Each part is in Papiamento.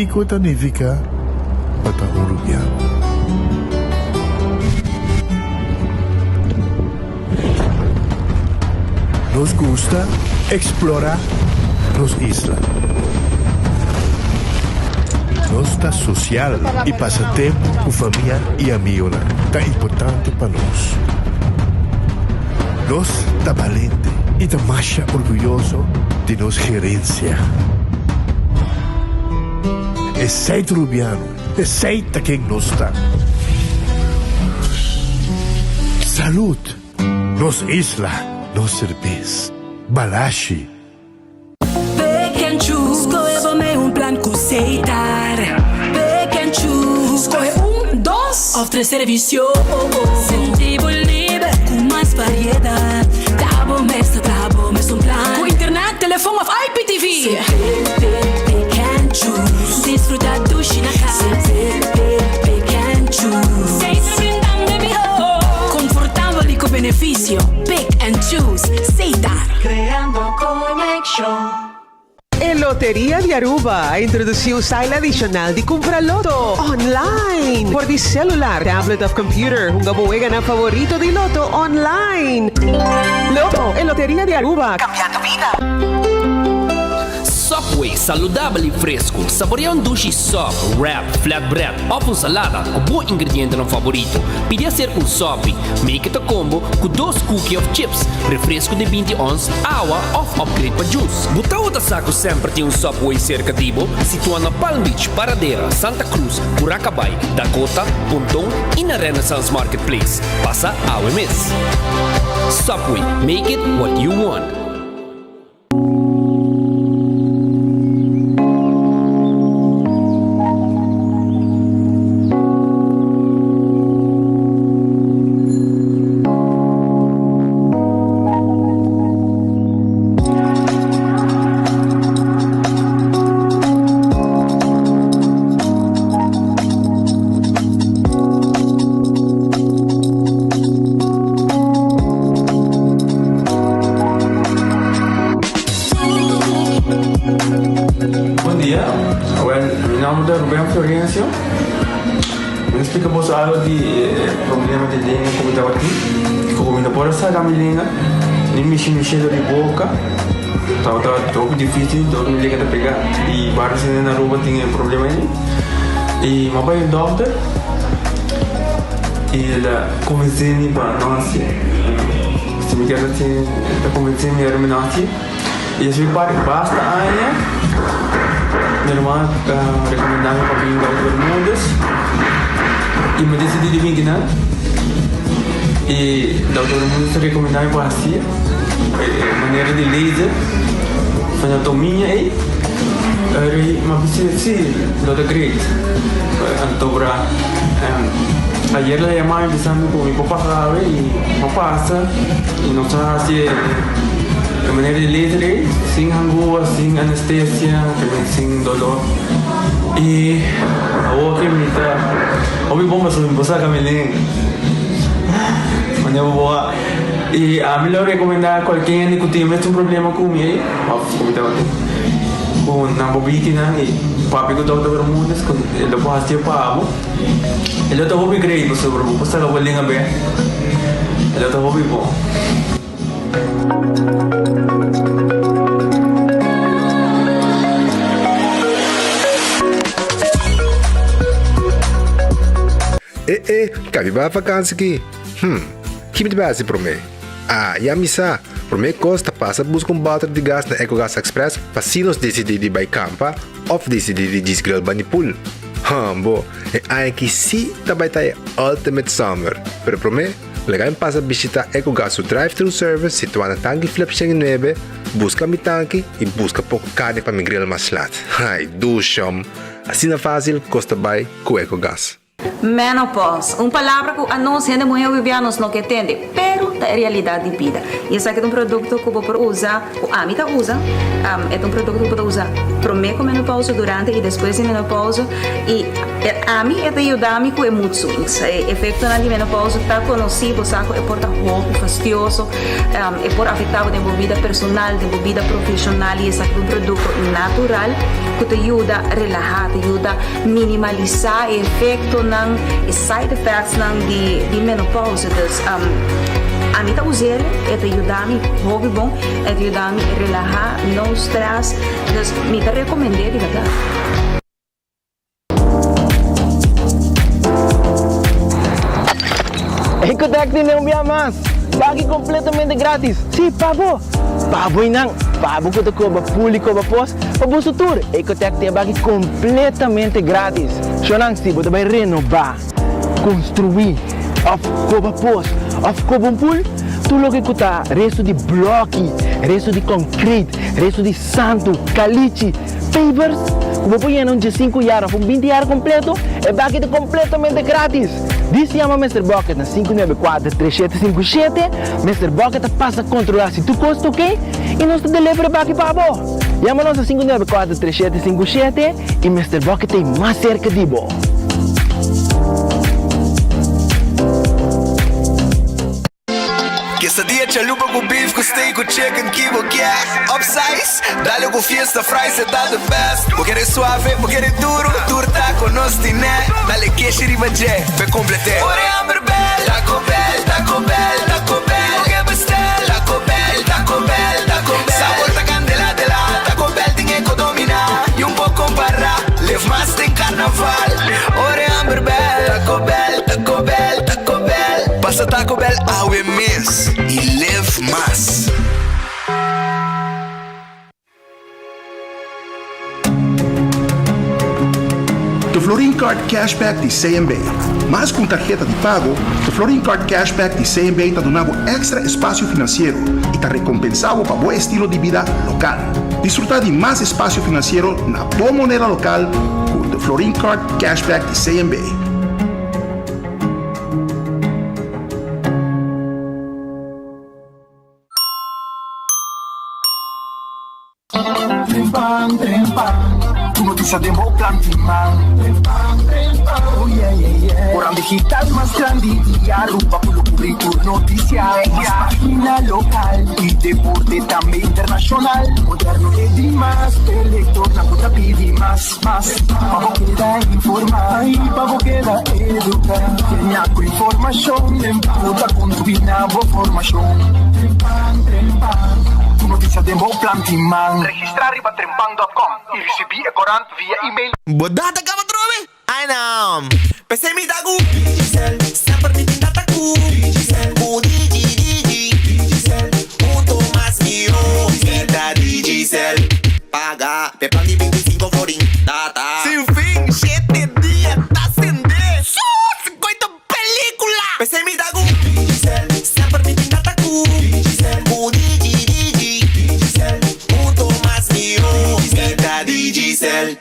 kiko ta nifiká pa ta un rubiano. Nos gusta eksplorá nos isla. Nos ta sosial i pasa tempu ku famia i amigonan ta importante pa nos. Nos ta balente i ta masha orguyoso di nos gerensia. Esei ta Rubiano, esei ta ken nos ta. Salud! Nos isla, nos serbes. Balashi. Pick and choose, skohe bo mee un plan ku Setar. Pick and choose, skohe un, dos òf tres servisio. Sinti bo liber ku mas variedat. Ta bo mes ta traha bo mes un plan. Ku internet, telefon òf IPTV. Pick, pick, pick and choose. Disfruta dushi na kas. Pick, pick, pick and choose. Setar brindando e mihó. Komfortabel i ku benefisio. Pick and choose. Setar. Creando conexion. E Loteria di Aruba a introduci un style adicional di cumpra loto online for di celular, tablet of computer. Hunga bo weganan favorito di loto online. Loto, e Loteria di Aruba, cambiando bida. Subway, saludabel y fresco. Saborea un dushi sub, wrap, flatbread of un salada cu bo ingredientenan favorito. Pidi hacer un sopi. Make it a combo cu dos cookie of chips, refresco di binti ons, awa of upgrade pa juice. Bo tawata sa cu semper tin un Subway cerca di bo? Situa na Palm Beach, Paradera, Santa Cruz, Curacabai, Dakota, Ponton y na Renaissance Marketplace. Pasa awe mes. Subway, make it what you want. Bon dia, awel mi nomber ta Ruben Florencio. Mi ta splika boso algo di e problema di lenga ku mi tabatin. Ku mi no por a saka mi lenga, ni mishi mi shelo di boka. Tabata hopi dificil, dor mi lenga ta pega. I varios hende na Aruba tin e problema ei. I mi a bai un dokter i el a konvensé mi pa no hasié. Si mi kier hasié, el ta konvensé mi ora mi no hasié. I despues di basta aña, mi ruman a rekomendá mi pa bin Dòkter Bermúdez i mi a disidí di bin kinan. I Dòkter Bermúdez a rekomendá mi pa hasié e manera di laser anatomia ei. Eri mi a bis'é, sí, lo ta great. Anto bra, ayer el a yama mi bisa mi ku mi por pasa awe i mi a pasa i nos a hasi e. E manera di laser ei, sin hangua, sin anestesia, también sin dolor. I awor ke mi ta hopi bon pasobra mi por saka mi lenga. Manera bo por wak. I ami lo rekomendá kualke hende ku tin e mesun problema ku mi ei, òf ku mi tabatin, ku nan por bini kinan i papia ku Dòkter Bermudez ku e lo por hasié pa bo. E lo ta hopi great pasobra bo por saka bo lenga bèk. E lo ta hopi bon. E e, kabi bai vakansi ki? Hm, ki mi ta bai hasi promé? Ah, ya mi sa! Promé kos ta pasa buska un bòter di gas na Ecogas Express pa si nos disidí di bai kampa òf disidí di djis grill bani pool. Hmbo, e aña aki sí ta bai ta e ultimate summer! Pero promé, Laga mi pasa bishita Ecogas su drive-thru service situá na Tanki Flip 109, buska mi tanki i buska poko karni pa mi grill mas lat. Ai, dushom! Asina fásil kos ta bai ku Ecogas. Menopause, un palabra ku anos hende muhé hopi nos no ke tende, pero ta e realidat di bida. I esaki ta un produkto ku bo por usa, ku ami ta usa, e ta un produkto ku bo ta usa promé ku menopause, durante i despues di menopause i ami e ta yuda mi ku e mood swings. E efektonan di menopause ta konosí, bo sa ku e por ta hopi fastioso, e por afektá bo den bo bida personal, den bo bida profeshonal i esaki ta un produkto natural ku ta yuda relahá, ta yuda Minimalisá e efektonan, e side effectsnan di di menopausa. Dus ami ta us'el, e ta yuda mi hopi bon, e ta yuda mi relahá, no stress. Dus mi ta rekomend'é di bèrdat. Ecotec tin un bia mas! Baki completamente gratis! Si, pa bo! Pa bo y nan! Pa bo cu ta coba pul y coba pos, Pa boso tur, Ecotec tin e baki completamente gratis. Shownan, si bo ta bay renoba, construi, of coba pos, of coba un pool, tur loke cu ta resto di bloki, resto di concrete, resto di santo, calichi, pavers, cu bo por yena un diesinku yar of un binti yar completo, e baki ta completamente gratis. Dis yama Mister Bucket na 594 3757, Mister Bucket ta pasa controla si tur cos ta ok y nos ta deliver e baki pa bo. Yama nos na 594 3757 y Mister Bucket ta ei mas cerca di bo. Quesadilla chalupa ku beef ku steak ku chicken ki bo kier Upsize, dale ku fiesta fries e ta the best Bo kere suave, bo kere duro, tur taco nos tine Dale keshi riba dje, p'e complete Ora e hamber bel, Taco Bell, Taco Bell, Taco Bell Bo ke bestel, Taco Bell, Taco Bell, Taco Bell Sabor ta candela de la, Taco Bell tin e ko domina Y un por compara, live mas den carnaval Ora e hamber bel, Taco Bell, Taco Bell, Taco Bell Pasa Taco Bell awe mes y live mas. The Florin Card Cashback di CMB. Mas ku un tarheta di pago, The Florin Card Cashback di CMB ta duna bo èkstra espasio finansiero i ta rekompensá bo pa bo estilo di bida lokal. Disfrutá di mas espasio finansiero na bo moneda lokal ku The Florin Card Cashback di CMB. Trempan, trempan, tur noticia den bo plan tin man. Trempan, trempan, oh yeah, yeah, yeah. Oran digital mas grandi di Aruba cu lo cubri tur noticia. Mas pagina local y deporte tambe internacional. Moderno e di mas, e lectornan cu ta pidi mas, mas. Pa bo keda informa y pa bo keda educa. Genia cu informacion cu ta contribui na bo formacion. Trempan, trempan, tur noticia den bo plan tin man. Registra riba trempan dot com y ricibi e corant via email. Bo data caba trobe? Ay no! P'esei mi ta cu Digicel, semper mi tin data cu Digicel, cu Digi Digi Digicel, hunto mas mihó mi ta Digicel. Paga p'e plan di 25 florin data. Sin fin, shete dia ta sende. Su scoito pelicula! P'esei mi ta cu Digicel, semper mi tin data cu Digicel, cu Digi Digi Digicel, hunto mas mihó mi ta Digicel.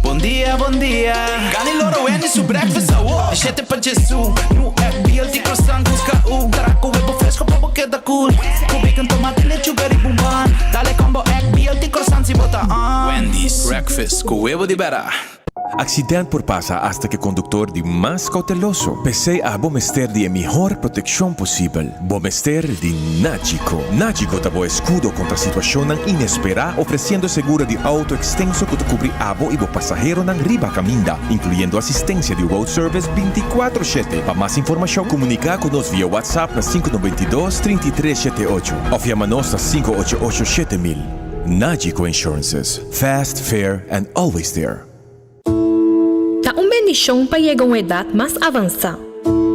Bon dia, bon dia. Gani loro Wendy su breakfast awo. Di shete pa Jesu. New egg, BLT croissant busca u. Traco webo fresco pa bo keda cool. Cu bacon, tomate, lechuga riba un bun. Dale combo egg, BLT croissant si bo ta on. Wendy's breakfast cu webo di bera. Accident por pasa hasta cu e conductor di mas cauteloso. P'esey abo mester di e mihor proteccion posibel. Bo mester di Nagico. Nagico ta bo escudo contra situacionnan inespera, ofreciendo seguro di auto extenso cu ta cubri abo y bo pasaheronan riba caminda, incluyendo asistencia di road service binticuatro shete. Pa mas informacion, comunica cu nos via WhatsApp na sinku noventa i dos, trinta i tres shete ocho of yama nos na sinku ocho ocho shete mil. Nagico Insurances, fast, fair and always there. Ta un bendishon pa yega un edat mas avansá,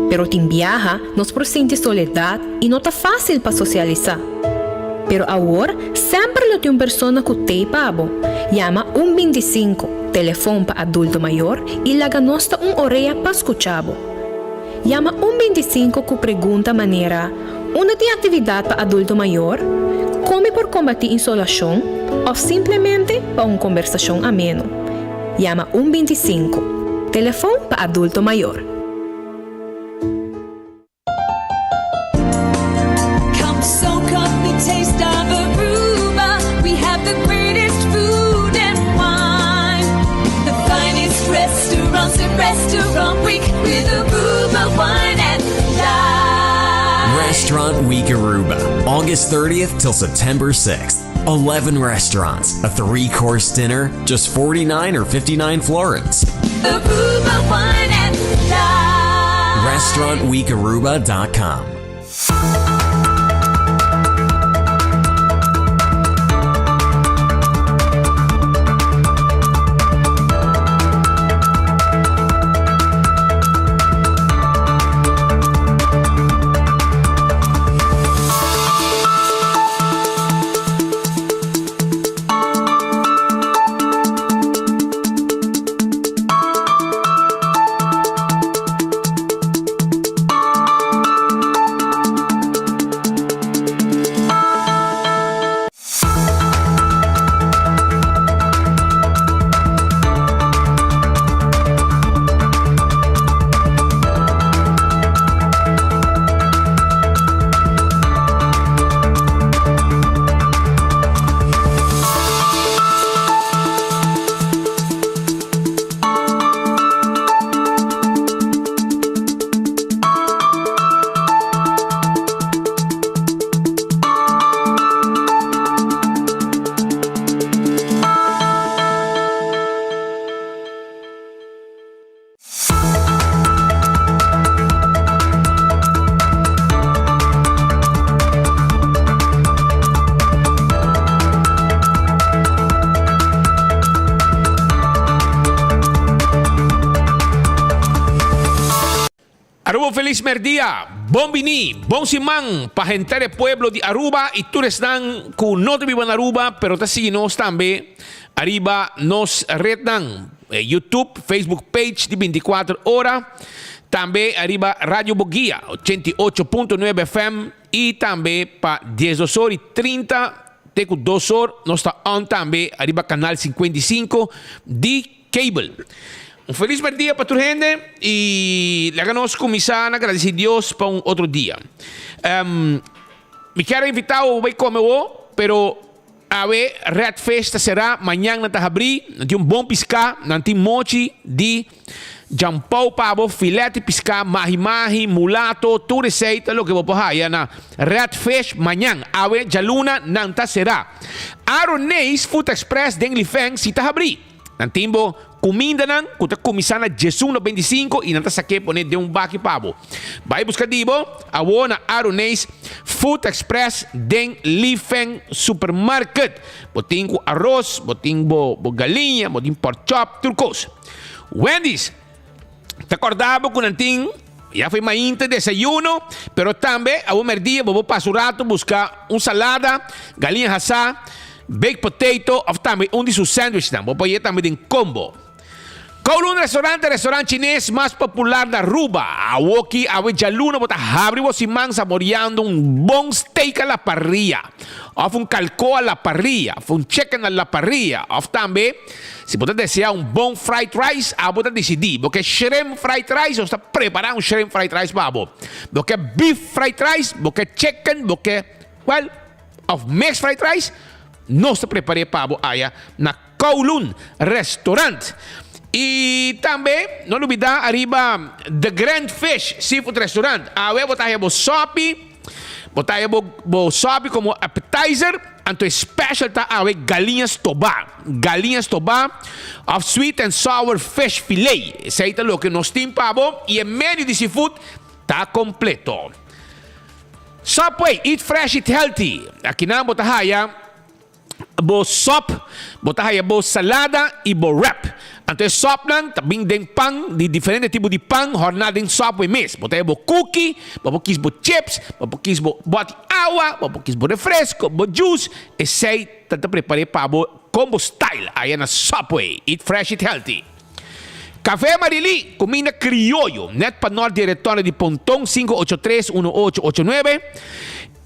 pero tin biaha nos por sinti soledat i no ta fásil pa sosialisá. Pero awor semper lo tin un persona ku t'ei pa bo. Yama un 25, telefon pa adulto mayor, i laga nos ta un orea pa skucha bo. Yama un 25 ku pregunta manera, Unda tin aktividat pa adulto mayor? Kon mi por kombatí insolashon? Òf simplemente pa un kombersashon ameno. Yama un 25, telefon pa adulto mayor. taste of Aruba. We have the greatest food and wine. The finest restaurants at Restaurant Week with Aruba Wine and Dine. Restaurant Week Aruba, August 30th till September 6th. 11 restaurants, a three course dinner, just 49 or 59 florins. Aruba Wine and Dine. RestaurantWeekAruba.com. Aruba felis merdia, bon bini, bon siman pa henter e pueblo di Aruba y tur esnan cu no ta biba na Aruba pero ta sigui nos tambe ariba nos rednan, YouTube, Facebook page di 24 ora, tambe ariba Radio Boguia 88.9 FM y tambe pa 12 or y 30 te cu 2 or nos ta on tambe ariba canal 55 di Cable. Un felis merdia pa tur hende y laga nos cuminsa na gradici Dios pa un otro dia. Um, mi kier a invita bo bay come wo, pero awe Red Fish ta cera, mañan nan ta habri, nan tin un bon pisca, nan tin mochi di jampou pa bo, filet di pisca, mahi mahi, mulato, tur esey ta loke bo por haya na Red Fish mañan. Awe djaluna nan ta cera. Aroneis Food Express den Lifeng si ta habri. Nan tin bo kumindanan ku ta kuminsá na diesun 95 i nan ta sak'é pone den un baki pa bo. Bai buska di bo awor na Aroneis Food Express den Li Feng Supermarket. Bo tin ku aros, bo tin bo bo galiña, bo tin pork chop, tur kos. Wendy's ta kòrda bo ku nan tin ya for mainta desayuno, pero tambe awor mèrdia bo por pasa un rato buska un salada, galiña hasá, baked potato òf tambe un di su sandwichnan. Bo por hañ'é tambe den combo. Kowloon Restaurant ta e restaurant chines mas popular na Aruba. Awoki awe djaluna bo ta habri bo siman saboriando un bon steak a la parrilla òf un kalkó a la parrilla òf un chicken a la parrilla òf tambe Si bo ta desea un bon fried rice, abo ta disidí. Bo ke shrimp fried rice, nos ta prepará un shrimp fried rice pa bo. Bo ke beef fried rice, bo ke chicken, bo ke, well, of mixed fried rice, nos ta prepar'é pa bo aya na Kowloon Restaurant. I tambe, no lubidá ariba The Grand Fish Seafood Restaurant. Awe bo ta haña bo sòpi. Bo ta haña bo bo sòpi komo appetizer, anto e special ta awe galiña stobá. Galiña stobá òf sweet and sour fish fillet. Esei ta loke nos tin pa bo i e menu di seafood ta kompleto. Subway, eat fresh, eat healthy. Akinan bo ta haya. Bo sòp, bo ta haya bo salada i bo wrap. Anto e sòpnan ta bin den pan di diferente tipo di pan hòrná den Subway mes. Bo ta haya bo cookie, bo por kis bo chips, bo por kis bo bòt di awa, bo por kis bo refresco, bo juice. Esei ta ta prepar'é pa bo combo style aya na Subway. Eat fresh, eat healthy. Café Marilí, kuminda krioyo, nèt pa nòrt di e retòne di Ponton, 583 1889.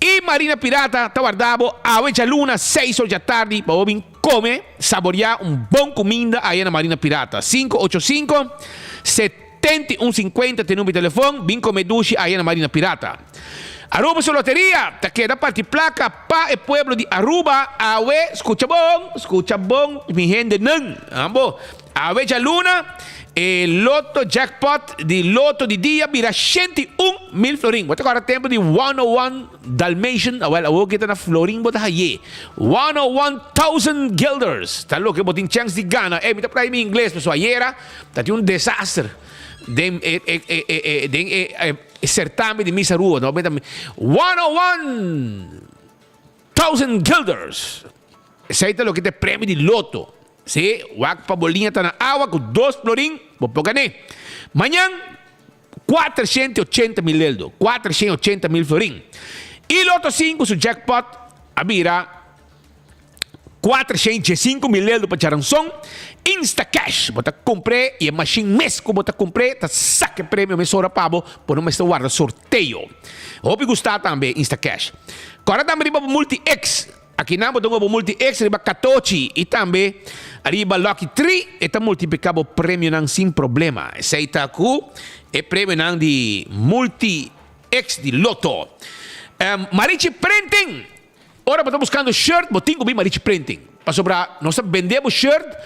E Marina Pirata ta warda bo awe djaluna seis or djatardi pa bo bin come, saboria un bon cuminda aya na Marina Pirata. 585 71 50 ta e number di telefon, bin come dushi aya na Marina Pirata. Aruba su loteria ta keda parti placa pa e pueblo di Aruba awe, scucha bon, scucha bon mi hendenan, ambo, awe djaluna e loto jackpot di loto di dia bira 101 mil florin. Bo ta corda tempo di 101 Dalmatian? Awel, awor ki ta na florin bo ta haye. 101,000 guilders ta loke bo tin chance di gana. Ey, mi ta prai mi ingles pasobra ayera ta tin un desaster den e e e e den e e certamen di Miss Aruba. No, 101,000 guilders. Esey ta loke ta e premio di loto. Si, wak pa bo liña ta na awa ku dos florin, bo por gané. Mañan, 480 mil eldo, 480 mil florin. I Lotto 5 su jackpot a bira 415 mil eldo pa djaranson. Instacash, bo ta kumpr'é i e mashin mes ku bo ta kumpr'é ta saka e premio mesora pa bo, bo no mester warda sorteo. Hopi gusta tambe Instacash. Kòrda tambe riba bo Multi-X. Akinan bo ta hunga bo Multi-X riba katochi i tambe riba Lucky Tree e ta multipliká bo premionan sin problema. Esei ta ku e premionan di Multi-X di Lotto. Marichi Printing! Ora bo ta buskando shirt bo tin ku bin Marichi Printing pasobra nos ta bende bo shirt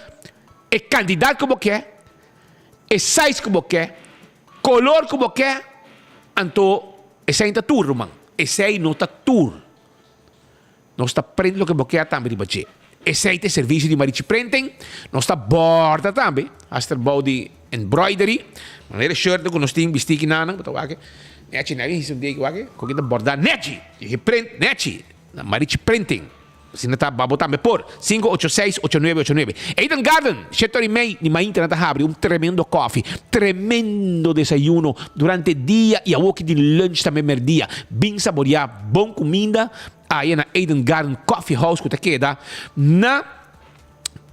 e kantidat ku bo ke, e size ku bo ke, kolor ku bo ke, anto esei no ta tur ruman, esei no ta tur. Nos ta print loke bo kier tambe riba dje. Esei ta e servisio di Marichi Printing. Nos ta borda tambe, hasi trabou di embroidery. Manera e shirtnan ku nos tin bisti kinanan, bo ta wak nechi nechi hisa un dia ki wak ku ta borda nechi, i print nechi na Marichi Printing. Asina ta babo tambe por 586 8989. Eden Garden, shete ora i mei di mainta nan ta habri un tremendo kofi, tremendo desayuno durante dia i awoki di lunch tambe merdia. Bin saboria bon kuminda aya na Eden Garden Coffee House ku ta keda na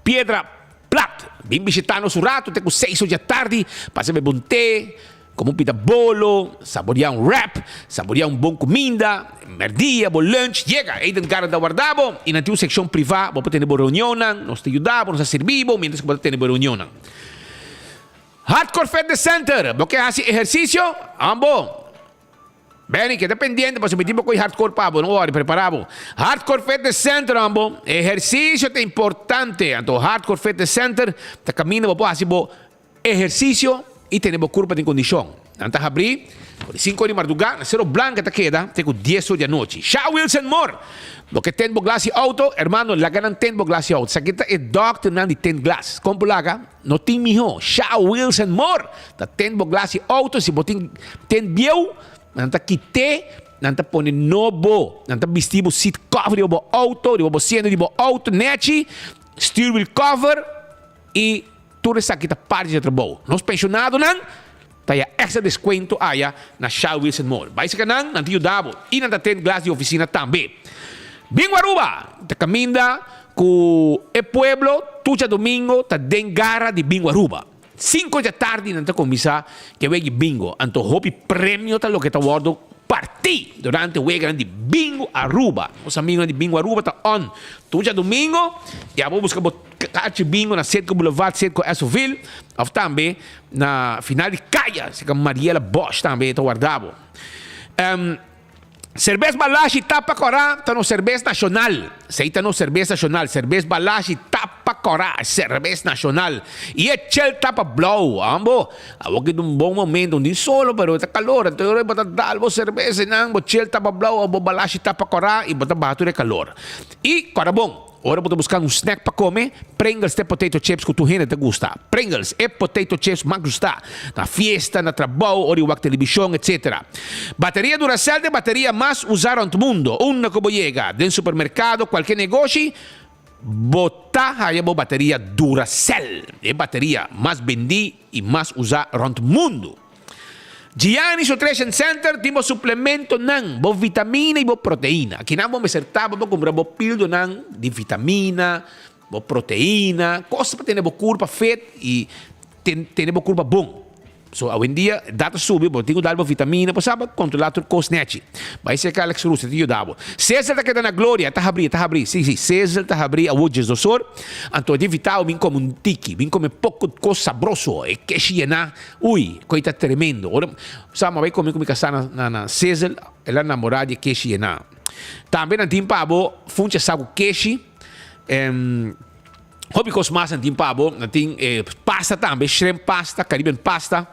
Piedra Plat. Bin bishita nos un ratu te ku seis or di atardi pa hasi bebe un te, kome un pita bolo, saboria un wrap, saboria un bon kuminda, merdia, bo lunch. Yega! Eden Garden ta warda bo i nan tin un sekshon privá bo por tene bo reunionnan. Nos ta yuda bo, nos ta sirbi bo mientras ku bo ta tene bo reunionnan. Hardcore Fitness Center, bo ke hasi ehersisio? Ambo! Benny, keda pendiente pasobra mi tin bo koe hardcore pa bo, no worry, prepara bo. Hardcore Fitness Center ambo, ehercicio ta importante, anto Hardcore Fitness Center ta caminda bo por haci bo ehercicio y tene bo curpa den condicion. Nan ta habri for di cinco or di marduga na Cerro Blanca ta keda te cu dies or di anochi. Sha Wilson Moore, bo ke tint bo glas di auto, hermano laga nan tint bo glas di auto, esaki ta e dokternan di tint glas, con por laga? No tin mihó. Sha Wilson Moore ta tint bo glas di auto. Si bo tin tint bieu, nan ta kit'é, nan ta pone nobo. Nan ta bisti bo seat cover riba bo auto, riba bo siento di bo auto nechi, stuurwiel cover i tur esaki ta parti di e trabou. Nos pensionadonan ta haya extra descuento aya na Sha Wilson Moore. Bai seka nan, nan ta yuda bo i nan ta tint glas di oficina tambe. Bingo Aruba ta caminda cu e pueblo tur djadomingo ta den gara di Bingo Aruba. Cinco djatardi nan ta cuminsa ke wega di bingo, anto hopi premio ta loke ta wordo parti durante weganan di Bingo Aruba. Nos amigonan di Bingo Aruba ta on tur djadomingo y abo busca bo kaarchi bingo na Citgo Boulevard, Citgo Esoville of tambe na final di caya, cerca Mariela Bosch tambe ta warda bo. Serbes Balashi Tapa Kòrá ta nos serbes nashonal. Esei ta nos serbes nashonal. Serbes Balashi Tapa Kòrá, serbes nashonal. I e chel tapa blou. Ambo, awor ki ta un bon momento, un di solo, pero ta kalor. Anto ora bo ta dal bo serbes einan, bo chel tapa blou òf bo Balashi Tapa Kòrá i bo ta baha tur e kalor. I kòrda bon. Ora bo ta buska un snack pa kome, Pringles ta e potato chips ku tur hende ta gusta. Pringles, e potato chips mas gusta na fiesta, na trabou, ora di wak telebishon, etc. Bateria Duracell ta e bateria mas usa rònt mundo. Unda ku bo yega, den supermerkado, kualke negoshi, bo ta haya bo bateria Duracell, e bateria mas bendí i mas usa rònt mundu. Gianni's Nutrition Center tin bo suplementonan, bo vitamina y bo proteina. Akinan bo mester taba pa cumpra bo pildonan di vitamina, bo proteina, cos pa tene bo curpa fit y tene bo curpa bon. So awendia edat a subi, bo tin ku dal bo vitamina, bo sa pa kontrolá tur kos nèchi. Bai serka Alex Cruz, e ta yuda bo. Cesar ta keda na Gloria, e ta habrí, e ta habrí, si, si, Cesar ta habrí awor diesdos or, anto e ta invitá bo bin kome un tiki, bin kome poko kos sabroso, e keshi yená, ui, koi ta tremendo. Ora, sa, mi a bai kome ku mi kasá na, na, na Cesar, el a namorá di e keshi yená. Tambe nan tin pa bo funchi asá ku keshi, Hopi kos mas nan tin pa bo. Nan tin e pasta tambe, shrimp pasta, Caribbean pasta,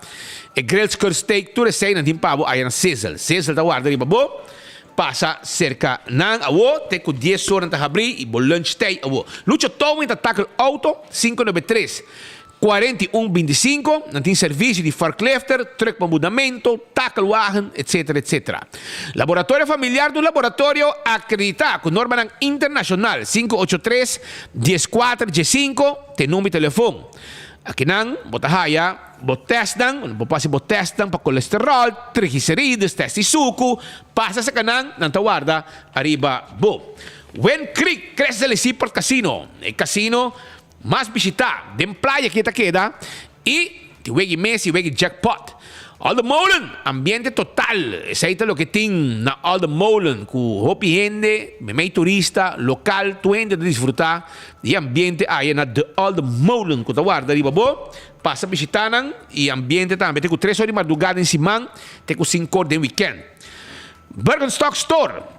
e grilled skirt steak, tur esei nan tin pa bo aya na Sizzle. Sizzle ta warda riba bo. Pasa serka nan awo te ku dies or nan ta habri i bo lunch tei awo. Lucho Towing ta tackle auto, 593. 41 25, nan tin servisio di forklifter, truck pa mudamento, takelwagen, etc. Etc. Laboratorio Familiar ta un laboratorio akreditá ku normanan internashonal, 583 14 15 ta e number di telefon. Akinan bo ta haya bo tèstnan, bo por hasi bo tèstnan pa kolesteròl, triglicerides, tèst di suku, pasa serka nan, nan ta warda ariba bo. Wind Creek Crest del Seaport Casino, e kasino Mas bishitá den playa ki ta keda i tin wegi mes i wegi jackpot. Alde Molen, ambiente total, esei ta loke tin na Alde Molen ku hopi hende, meimei turista, lokal, tur hende ta disfrutá di e ambiente aya na De Alde Molen ku ta warda riba bo. Pasa bishitá nan i ambiente tambe te ku tres or di mardugá den siman te ku sinkor den wikènt. Birkenstock Store.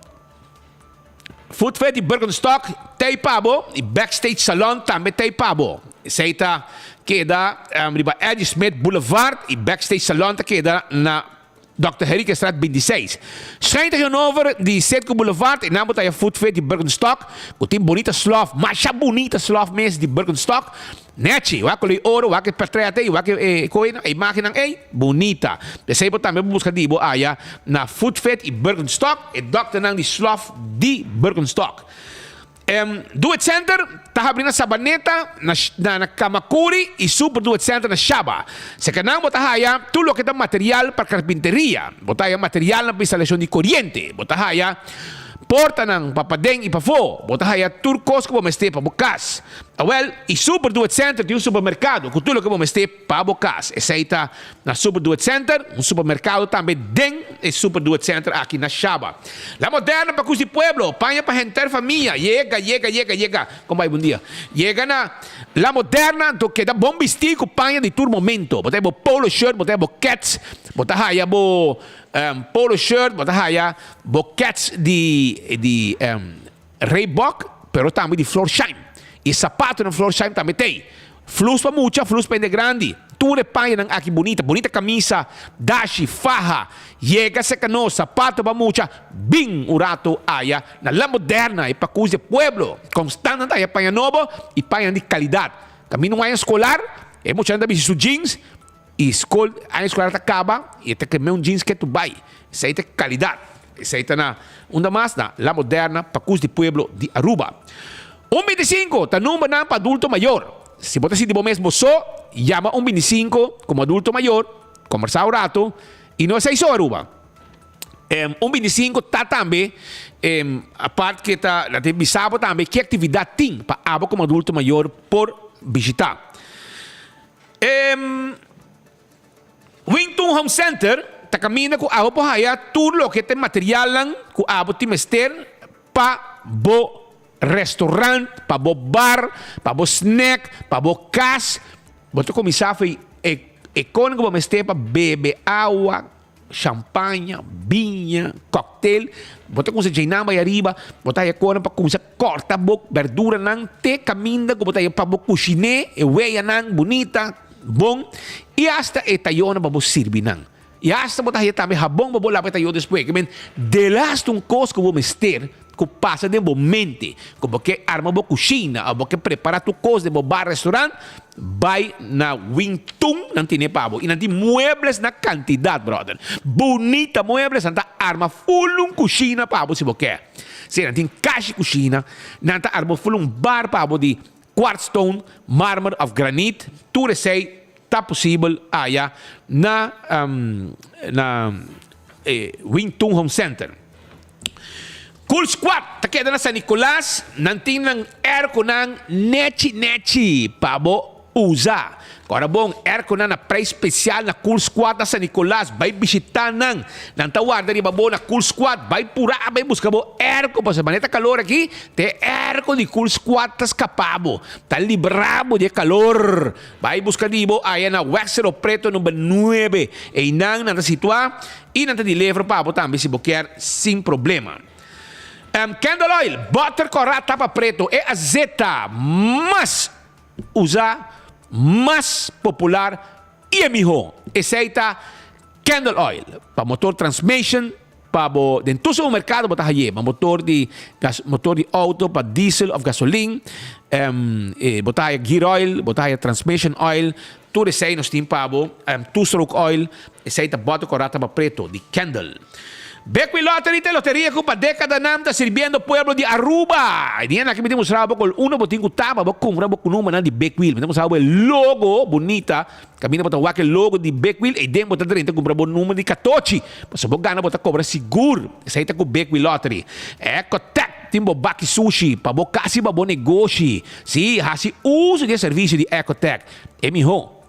Food Fair di Birkenstock t'ei pa bo y Backstage Salon tambe t'ei pa bo. Esei ta keda riba Eddie Smith Boulevard y Backstage Salon ta keda na Dòkter Henriquezstraat 26. Schuin tegenover di Citgo Boulevard e nan bo ta haya Food Fair di Birkenstock cu tin bunita slof, masha bunita slof mes di Birkenstock. Nechi, wak koloi oro, wak e portret ei, wak e koinan, e imagennan ei, bunita. P'esei bo tambe bo buska di bo aya na Foodfit i Birkenstock, e dòkternan di slof di Birkenstock. Do It Center ta habri na Sabaneta, na na Kamakuri i Super Do It Center na Shaba. Sekanan bo ta haya tur loke ta material pa karpinteria, bo ta haya materialnan pa instalashon di koriente, bo ta haya portanan pa paden i pafó, bo ta haya tur kos ku bo mester pa bo kas. Awel, i Super Do It Center tin un supermerkado ku tur loke bo mester pa bo kas. Esei ta na Super Do It Center, un supermerkado tambe den e Super Do It Center aki na Shaba. La Moderna pa kus di pueblo, paña pa henter famia. Yega, yega, yega, yega. Kon bai? Bon dia. Yega na La Moderna, anto keda bon bistí ku paña di tur momento. Bo ta haya bo polo shirt, bo ta haya bo kets, bo ta haya bo polo shirt, bo ta haya bo kets di di Reebok, pero tambe di Florsheim. E sapatonan Florsheim tambe t'ei. Flus pa mucha, flus pa hende grandi. Tur e pañanan aki bunita, bunita kamisa, dashi, faha. Yega serka nos, sapato pa mucha, bin un rato aya na La Moderna, e pakus di e pueblo. Konstant nan ta haya paña nobo i pañanan di kalidat. Kaminda un aña skolar, e muchanan ta bisti su jeans i skol, aña skolar ta kaba i e ta keme un jeans ketu bai. Esei ta e kalidat. Esei ta na unda mas? Na La Moderna, Pakus di Pueblo di Aruba. Un bintisinko ta numbernan pa adulto mayor. Si bo ta sinti bo mes bo so, yama un bintisinko komo adulto mayor, kombersá un rato i no esei so Aruba. Un bintisinko ta tambe apart ke ta ta bisa bo tambe ki aktividat tin pa abo komo adulto mayor por bishitá. Wington Home Center ta kaminda ku abo por haya tur loke ta e materialnan ku abo tin mester pa bo restaurant, pa bo bar, pa bo snack, pa bo kas. Bo ta kuminsá for e e konan ku bo mester pa bebe awa, shampaña, biña, cocktail. Bo ta kuminsá djeinan bai ariba, bo ta haya konan pa kuminsá kòrta bo berduranan te kaminda ku bo ta haya pa bo kushiné e weyanan bunita. Bon, i asta e tayonan pa bo sirbi nan. I asta bo ta haña tambe habon pa bo laba e tayo despues. Ke men, delaste un kos ku bo mester ku pasa den bo mente, ku bo ke arma bo kushina òf bo ke prepará tur kos den bo bar, restaurant, bai na Wing Tun, nan tene pa bo. I nan tin muebles na kantidat, bròder. Bunita muebles, nan ta arma ful un kushina pa bo si bo ke. Sí, nan tin kashi kushina, nan ta arma ful un bar pa bo di Quartzstone, marmer of granit, tur esei ta posibel aya na na e Wing Tun Home Center. Cool Squad ta keda na San Nicolas, nan tin nan airconan nechi nechi pa bo usa. Ora bon, airconan na prijs special na Cool Squad na San Nicolas. Bai bishita nan. Nan ta warda riba bo na Cool Squad. Bai pura bai busca bo airco pasobra manera ta calor aki, te airco di Cool Squad ta scapa bo. Ta libra bo di e calor. Bai busca di bo aya na Weg Cerro Preto number nuebe. Eynan nan ta situa y nan ta deliver pa bo tambe si bo kier sin problema. Candle oil, butter cora tapa preto, e azeta mas usa, mas popular y e miho. Esey ta candle oil pa motor transmission, pa bo den tur supermercado bo ta haye pa motor di gas motor di auto pa diesel of gasolin bo ta haya gear oil bo ta haya transmission oil tur esey nos tin pa bo two stroke oil esey ta boter cora taba preto di candle. Bekwin Lottery ta e loteria ku pa dekadanan ta sirbiendo pueblo di Aruba. E dia aki mi tin mustra bo kol uno bo tin ku taba bo kumpra bo numbernan di Bekwil. Mi ta mustra bo e logo bunita. Kaminda bo ta wak e logo di Big Wheel, eiden bo ta drenta kumpra bo number di katochi. Pasobra bo gana bo ta kobra sigur. Esei ta ku Big Wheel Lottery. Ecotech tin bo baki sushi pa bo kas i pa bo negoshi. Sí, hasi uso di e servisio di Ecotech. E mihó.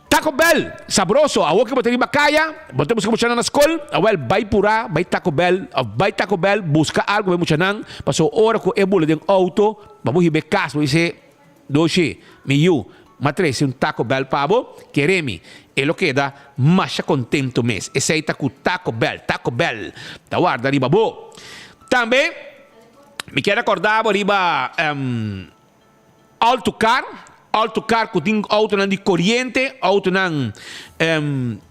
Taco Bell, sabroso. Awor ku bo ta riba kaya, bo ta buska muchanan na skol, awel bai purá, bai Taco Bell òf bai Taco Bell buska algu pa e muchanan, pasobra ora ku e bula den outo, bo por hiba e kas, bo bis'é, Doshi, mi yu, m'a trese un Taco Bell pa bo, kere mi. E lo keda masha contento mes. Esei ta cu Taco Bell, Taco Bell ta warda riba bo. Tambe, mi kier acorda bo riba Alto Car, Alto Car cu tin autonan di coriente, autonan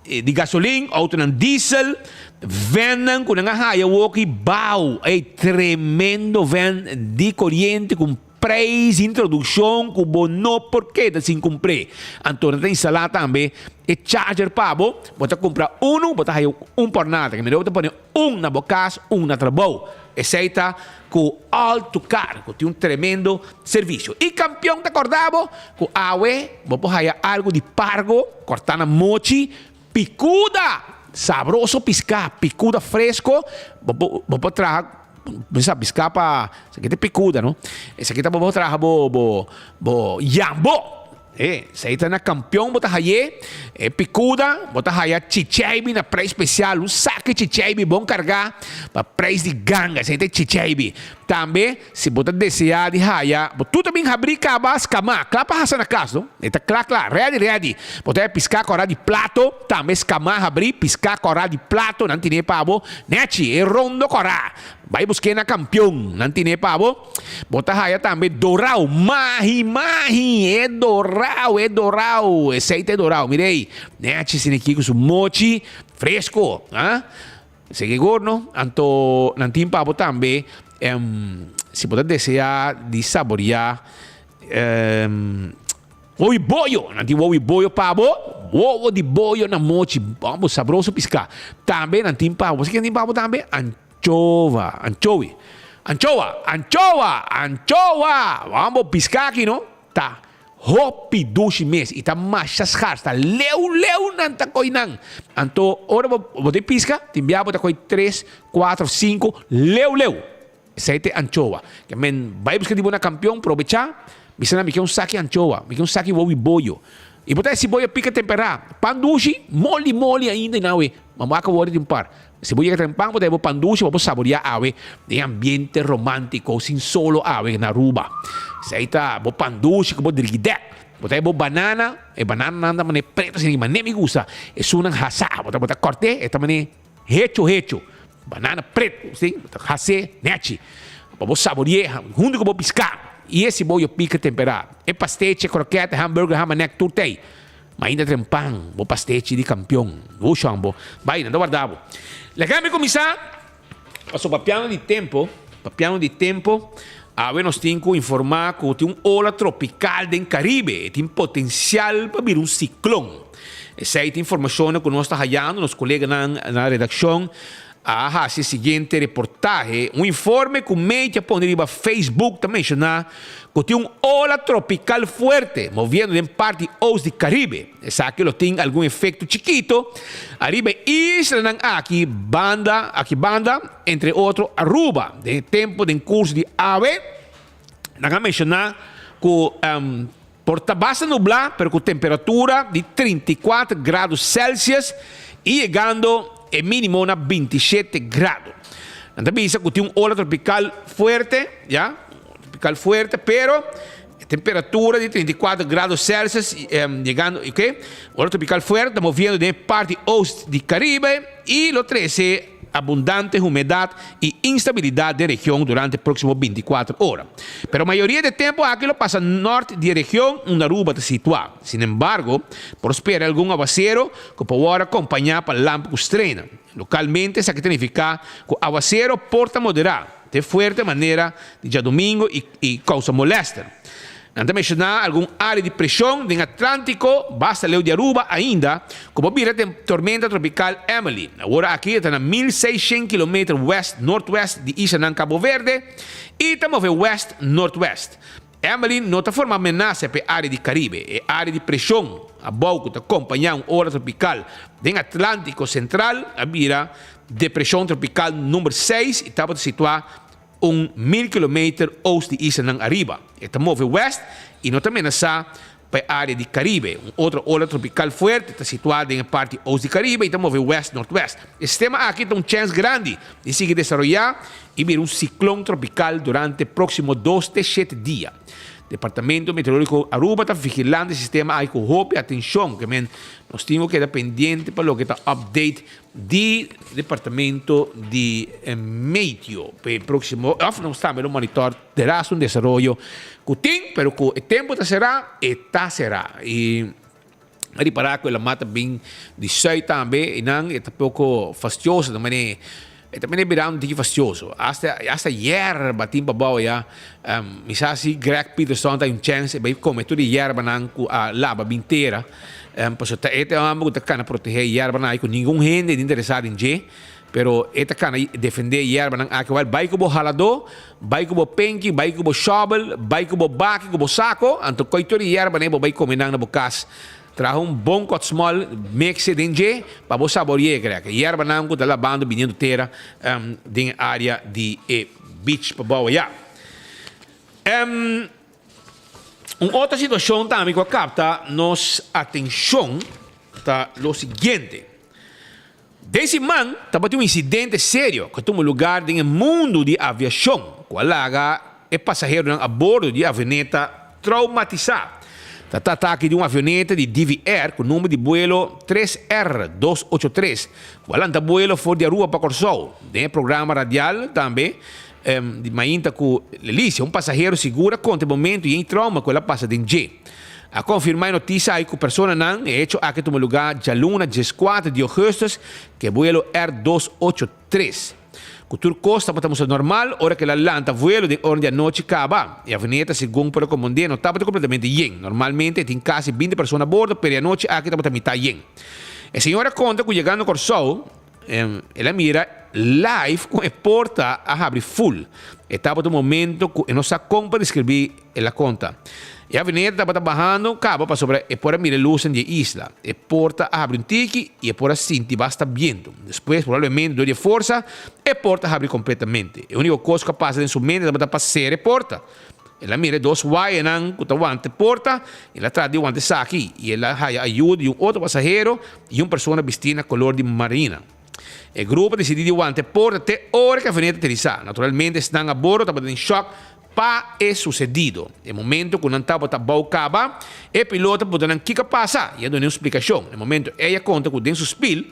di gasolin, autonan diesel, vannan cu nan a haya awoki bao, ey tremendo van di coriente cu un Prijs introdukshon ku bo no por keda sin kumpr'é. Anto nan ta instalá tambe e charger pa bo. Bo ta kumpra unu, bo ta haya un por nada. Ke mira bo ta pone un na bo kas, un na trabou. Esei ta ku All to Car, ku tin un tremendo servisio. I kampion ta kòrda bo ku awe bo por haya algu di pargo kòrtá na mochi, pikuda! Sabroso piská, pikuda fresko. Bo por bo por traha. Mi sa piská pa esaki ta pikuda no. Esaki ta bo bo traha bo bo bo yambo. E esei ta na kampion bo ta haye e pikuda bo ta haya chicheibi na preis spesial un saki chicheibi bon kargá pa preis di ganga esei ta e chicheibi. Tambe si bo ta deseá di haya bo tur ta bin habrí kaba skamá kla pa hasa na kas no. E ta kla kla ready ready bo ta haya piská kòrá di plato tambe skamá habrí piská kòrá di plato nan tine pa bo. Nechi, e rondo kòrá. Bai busk'é na kampion. Nan tin'é pa bo. Bo ta haya tambe dorau. Mahi, mahi! E dorau, e dorau. Esei ta e dorau. Mira ei. Nechi sin'e ki ku su mochi fresko. Ha? Esei ke gorno. Anto nan tin pa bo tambe, si bo ta deseá di saboriá, Wowi boyo, nan tin wowi boyo pa bo, wowo di boyo na mochi, bo sabroso piská. Tambe nan tin pa bo, bo sa kinan tin pa bo tambe? Anchova, anchowi, anchoa, anchoa, anchoa! Wan bo piská aki no, ta hopi dushi mes i ta masha skars, ta leu leu nan ta koi nan. Anto ora bo bo ta piska, tin bia bo ta koi tres, kuater, sinku, leu leu. Esei ta e anchoa. Ke men bai buska di bo na kampion, probechá, bisa nan mi ke un saki anchoa, mi ke un saki wowi boyo. I bo ta hasi boyo pika temperá, pan dushi, moli moli ainda i nan awe. Ma bo a kaba di un par. Si bo yega trempan bo ta heba bo pan dushi pa bo saboriá awe den ambiente romántiko sin solo awe na Aruba. Esei ta bo pan dushi ku bo drigidèk. Bo ta heba bo banana, e banananan ta manera pretu asina, manera mi gusta. Esunnan hasá, bo ta bo ta kòrt'é, e ta manera. Hecho hecho, banana pretu, si, bo ta has'é nechi, pa bo sabori'é huntu ku bo piská. I e siboyo pika temperá. E pastechi, krokèt, hamburger, hamanek, tur t'ei. Ma ainda tren pan, bo pastechi di kampion. Bo shon bo. Bai, nan ta warda bo. Laga mi kuminsá, pasobra papiando di tempo, papiando di tempo, awe nos tin ku informá ku tin un ola tropikal den Karibe. E tin potensial pa bira un siklon. Esei ta informashonnan ku nos ta hayando, nos koleganan na redakshon a hasi e siguiente reportahe. Un informe ku Meiti a pone riba Facebook ta menshoná ku tin un ola tropikal fuerte moviendo den parti oost di Karibe. Esaki lo tin algun efekto chikito ariba e islanan aki banda aki banda, entre otro Aruba. Den e tempu den kurso di awe nan a menshoná ku. Por ta basta nublá pero ku temperatura di 34 grado Celsius i yegando e mínimo na 27 grado. Nan ta bisa ku tin un ola tropikal fuerte, ya, tropikal fuerte, pero e temperatura di 34 grado Celsius yegando, ok, ola tropikal fuerte ta moviendo den e parti oost di Karibe i lo trese abundante humedat i instabilidat den region durante próksimo bintikuater ora. Pero mayoria di e tempu aki lo pasa nort di e region unda Aruba ta situá. Sinembargo, por spera algun awasero ku por wòrdu akompañá pa lamp ku strena. Lokalmente esaki ta nifiká ku awasero por ta moderá te fuerte manera di djadumingu i kousa molèster. Nan ta menshoná algun área di preshon den Atlántiko basta leu di Aruba ainda ku por bira den tormenta tropikal Emily. Awor aki e ta na 1600 kilometer wèst nortwèst di islanan Kabo Verde i ta move wèst nortwèst. Emily no ta forma menasa pa e área di Karibe. E área di preshon abou ku ta kompañá un ola tropikal den Atlántiko Sentral a bira depreshon tropikal number seis i tabata situá un mil kilometer oost di islanan ariba. E ta move west i no ta menasá pa e área di Karibe. Un otro ola tropikal fuerte ta situá den e parti oost di Karibe i ta move west-noordwest. E sistema aki ta un chèns grandi di sigui desaroyá i bira un siklon tropikal durante próksimo dos te shete dia. Departamento Meteorológiko Aruba ta vigilando e sistema aki ku hopi atenshon. Ke men nos tin ku keda pendiente pa loke ta update di Departamento di Meteo pa e próksimo òf nos tambe lo monitor deras un desaroyo ku tin pero ku e tempu ta será e ta será i a ripará ku e lamat ta bin di sùit tambe i nan e ta poko fastioso ta manera e ta manera bira un tiki fastioso asta asta yerba tin pabou ya mi sa si Greg Peterson ta un chèns e bai kome tur e yerbanan ku a laba bin tera. Pasobra ta e ta e homber ku ta kana protegé e yerbanan aki ku ningun hende ta interesá den dje, pero e ta kana defendé e yerbanan aki. Wèl, bai ku bo haladó, bai ku bo penki, bai ku bo shòbel, bai ku bo baki, ku bo sako, anto koi tur e yerbanan ei bo bai kome nan na bo kas. Traha un bon kòtsmòl, mekse den dje pa bo sabori'é krek e yerbanan ku ta labando biniendo tera den e área di e beach pabou ayá. Un otro situacion tambe cu a capta nos atencion ta lo siguiente. Den siman tabatin un incidente serio cu a tuma lugar den e mundo di aviacion cu a laga e pasaheronan a bordo di e avioneta traumatisa. Ta trata aki di un avioneta di DV Air cu number di buelo tres R dos ocho tres cu a lanta buelo for di Aruba pa Corsou. Den e programa radial tambe Di mainta ku Lelicia, un pasahero sigur a konta e momentu i e trauma ku el a pasa den dje. A konfirmá e notisia ai ku personanan, e hecho aki a tuma lugá djaluna dieskuater di ougùstùs ku e buelo R dos ocho tres. Ku tur kos tabata mustra normal ora ku el a lanta vuelo den ora di anochi kaba. E avioneta segun por a komprondé no tabata kompletamente yen. Normalmente e tin kasi binti persona a bordo pero e anochi aki tabata mitá yen. E señora a konta ku yegando Kòrsou, El a mira live con e porta a habri full. E tabata un momento cu e no sa con pa describi, el a conta. E avioneta tabata bahando caba pasobra e por a mira e luznan di e isla. E porta a habri un tiki y e por a sinti basta biento. Despues, probablemente door di e forsa, e porta a habri completamente. E unico cos cu a pasa den su mente tabata pa cera e porta. El a mira e dos wayanan ku ta wanta e porta, el a trata di wanta esaki i el a haya ayuda di un otro pasahero i un persona bistí na kolor di marina. E grupo a disidí di wanta e porta te ora ku e avioneta aterisá. Naturalmente esnan a bordo tabata den shòk pa e susedido. E momento ku nan tabata abou kaba, e piloto a puntra nan kiko a pasa i a duna un splikashon. Na e momento ei a konta ku den su spil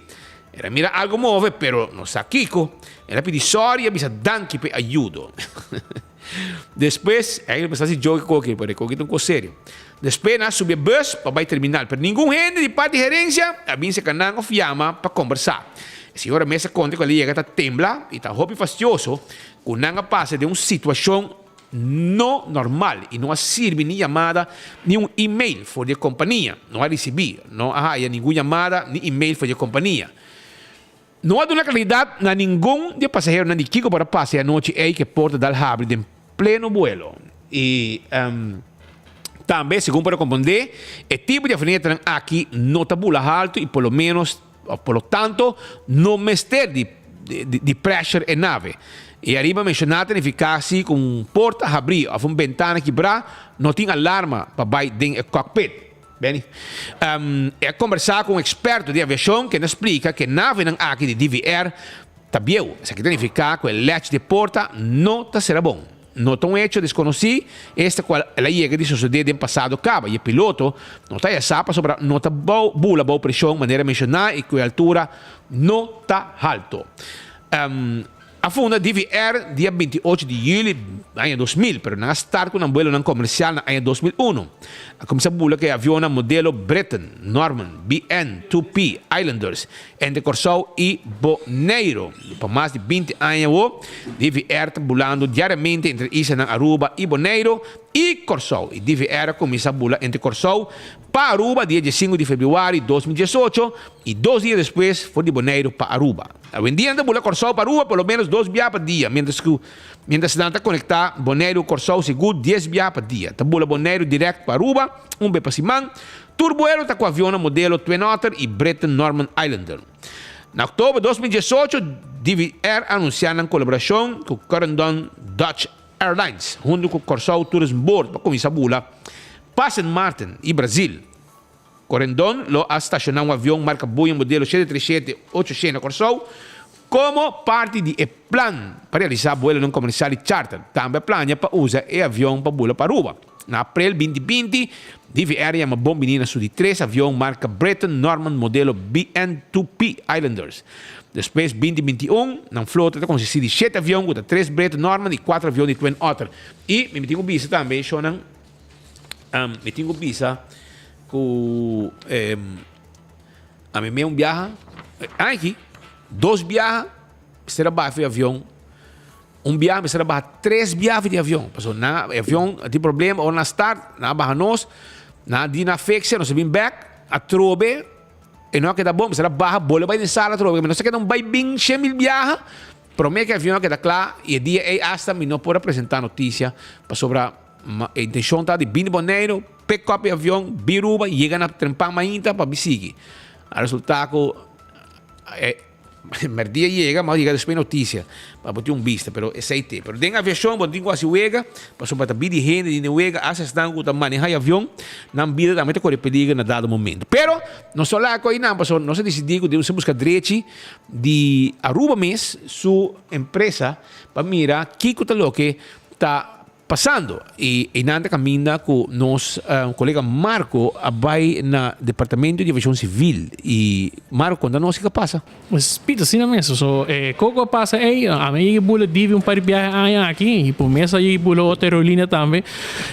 el a mira algu move pero no sa kiko. El a pidi sòri i a bisa danki pa e ayudo. Despues, e a hasi joke ku oki, pero e koki ta un kos serio. Despues nan a subi e bus pa bai terminal, pero ningun hende di parti gerensia a bin serka nan of yama pa kombersá. E señora mes a konta ku el a yega ta tembla i ta hopi fastioso ku nan a pasa den un situashon no normal i no a sirbi ni yamada ni un email for di e kompania. No a risibí, no a haya ningun yamada ni email for di e kompania. No a duna klaridat na ningun di e pasaheronan di kiko por a pasa e anochi ei ku e porta dal habri den pleno buelo. I tambe, segun por a komprondé, e tipo di avionetanan aki no ta bula haltu i por lo ménos òf por lo tanto no mester di di pressure e nave. E ariba menshoná ta nifiká si ku un porta habrí òf un bentana kibrá, no tin alarma pa bai den e cockpit. Benny e a kombersá ku un eksperto di aviashon kende a splika ku e navenan aki di DVR ta bieu. Esaki ta nifiká ku e lèch di e porta no ta sera bon. No ta un hecho deskonosí esta ku el a yega di sosodé den pasado kaba i e piloto no ta haya sa pasobra no ta bula bou preshon manera menshoná i ku e altura no ta halto. A funda DVR dia 28 di juli aña 2000, pero nan a start ku nan buelonan komersial na aña 2001. A kuminsá bula ku e avionnan modelo Britten Norman BN-2P Islanders entre Kòrsou i Boneiru. Pa mas di 20 aña awor, DVR ta bulando diariamente entre islanan Aruba i Boneiru i Kòrsou. I DVR a kuminsá bula entre Kòrsou pa Aruba dia 15 di febrüari 2018 i dos dia despues for di Boneiru pa Aruba. Awendia nan ta bula Kòrsou pa Aruba por lo ménos dos biaha pa dia, miéntras ku miéntras nan ta konektá Boneiru ku Kòrsou sigur dies biaha pa dia. Ta bula Boneiru dirèkt pa Aruba un be pa siman. Tur buelo ta ku avionnan modelo Twin Otter i Britten Norman Islander. Na òktober 2018, DV Air a anunsiá nan kolaborashon ku Corendon Dutch Airlines huntu ku Kòrsou Tourism Board pa kuminsá bula pa Sint Maarten i Brazil. Corendon lo a stashoná un avion marka Boeing modelo 737-800 na Kòrsou komo parti di e plan pa realisá buelonan komersial i charter. Tambe a plania pa usa e avion pa bula pa Aruba. Na aprel 2020, DVR yama bon bini na su di tres avion marka Britten Norman modelo BN-2P Islanders. Despues 2021, nan flota ta konsistí di shete avion ku ta tres Britten Norman i kuater avion di Twin Otter. I mi tin ku bisa tambe, shownan. Mi tin ku bisa ku ami mi un biaha aki dos biaha mester a baha for di avion un biaha mester a baha tres biaha for di avion pasobra nan e avion a tin problema ora nan a start nan a baha nos nan a di nan a fix nos a bin bek atrobe e no a keda bon mester a baha bolbe bai den sala atrobe nos a keda un bai bin shen mil biaha prome ku e avion a keda kla i e dia ei asta mi no por a presenta notisia pasobra. Ma e intencion ta di bini Boneiru, pick up e avion, bin Aruba, yega na trempan mainta pa bin sigui. A resulta cu e merdia yega, ma yega despues noticia, pa bo tin un bista, pero esey te. Pero den aviacion bo no tin cu haci wega, pasobra ta bini hende di den wega, hasta esnan cu ta maneha e avion, nan bida tambe ta core peligro na dado momento. Pero nos no laga cu aynan, pasobra nos a dicidi cu debemos busca drechi di Aruba mes su empresa pa mira kico ta loke ta Pasando y eynan ta caminda cu nos colega Marco a bay na Departamento di Aviacion Civil y Marco conta nos kico a pasa. Pues Pito asina mes so e coco a pasa ey ami a yega bula divi un par di biahe aña aki y por mes a yega bula otro aerolinea tambe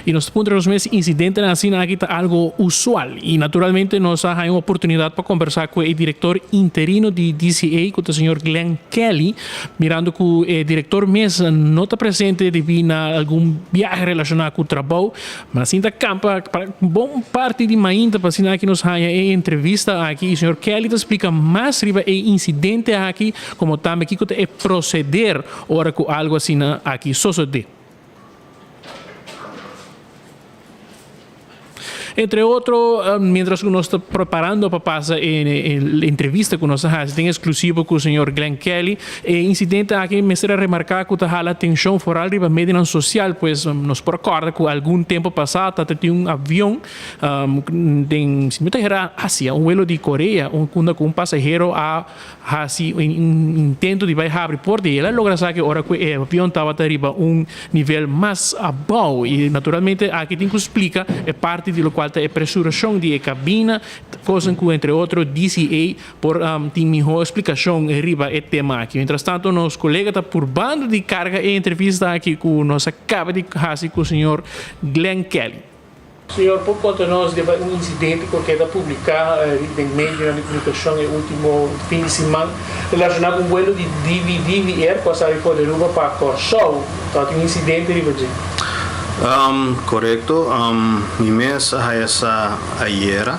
y nos ta puntra nos mes si incidentenan asina aki ta algo usual y naturalmente nos a haya un oportunidad pa combersa cu e director interino di DCA cu ta señor Glenn Kelly Mirando ku e direktor mes no ta presente debí na algun biahe relashoná ku trabou, ma sin ta kampa pa bon parti di mainta pa asina aki nos haña e entrevista aki i señor Kelly ta splika mas riba e insidente aki komo tambe kiko ta e proseder ora ku algu asina aki sosodé. Entre otro, mientras cu nos ta preparando pa pasa e entrevista cu nos a haci den exclusivo cu señor Glenn Kelly, e incidente aki mester a remarca cu ta hala atencion foral riba medionan social, pues nos por acorda cu algun tempo pasa ta tin un avion den, si mi ta hera, Asia, un vuelo di Korea, unda cu un pasahero a Hasi un intento di bai habri porta y el a logra sa ki ora cu e avion tabata riba un nivel mas abao y naturalmente aki tin cu splica e parti di locual ta e presuracion di e cabina, cosnan cu entre otro DCA por tin miho splicacion riba e tema aki. Mientras tanto nos colega ta purbando di carga e entrevista aki cu nos a caba di hasi cu señor Glenn Kelly. Señor por konta nos riba un insidente ku a keda publiká den medionan di komunikashon e último fin di siman relashoná ku un buelo di DVDV Air ku a sali for di Aruba pa Kòrsou. Tabatin un insidente riba dje. Korekto. Mi mes a haya sa ayera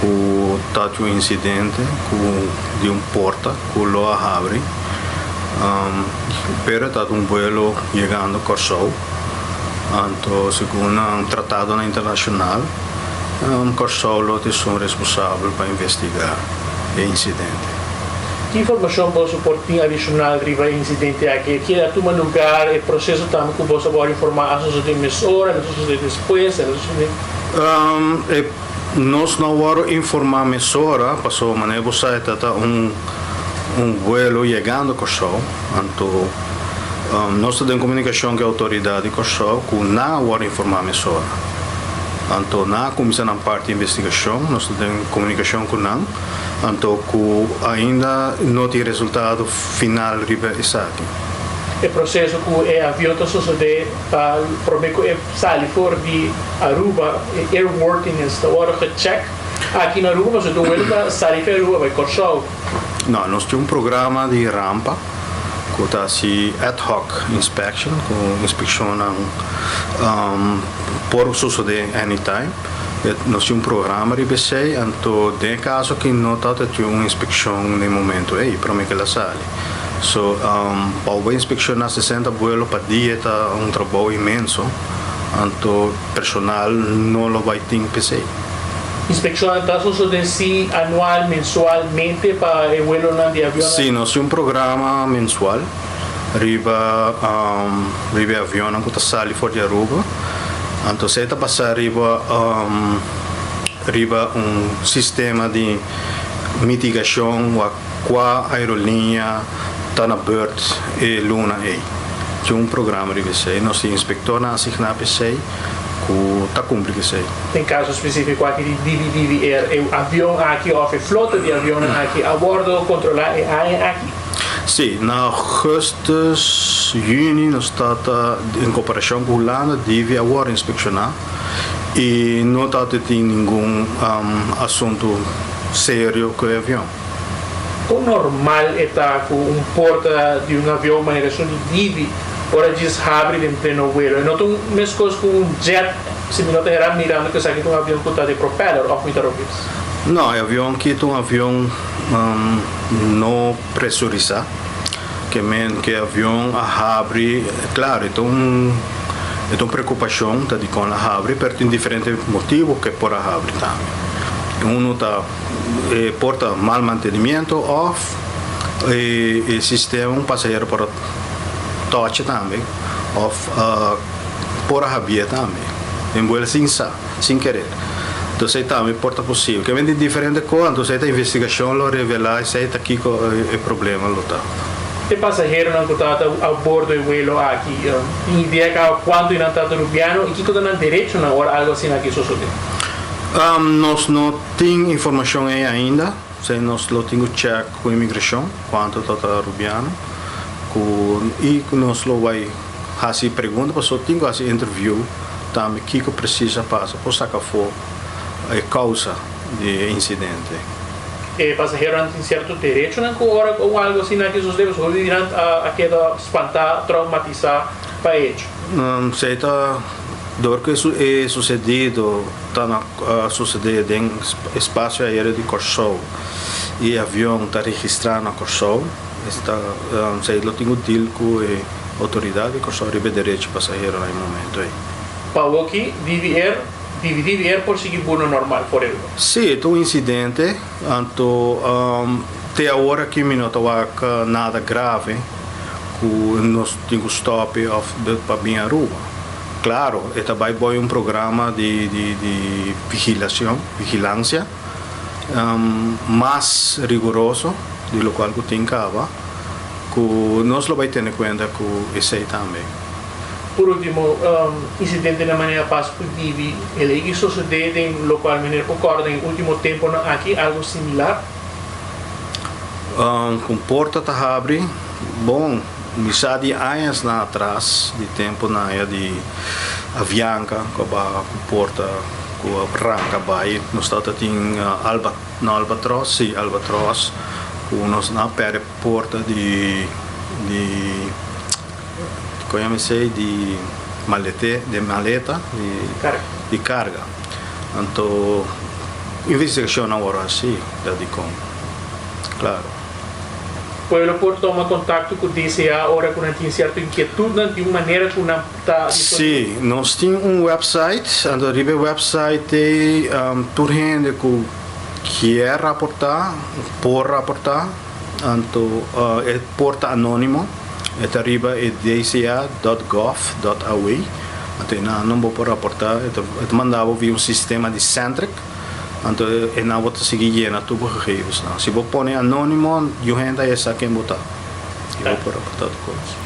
ku tabatin un insidente ku di un porta ku lo a habri, pero tabatin un buelo yegando Kòrsou. Anto segun nan tratadonan internashonal, Kòrsou lo ta esun responsabel pa investigá e insidente. Ki informashon boso por tin adishonal riba e insidente aki? E keda tuma lugar, e proseso tambe ku boso a wòrdu informá a sosodé mesora, a sosodé despues, a sosodé. E nos no a wòrdu informá mesora, pasobra manera bo sa e ta ta un un vuelo yegando Kòrsou, anto nos ta den komunikashon ku e outoridat di Kòrsou ku nan a wòrdu informá mesora. Anto nan a kuminsá nan parti investigashon, nos ta den komunikashon ku nan. Anto ku ainda no tin resultado final riba esaki. E proseso ku e avion ta sosodé pa promé ku e sali for di Aruba, e airworthiness ta wòrdu gechèk aki na Aruba pasobra tur welo ta sali for Aruba bai Kòrsou. No, nos tin un programa di rampa ku ta hasi ad hoc inspection, ku inspekshonnan por sosodé anytime. Nos tin un programa riba esei, anto den e kaso aki no tabata tin un inspekshon den e momento ei prome ke el a sali. So, pa bo inspekshoná sesenta buelo pa dia ta un trabou inmenso, anto personal no lo bai tin p'esei. Inspekshonnan ta sosodé si anual, mensualmente pa e buelonan di avionnan? Si, nos tin un programa mensual riba riba e avionnan ku ta sali for di Aruba. Anto esei ta basá riba riba un sistema di mitigashon wak kua aerolínea ta na bùrt e luna ei. Tin un programa riba esei. Nos tin inspektornan asigná pa esei ku ta kumpli ku esei. Den kaso spesífiko aki di Divi Divi Air, e avion aki òf e flota di avionnan aki a wòrdu kontrolá e aña aki? Sí, na augustus, juni nos ta ta en koperashon ku Hulanda, Divi a wòrdu inspekshoná i no tabata tin ningun asuntu serio ku e avion. Kon normal e ta ku un porta di un avion manera esun di Divi ora djis habri den pleno vuelo? E no ta un meskos ku un jet, si mi no ta hera mirando ku esaki ta un avion ku ta di propeller òf mi ta robes? No, e avion aki ta un avion No presurisá, ke men ke avion a habri, klaro e ta un e ta un preokupashon ta dikon a habri, pero tin diferente motibu ke por a habri tambe. Unu ta e por ta mal mantenimiento òf e e sistema un pasahero por a tòchi tambe òf por a habié tambe den buel sin sa. Sin kerer. Entonces ei tambe por ta posibel. Ke men tin diferente kos, entonces ei ta investigashon lo revelá esei ta kiko e problema lo ta. E pasaheronan ku tabata a bordo e vuelo aki tin idea kaba kuantu di nan tabata Rubiano i kiko ta nan derechonan ora algu asina aki sosodé? Nos no tin informashon ei ainda. Esei nos lo tin ku chèk ku imigrashon kuantu tabata Rubiano ku i nos lo bai Hasi pregunta pasobra tin ku hasi interview tambe kiko presis a pasa por saka afó e kousa di e insidente. E pasaheronan tin sierto derechonan ku ora ku algu asina aki sosode pasobra hopi di nan a keda spantá, traumatisá pa e hecho. Esei ta dor ku e susedido ta na susede den espasio aereo di Kòrsou i e avion ta registrá na Kòrsou. Esta esei lo tin ku deal ku e outoridat di Kòrsou riba e derecho pasahero na e momento ei. Pa awoki, Divi Air, Divi Divi Air por sigui buno normal for Aruba. Sí, e ta un insidente, anto te awor aki mi no ta wak nada grave ku nos tin ku stòp òf pa bin Aruba. Klaro, e ta bai boi un programa di di vigilacion, vigilancia. mas riguroso di locual cu tin caba, cu nos lo bay tene cuenta cu esey tambe. Por ultimo, incidente na manera pas cu Divi, e ley ki sosode den locual meneer por corda den e ultimo temponan aki, algo similar? Con porta ta habri, bon, mi sa di añasnan atras, di temponan aya di Avianca cu a baha cu porta. Ku a ranka bai nos tabata tin alba no albatros si albatros ku nos a perde porta di di kon yama esei di malete di maleta di karga anto investigashon a wòrdu hasi ta dikon klaro. Pueblo por toma kontakto ku DCA ora ku nan tin sierto inkietudnan di un manera ku nan. Ta disponibel. Sí, nos tin un website, anto riba e website ei tur hende ku kier raportá por raportá. Anto e por ta anónimo, e ta riba e dca dot gov dot aw. Anto e nan bo por raportá, e ta e ta manda bo via un sistema di Centric, anto e nan bo ta sigui yena tur bo gegevensnan. Si bo pone anónimo, yu hende a sa ken bo ta i bo por raportá tur kos.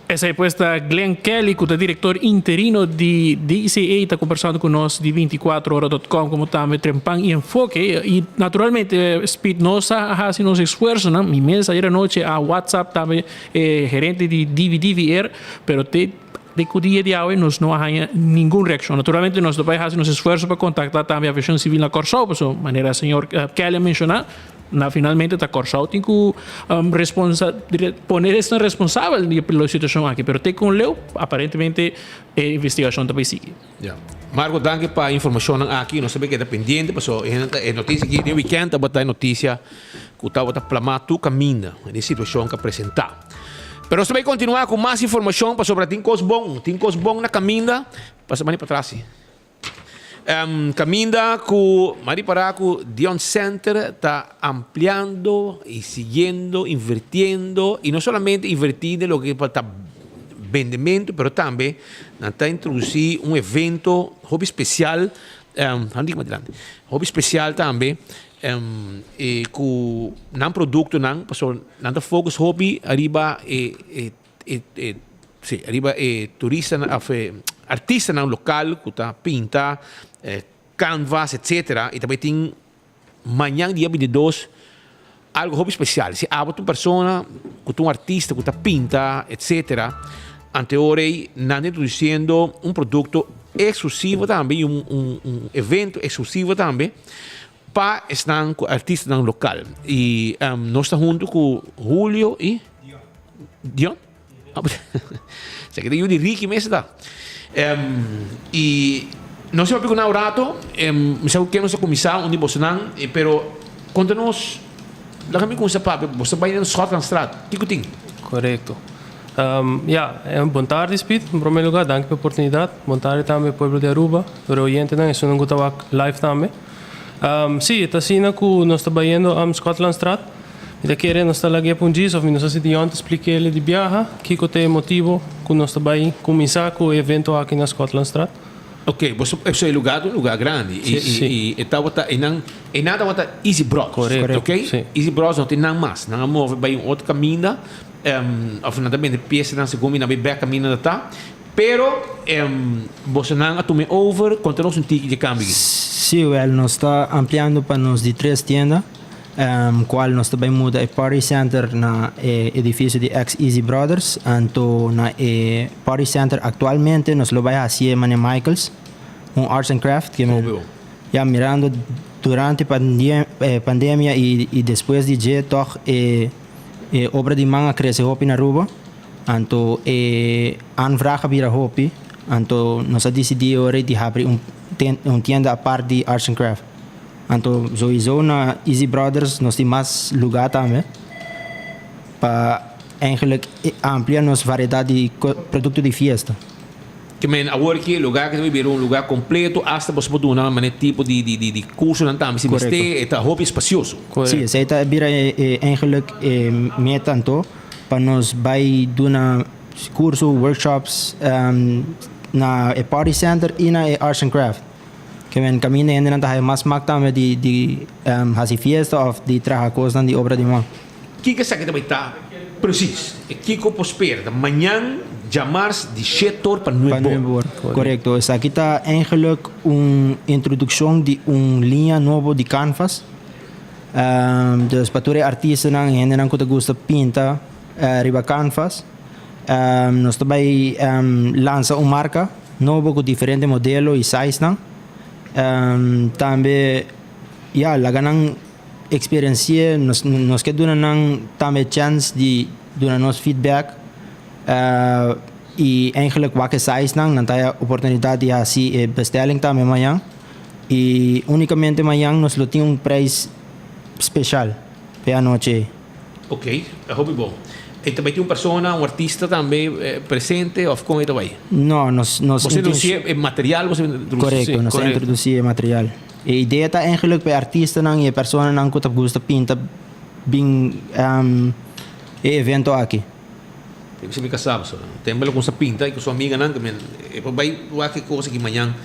Esei pues ta Glenn Kelly cu ta director interino di DCA ta conversando cu nos di 24ora dot com como tambe Trempan y Enfoke y naturalmente Speed nos a haci nos esfuerzonan mi mes ayer anochi a WhatsApp tambe e gerente di DVDVR pero te te cu dia di awe nos no a haya ningun reaccion. Naturalmente nos ta bay haci nos esfuerzo pa contacta tambe Aviacion Civil na Corsou pasobra manera señor Kelly a menciona Na finalmente ta Kòrsou tin ku responsa pone esnan responsabel di e situashon aki, pero te kon leu aparentemente e investigashon ta bai sigui. Ya. Marco danki pa e informashonnan aki, nos ta bai keda pendiente pasobra e hende ta e notisia aki den wikènt tabata e notisia ku tabata plamá tur kaminda di e situashon ku a presentá. Pero nos ta bai kontinuá ku mas informashon pasobra tin kos bon, tin kos bon na kaminda, pasa mani patras si. Caminda cu m'a ripara cu Dion Center ta ampliando y siguiendo, invirtiendo y no solamente inverti den loke ta bendemento pero tambe nan ta introduci un evento hopi special, hopi special tambe cu nan productonan pasobra nan ta focus hopi ariba e E e si ariba e turistanan of e artistanan lokal ku ta pinta canvas etcetera i ta bai tin mañan dia bintidos algo hopi spesial. Si abo ta un persona ku ta un artista ku ta pinta etcetera ante ora ei nan ta introdusiendo un produkto eksklusivo tambe i un un un evento eksklusivo tambe pa esnan ku artistanan lokal. I nos ta huntu ku Julio i Dion. Esaki ta yu di Ricky mes ta. I nos a papia ku nan un rato, mi sa ku ken nos a kuminsá un di bosonan, pero konta nos, laga mi kuminsá papia, boso ta bai den Schotlandstraat, kiko tin? Korekto. Ya, bon tardi Speed, en primer lugar danki pa e oportunidat. Bon tardi tambe pueblo di Aruba, tur e oyentenan, esunnan ku ta wak live tambe. Sí, e ta asina ku nos ta bayendo Schotlandstraat. Mi ta kere nos ta lag'é pa un djis òf mi no sa si Dion ta splik'é di biaha kiko ta e motibu ku nos ta bai kuminsá ku e evento aki na Schotlandstraat. Ok, boso e lugar ta un lugar grandi i i e tabata einan einan tabata Easy Bros. Korekto, ok? sí. Easy Bros no tin nan mas, nan a move bai un otro kaminda òf nan ta bende piesanan segun mi nan bai bèk kaminda ta ta. Pero bosonan a tuma e over, konta nos un tiki dje kambio aki. Sí, wèl, nos ta ampliando pa nos di tres tienda, kual nos ta bai muda e Party Center na e edifisio di ex Easy Brothers. Anto na e Party Center aktualmente nos lo bai hasié manera Michaels, un Arts and Craft. Ke men, ya mirando durante pandemia i despues di dje tòg e obra di man a krese hopi na Aruba. Anto e aanvraag a bira hopi, anto nos a disidí e ora di habri un un tienda apart di Arts and Craft. Anto sowiso na Easy Brothers nos tin mas lugá tambe pa eigenlijk amplia nos variedat di produkto di fiesta. Ke men awor ki e lugá ki ta bira un lugá kompleto asta boso por duna manera tipo di di di kursonan tambe si mester e ta hopi espasioso. Sí, esei ta bira e eigenlijk e meta anto. Pa nos bai duna curso, workshops na e party center y na e arts and craft. Ke men caminda hendenan ta haya mas smak tambe di di haci fiesta of di traha cosnan di obra di man. Kiko esaki ta bai ta precies? Kiko por spera? Ta mañan djamars di shete or pa nuebe or. Korekto. Esaki ta eigenlijk un introduccion di un liña nobo di canvas. Dus pa tur e artistanan y hendenan cu ta gusta pinta riba canvas, nos ta bay lansa un marca nobo cu diferente modelo y sizenan. Tambe ya laga nan experienci'e, nos nos ke duna nan tambe e chance di duna nos feedback y eigenlijk wak e sizenan, nan ta haya oportunidad di haci e bestelling tambe mañan. Y unicamente mañan nos lo tin un prijs special p'e anochi ei. Ok, ta hopi bon. E ta bai tin un persona, un artista tambe presente of con e ta bai? No, nos nos Boso introduci e material, boso introduci? Correcto, nos a introduci e material. E idea ta eigenlijk p'e artistanan y e personanan cu ta gusta pinta. bin e evento aki. Tin ku mi kasá pasobra tempu el a kumsa pinta i ku su amiganan ku men e por bai wak e kos aki mañan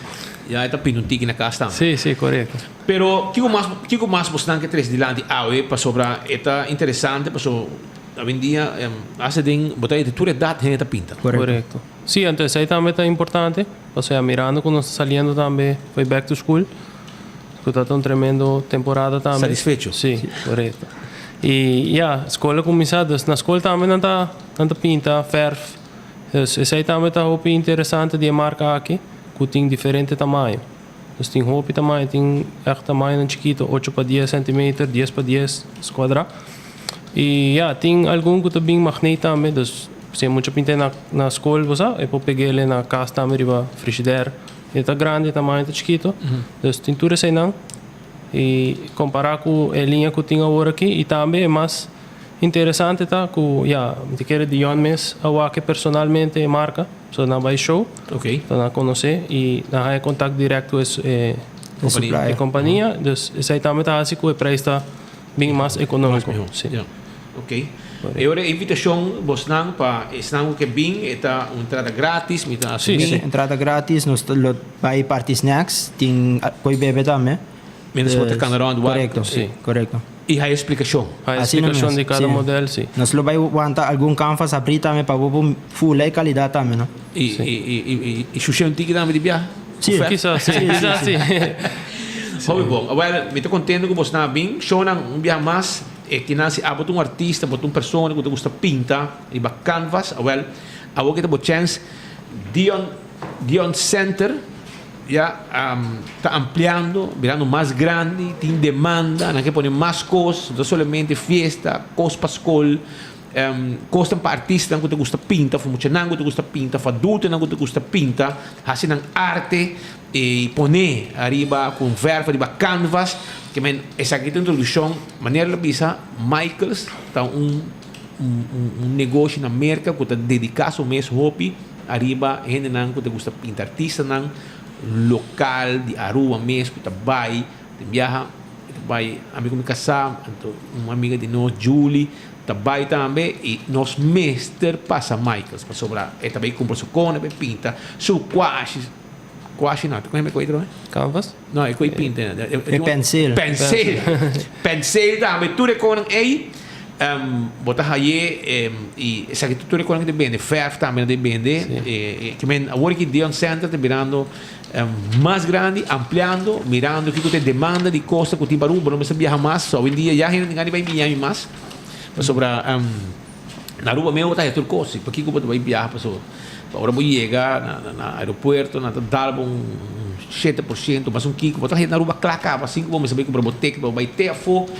ya e ta pinta un tiki na kas tambe. Sí, sí, korekto. Pero kiko mas kiko mas bosnan ke trese dilanti awe pasobra e ta interesante paso awendia hasta den bo ta di tur edat hende ta pinta. Korekto. Sí, anto esei tambe ta importante pasobra mirando ku nos ta saliendo tambe for back to school ku ta ta un tremendo temporada tambe. Satisfecho. Sí, korekto. I ya, skol a kuminsá, dus na skol tambe nan ta nan ta pinta, fèrf. Dus esei tambe ta hopi interesante di e marka aki, ku tin diferente tamaño. Dus tin hopi tamaño, tin ègt tamañonan chikito, ocho pa dies sèntimeter, dies pa dies skuadrá. I ya, tin algun ku ta bin magneet tambe, dus si e mucha pinta na na skol bo sa, e por peg'é na kas tambe riba frishidèr. E ta grandi, e tamaño ta chikito, dus tin tur eseinan. I kompará ku e liña ku tin awor aki i tambe e mas interesante ta ku ya mi ta kere Dion mes a wak personalmente e marka so nan bai show so nan konosé i nan haña kontak dirèkt ku e e kompania dus esei tambe ta hasi ku e preis ta bin mas ekonómiko. Si. Ok. E ora e invitashon bosnan pa esnan ku ke bin e ta un entrada gratis mi ta asumí. Si, entrada gratis nos ta lo bai parti snacks tin koi bebe tambe. Mientras bo ta kana rond wak. Korekto, korekto. I hay splikashon. Hay splikashon di kada model, si. Nos lo bai wanta algun canvas abrí tambe pa bo por fula e kalidat tambe no. I i i shushe un tiki tambe di biaha? Si, kisas si, kisas si. Hopi bon. Awel mi ta kontento ku bosnan a bin. Shownan un biaha mas. E kinan si abo ta un artista, bo ta un persona ku ta gusta pinta riba canvas, awel awor ke ta bo chèns. Dion Dion Center ya ta ampliando, birando mas grandi, tin demanda, nan ke pone mas kos, no ta solamente fiesta, kos pa skol, kosnan pa artistanan ku ta gusta pinta, òf muchanan ku ta gusta pinta, òf adultonan ku ta gusta pinta, hasi nan arte. E pone ariba cu un verf ariba canvas. Ke men esaki ta introduccion. Manera lo bisa Michaels ta un un negoshi na Merca cu ta dedica su mes hopi ariba hendenan cu ta gusta pinta artistanan local di Aruba mes cu ta bay ta biaha ta bay ami cu mi casa anto un amiga di nos Julie ta bay tambe y nos mester pasa Michaels pasobra e ta bay cumpra su cona e bay pinta su cuashi. Kuashi no, kon hende koi trohe? Canvas? No, e koi pinta. E penseel. Penseel. Penseel tambe, tur e konan ei, bo ta haye i esaki tur e konan ku ta bende, verf tambe nan ta bende. Ke men awor aki Dion Center ta birando mas grandi, ampliando, mirando kiko ta e demanda di kosta ku tin pa Aruba. Bo no mester biaha mas, so awendia ya hende no tin gana di bai Miami mas, pasobra Na Aruba mes bo ta haña tur kos, pakiko bo ta bai biaha pasobra pa ora bo yega na aeropuerto nan ta dal bo un 7% mas un kiko, bo ta haña na Aruba kla kaba sin ku bo mester bai kumpra bo ticket pa bo bai te afó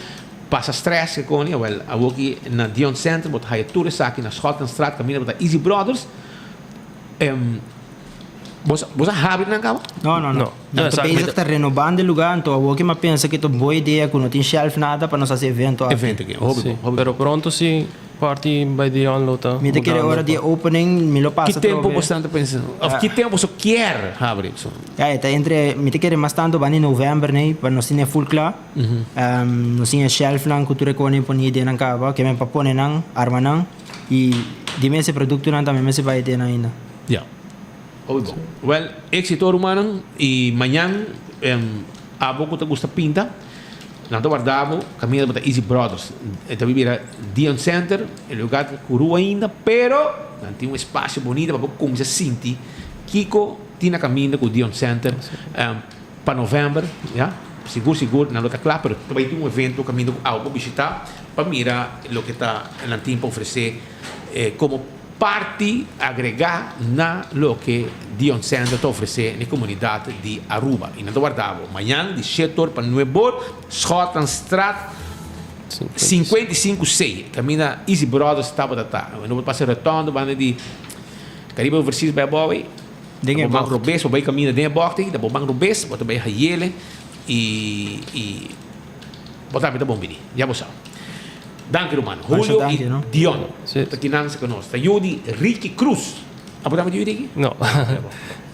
pasa stress ke koni, awel awoki na Dion Center bo ta haña tur esaki na Schotlandstraat kaminda bo ta Easy Brothers. Bo sa habri nan kaba? No, no, no. Nan ta bezig ta renobando e lugar, anto awor ke mi a pensa ke ta un bon idea ku no tin shelf nada pa nos hasi evento aki. Evento aki, hopi bon, hopi bon. Pero pronto si parti bai di on lo ta Mi ta kere mudando ora di e pa. opening mi lo Ki pasa tempo trobe. bo ta pensa? Of ki tempo boso kier habri? Ya, e ta entre, mi ta kere mas tanto banda di november nei, pa nos tin e full kla. Nos tin e shelfnan ku tur e kos poni den nan kaba, ke men pa pone nan, arma nan, i di mes e produktonan tambe mester bai den ainda. Ya. Hopi bon. Wel, éxito rumannan y mañan abo cu ta gusta pinta, nan ta warda bo caminda bo ta Easy Brothers. E ta bira Dion Center, e lugar ta curu ainda, pero nan tin un espacio bonito pa bo cuminsa sinti kico tin na caminda cu Dion Center pa november, ya. Sigur sigur nan lo ta cla, pero ta bay tin un evento caminda cu abo por bishita pa mira loke ta nan tin pa ofrece como. Parti agregá na loke Dion Center ta ofresé na e komunidat di Aruba. I nan ta warda bo mañan di shete or pa nuebe or, Schotlandstraat 55 C, kaminda Easy Brothers tabata ta. No por pasa rotonde banda di Caribe Overseas bai abou ei. Den e Bo ban bocht. robes, bo bai kaminda den e bocht ei, bo ban robes, bo ta bai Hayele i i bo tambe ta bon bini. Ya bo sa. Danki ruman. Masha Julio danki, y no? Dion ta kinan sa conos. Ta yu di Ricky Cruz. Abo tambe ta yu di Ricky? No.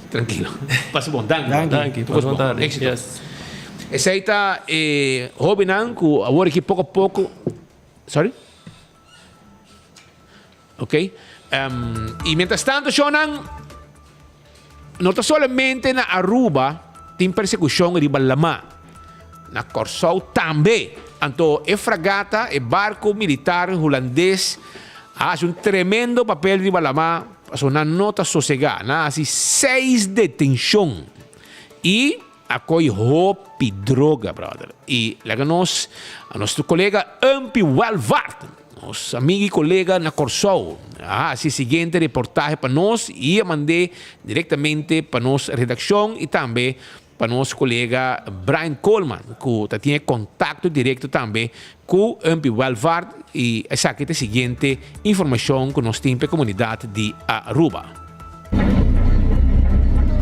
Trankilo. Pasa bon. Danki. Danki. Danki. Tur cos Pasa bon bon. tardi. Exito. Yes. Esey ta e hobennan cu awor aki poco a poco. Sorry? Ok. Um, y mientras tanto, Shonan, no ta solamente na Aruba tin persecucion riba lama. Na Kòrsou tambe. Anto e fragata, e barco militar hulandes, a haci un tremendo papel riba lama, pasobra nan no ta sosega. Nan a haci seis detencion y a coy hopi droga, brother. Y laga nos, a nos colega Umpy Welvaart, nos amigo y colega na Kòrsou, a haci e siguiente reportahe pa nos y a mand'é directamente pa nos redaccion y tambe pa nos colega Brian Coleman cu ta tin e contacto directo tambe cu Umpy Welvaart y esaki ta e siguiente informacion cu nos tin pa e comunidad di Aruba.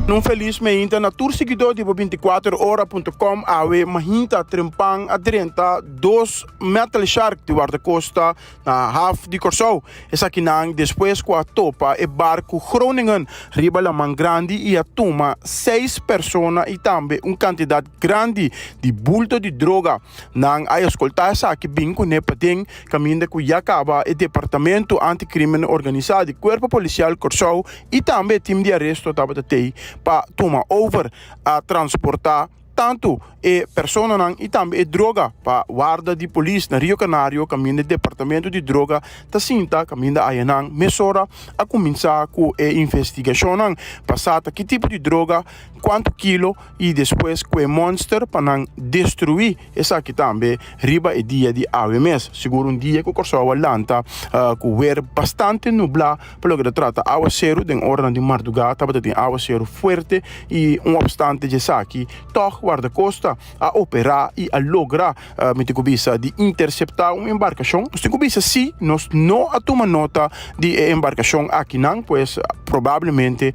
Un felis meinta na tur siguidó di bo 24 ora punto com awe mahinta trempan a drenta dos metal shark di wardakosta na haf di Kòrsou. Esakinan despues ku a topa e barku Groningen riba laman grandi i a tuma seis persona i tambe un kantidat grandi di bulto di droga. Nan a eskoltá esaki bin kuné paden kaminda ku ya kaba e Departamento Anti-Krimen Organisá di Kuerpo Polisial Kòrsou i tambe e tim di aresto tabata tei pa tuma over. A transportá tantu e personanan i tambe e droga pa warda di polis na Rio Canario kaminda e departamento di droga ta sinta kaminda ayanan mesora a kuminsá ku e investigashonnan pa sa ta ki tipo di droga, kuantu kilo i despues ku e monster pa nan destruí esaki tambe riba e dia di awe mes. Sigur un dia ku Kòrsou a lanta ku wer bastante nublá pa loke ta trata awaseru den oranan di mardugá tabata tin awaseru fuerte i un opstante dje esaki tòg Wardakosta a operá i a logra mi tin ku bisa di interseptá un embarkashon. Nos tin ku bisa si nos no a tuma nota di e embarkashon akinan pues probablemente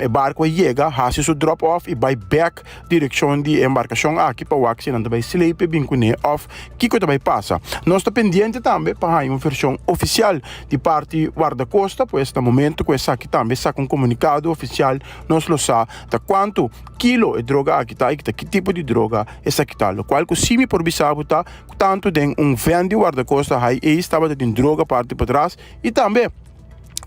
e barku a yega hasi su drop off i bai bèk direkshon di e embarkashon aki pa wak si nan ta bai slepe bin kuné òf kiko ta bai pasa. Nos ta pendiente tambe pa haña un vershon ofisial di parti Wardakosta, pues na momento ku esaki tambe saka un komunikado ofisial nos lo sa ta kuantu kilo e droga aki ta i ta ki tipo di droga esaki ta. Lokual ku si mi por bisa bo ta ku tantu den un vèn di Wardakosta Hi-Ace tabata tin droga parti patras i tambe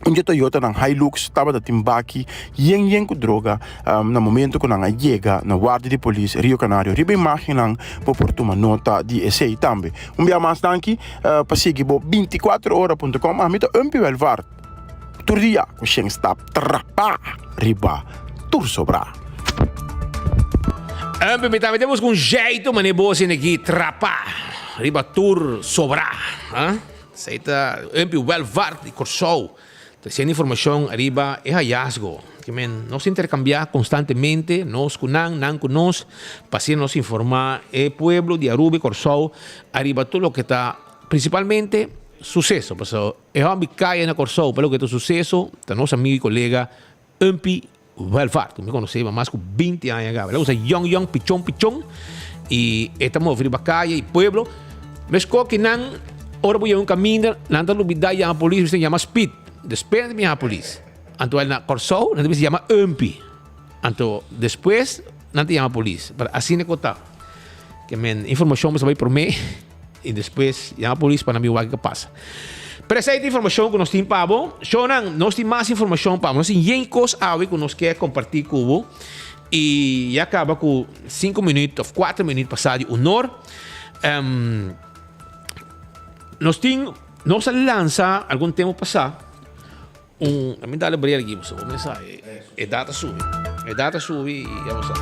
Un dje Toyotanan Hilux tabata tin baki yen yen ku droga na momento ku nan a yega na warda di polis Rio Canario. Riba imagennan bo por tuma nota di esei tambe. Un bia mas danki pa sigui bo 24 ora punto com. Ami ta Umpy Welvaart tur dia ku shen stap trapa riba tur sobra. Umpy mi tambe ta buska un jeito mane bo asina aki trapa riba tur sobra. Esei ta Umpy Welvaart di Kòrsou tresiendo informashon ariba e hayasgo. Ke men nos interkambiá konstantemente, nos ku nan, nan ku nos, pa asina nos informá e pueblo di Aruba i Kòrsou ariba tur loke ta prinsipalmente suseso. Pasobra e hòmber kaya na Kòrsou pa loke ta suseso ta nos amigu i kolega Umpy Welvaart, ku mi konosé pa mas ku 20 aña kaba. El a usa yòn yòn, pichon pichon i e ta move riba kaya i pueblo. Meskó ki nan ora bo yega un kaminda nan ta lubidá yama polis, mester yama speed. Despues nan ta bin yama polis. Anto el na Kòrsou nan ta bisa yama Umpy. Anto despues nan ta yama polis. Pero asina ku ta. Ke men informashon mester bai promé. I despues yama polis pa nan bin wak kiko pasa. Pero esei ta informashon ku nos tin pa bo. Shownan, nos tin mas informashon pa bo. Nos tin yen kos awe ku nos ke kompartí ku bo. I ya kaba ku sinku minüt òf kuater minüt pasá di unor. Um, nos tin, nos a lansa algun tempu pasá un, mi dale bril aki, pasobra bo mester sa, e data subi. E data subi i ya bo sa.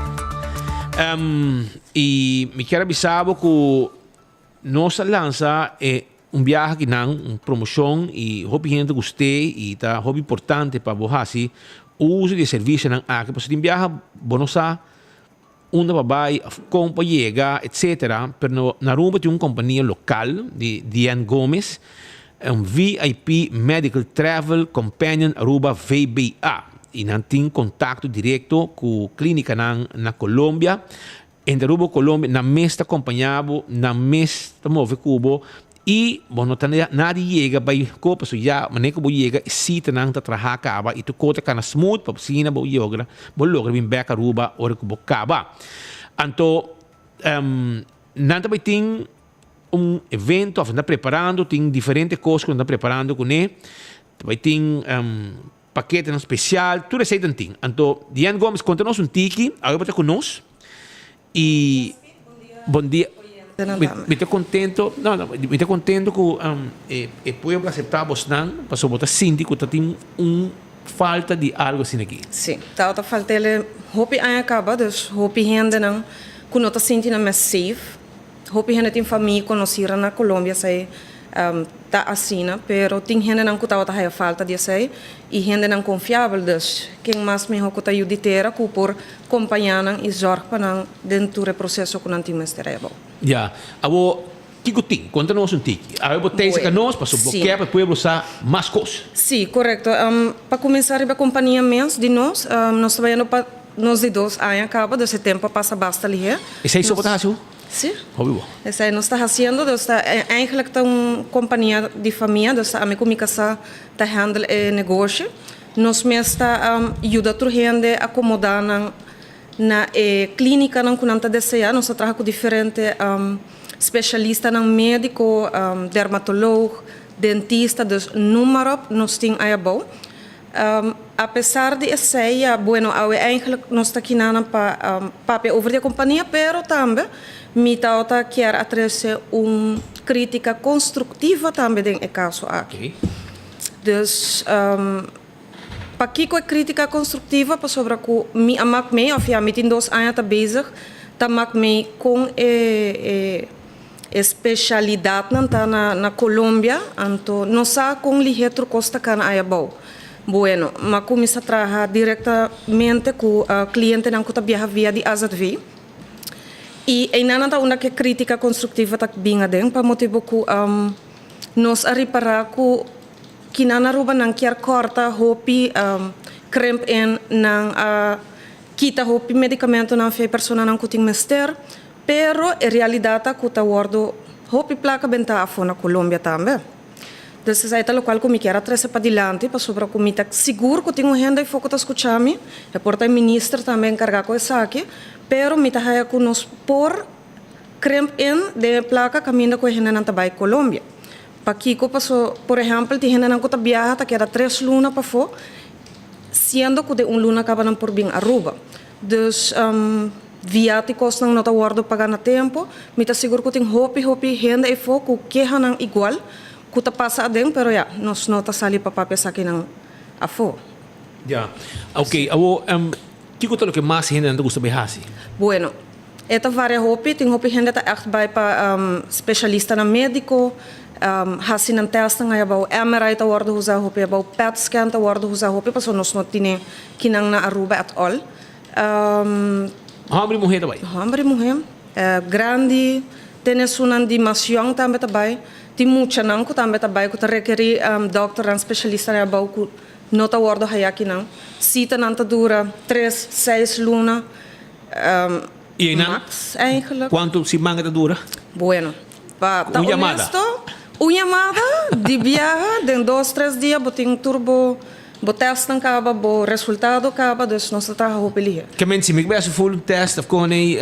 Um, i mi kier a bisa bo ku Nos a lansa e un biaha akinan, un promocion y hopi hende ta gust'é y ta hopi importante pa bo haci uso di e servicionan aki pasobra tin biaha bo no sa unda pa bay of con pa yega etcetera pero no na Aruba tin un compania local di Diane Gomez un VIP Medical Travel Companion Aruba VBA y nan tin contacto directo cu clinicanan na Colombia. Entre Aruba Colombia nan mes ta kompañá bo, nan mes ta move ku bo i bo no ta nada di yega bai ko pasobra ya manera ku bo yega e sitanan ta traha kaba i tur ko ta kana smooth pa asina bo yogra bo logra bin bek Aruba ora ku bo kaba. Anto nan ta bai tin. un evento of nan ta preparando, tin diferente kos ku nan ta preparando kuné. Ta bai tin paketenan spesial, tur esei nan tin. Anto Diane Gomez konta nos un tiki, awe bo ta ku nos i bon dia. Mi ta kontento, no, no, mi ta kontento ku e pueblo a aseptá bosnan pasobra bo ta sinti ku ta tin un falta di algo asina aki. Sí, tabata falt'el hopi aña kaba, dus hopi hendenan ku no ta sinti nan mes safe. Hopi hende tin famia konosí na Colombia esei ta asina, pero tin hendenan ku tabata haya falta di esei i hendenan konfiabel, dus ken mas mihó ku ta yu di tera ku por kompañá nan i zòrg pa nan den tur e proseso ku nan tin mester abou. Ya, abo kiko tin? Konta nos un tiki. Awe bo tei saka nos pasobra bo ke pa e pueblo sa mas kos. Sí, korekto. Pa kuminsá riba e kompania mes di nos, nos ta bayendo pa nos di dos aña kaba, dus e tempu a pasa basta lihé. Esei so bo ta hasi ho? Sí. Hopi bo. Esei nos ta hasiendo, dus ta eigenlijk ta un kompania di famia, dus ta ami ku mi kasá ta handle e negoshi. Nos mes ta yuda tur hende akomodá nan na e klínikanan ku nan ta deseá. Nos ta traha ku diferente spesialistanan médiko, dermatoloog, dentista, dus noem maar op, nos tin ei abou. Apesar di esei, ya, bueno, awe eigenlijk nos ta kinanan pa papia over di e kompania, pero tambe mi tabata kier a trese un kritika konstruktivo tambe den e kaso aki. Dus, pakiko e kritika konstruktivo? Pasobra ku mi a mak mei, òf ya, mi tin dos aña ta bezig ta mak mei kon e. E specialidadnan ta na na Colombia, anto no sa con lihe tur cos ta cana aya abou. Bueno, m'a cuminsa traha directamente cu clientenan cu ta biaha via di AZV. Y eynan ta unda cu e critica constructiva ta bin aden, pa motibo cu nos a ripara cu kinan Aruba nan kier corta hopi krimp in, nan a kita hopi medicamentonan via e personanan cu tin mester. Pero e realidad ta cu ta wordo hopi placa benta afo na Colombia tambe. Dus esai ta locual cu mi kier a trece padilanti pasobra cu mi ta sigur cu tin un hende afo cu ta scucha mi, e por ta e minister tambe encarga cu esaki, pero mi ta haya cu nos por krimp in den e placa caminda cu e hendenan ta bay Colombia. Pakico? Paso, por ehempel, tin hendenan cu ta biaha ta keda tres luna pafo, siendo cu den un luna caba nan por bin Aruba. Dus viaticosnan no ta wordo paga na tempo. Mi ta sigur cu tin hopi hopi hende eyfo cu kehanan igual cu ta pasa aden pero ya nos no ta sali pa papia esakinan afo. Ya, ok. Awo kico ta loke mas hendenan ta gusta bay haci? Bueno, e ta varia hopi. Tin hopi hende ta echt bay pa specialistanan medico, haci nan testnan ay abao. MRI ta wordo usa hopi abao, PET scan ta wordo usa hopi pasobra nos no tine Kinan na Aruba at all. Homber y muher ta bay? Homber y muher. Grandi, ten esunnan di mas yong tambe ta bay. Tin muchanan cu tambe ta bay cu ta rekeri dokternan specialistanan abou cu no ta wordo haya kinan. Citanan ta dura tres, seis luna Y einan max eigenlijk. Cuanto siman e ta dura? Bueno, pa ta Un yamada. honesto, un yamada di biaha den dos, tres dia bo tin tur bo Bo testnan kaba, bo resultado kaba, dus nos ta traha hopi lihe. Ke men si mi bai hasi full un test of kon ei,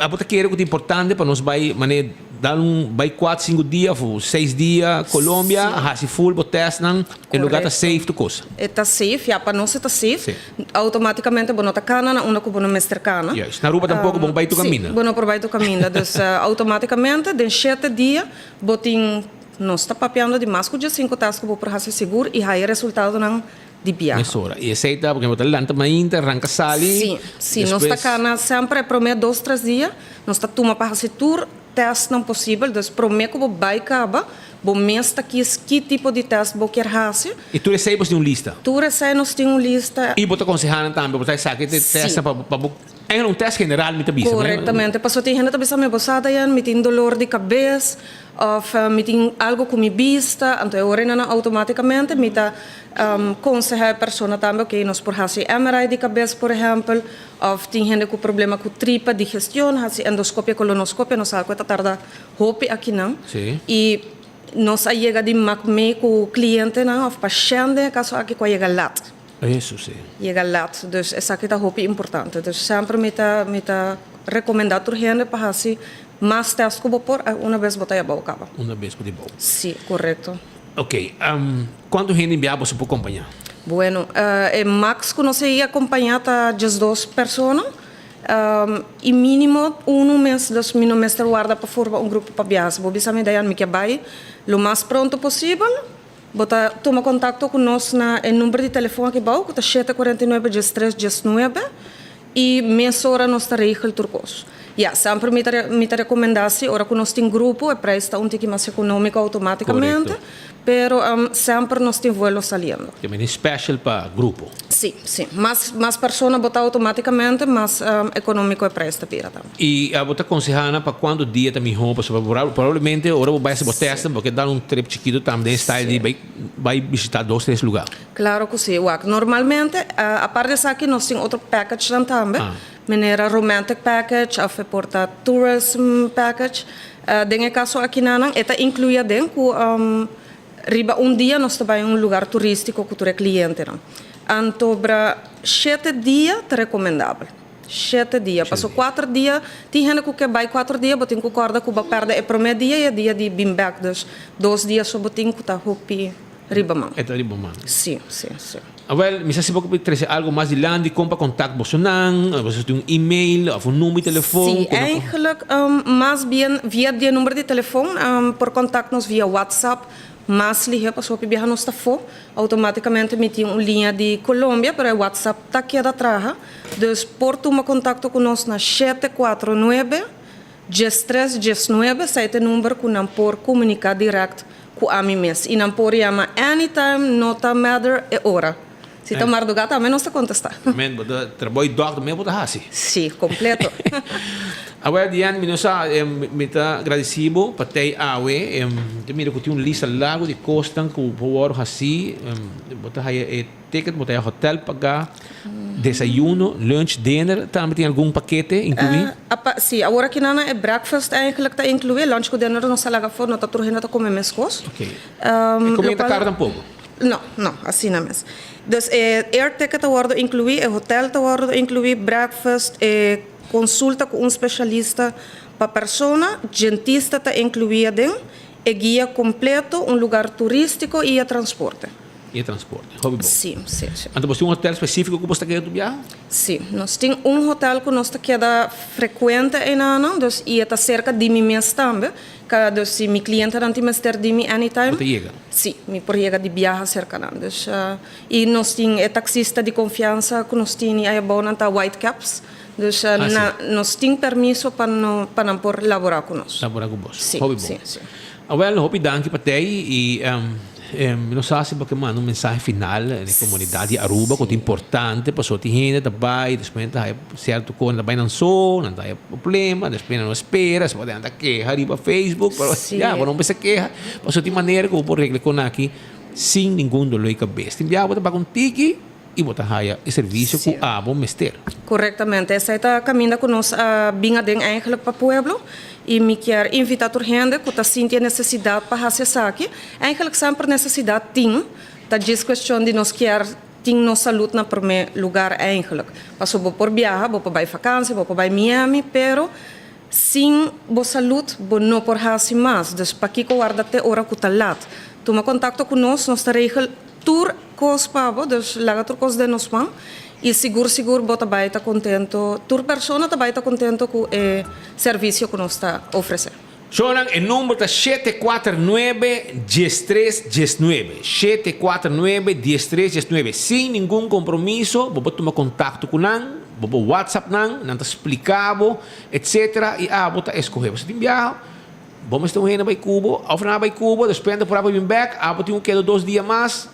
abo ta kere ku ta importante pa nos bai mane dal un bai kuater sinku dia of seis dia Colombia hasi full bo testnan e lugar ta safe tur kos. E ta safe, ya pa nos e ta safe. Automaticamente bo no ta kana na unda ku bo no mester kana. Juist, na Aruba tampoco bo no bai tur kaminda. Si, bo no por bai tur kaminda, dus automaticamente den shete dia bo tin. Nos ta papiando di mas ku diesinku tèst ku bo por hasi sigur i haya resultadonan di biaha. Mesora. I esei ta porque bo ta lanta mainta, ranka sali. Sí, sí. Nos ta kana semper e promé dos, tres dia. Nos ta tuma pa hasi tur tèstnan posibel. Dus promé ku bo bai kaba, bo mes ta kis ki tipo di tèst bo kier hasi. I tur esei bo tin un lista? Tur esei nos tin un lista. I bo ta konsehá nan tambe, bo ta esaki te tèstnan pa bo. Eigenlijk un tèst general mi ta bisa. Korektamente. Pasobra tin hende ta bisa mi, bo sa Dayan, mi tin dolor di kabes. Of mi tin algo cu mi bista, anto e ora nan automaticamente mi ta conseha e persona tambe, ok, nos por haci MRI di cabes por ehempel, of tin hende cu problema cu tripa, digestion, haci endoscopia, colonoscopia, nos sa cu e ta tarda hopi akinan. Y nos a yega di mak mee cu clientenan of pashent den e caso aki cu a yega lat. Eso si. Yega lat, dus esaki ta hopi importante. Dus semper mi ta mi ta recomenda tur hende pa haci. Mas test ku bo por, una bes bo ta ya bou kaba. Una bes bo ta bou. Sí, korekto. Ok, kuantu hende bia boso por kompañá? Bueno, e max ku nos a i akompañá ta diesdos persona i mínimo unu mes, dus mi no mester warda pa forma un grupo pa biaha. Si bo bisa mi, Dayan, mi ke bai lo mas pronto posibel, bo ta tuma kontakto ku nos na e number di telefon aki bou ku ta shete kuarenta i nuebe diestres diesnuebe I mesora nos ta regel tur kos. Ya, semper mi ta mi ta rekomendá si ora ku nos tin grupo e preis ta un tiki mas ekonómiko outomátikamente, pero semper nos tin vuelo saliendo. Te mende special pa grupo. Sí, sí. Mas mas persona bo ta outomátikamente, mas ekonómiko e preis ta bira tambe. I abo ta konsehá nan pa kuantu dia ta mihó? Pasobra probablemente ora bo bai hasi bo tèstnan bo ke dal un trip chikitu tambe den e style di bai bai bishitá dos tres lugá. Claro cu si, wak. Normalmente, apart di esaki nos tin otro packagenan tambe, manera romantic package of e por ta tourism package. Den e caso akinanan e ta inclui aden cu riba un dia nos ta bay un lugar turistico cu tur e clientenan. Anto bra shete dia ta recomendabel. Shete dia. Paso cuater dia, tin hende cu ke bay cuater dia, bo tin cu corda cu bo perde e prome dia y e dia di bin bek. Dus dos dia so bo tin cu ta hopi. Riba man. E ta riba man. Sí, sí, sí. Awel, mi sa si bo por trese algo mas dilanti kon pa kontakt bosonan, boso tin un email of un number di telefon Sí, ku nan por. eigenlijk mas bien via di e number di telefon por kontakt nos via WhatsApp mas lihé pasobra hopi biaha nos ta afó. Outomátikamente mi tin un liña di Colombia pero e WhatsApp ta keda traha. Dus por tuma kontakto ku nos na shete kuatro nuebe, 13 19, esei ta e number ku nan por komuniká dirèkt ku ami mes. I nan por yama anytime, no ta matter e ora. Si ta mardugá tambe nos ta kontestá. Men, bo ta trabou di dòkter mes bo ta hasi. Sí, kompleto. Awel, Diane, mi no sa, mi ta gradisí bo pa tei awe. Mi ta mira ku tin un lista largu di kosnan ku por wòrdu hasí. Bo ta haya e Ticket bo ta e hotel paga, desayuno, lunch, dinner tambe tin algun pakete inclui? Apa, si, awor aki nan e breakfast eigenlijk ta inclui, lunch cu dinner nos ta laga for, no ta tur hende ta come mescos. Ok. E comida ta caro tampoco? No, no, asina mes. Dus e air ticket ta wordo inclui, e hotel ta wordo inclui, breakfast, e consulta cu un specialista pa persona, dentista ta inclui aden, e guia completo, un lugar turistico y e transporte. I e transporte. Hopi bon. Sí, sí, sí. Anto bos tin un hotel spesífiko ku bos ta keda tur biaha? Sí, nos tin un hotel ku nos ta keda frekuente einanan, dus i e ta serka di mi mes tambe. Ka dus si mi klientenan tin mester di mi anytime. Bo ta yega? Sí, mi por yega di biaha serka nan. Dus i nos tin e taksista di konfiansa ku nos tini ei abou, nan ta white caps. Dus na nos tin permiso pa no pa nan por laborá ku nos. Laborá ku bos. Sí, Hopi bon. sí, sí. Awel, hopi danki pa tei i mi no sa si bo ke manda un mensahe final na e komunidat di Aruba ku ta importante pasobra tin hende ta bai despues nan ta haya sierto kos nan ta bai nan so, nan ta haya problema, despues nan no spera, despues nan ta keha riba Facebook, pero ya bo no mester keha pasobra tin manera ku bo por regla e kon aki sin ningun dolor di kabes. Tin biaha bo ta paga un tiki i bo ta haya e servisio ku abo mester. Korektamente. Esei ta kaminda ku nos a bin aden eigenlijk pa pueblo i mi kier invita tur hende ku ta sinti e nesesidat pa hasi esaki. Eigenlijk semper nesesidat tin, ta djis kuestion di nos kier tin nos salud na prome lugar eigenlijk. Pasobra bo por biaha, bo por bai vakansia, bo por bai Miami, pero sin bo salud bo no por hasi mas. Dus pakiko warda te ora ku ta lat? Tuma kontakto ku nos, nos ta regel Tur kos pa bo, dus laga tur kos den nos man i sigur sigur bo ta bai ta kontento, tur persona ta bai ta kontento ku e servisio ku nos ta ofresé. Shownan, e number ta shete kuater nuebe, diestres, diesnuebe. Shete kuater nuebe, diestres, diesnuebe. Sin ningun kompromiso, bo por tuma kontakto ku nan, bo por whatsapp nan, nan ta splika bo, etsetera, i abo ta eskohé. Bo sa tin biaha? Bo mester un hende bai ku bo, òf nan a bai ku bo, despues nan ta purá pa bin bèk, abo tin ku keda dos dia mas.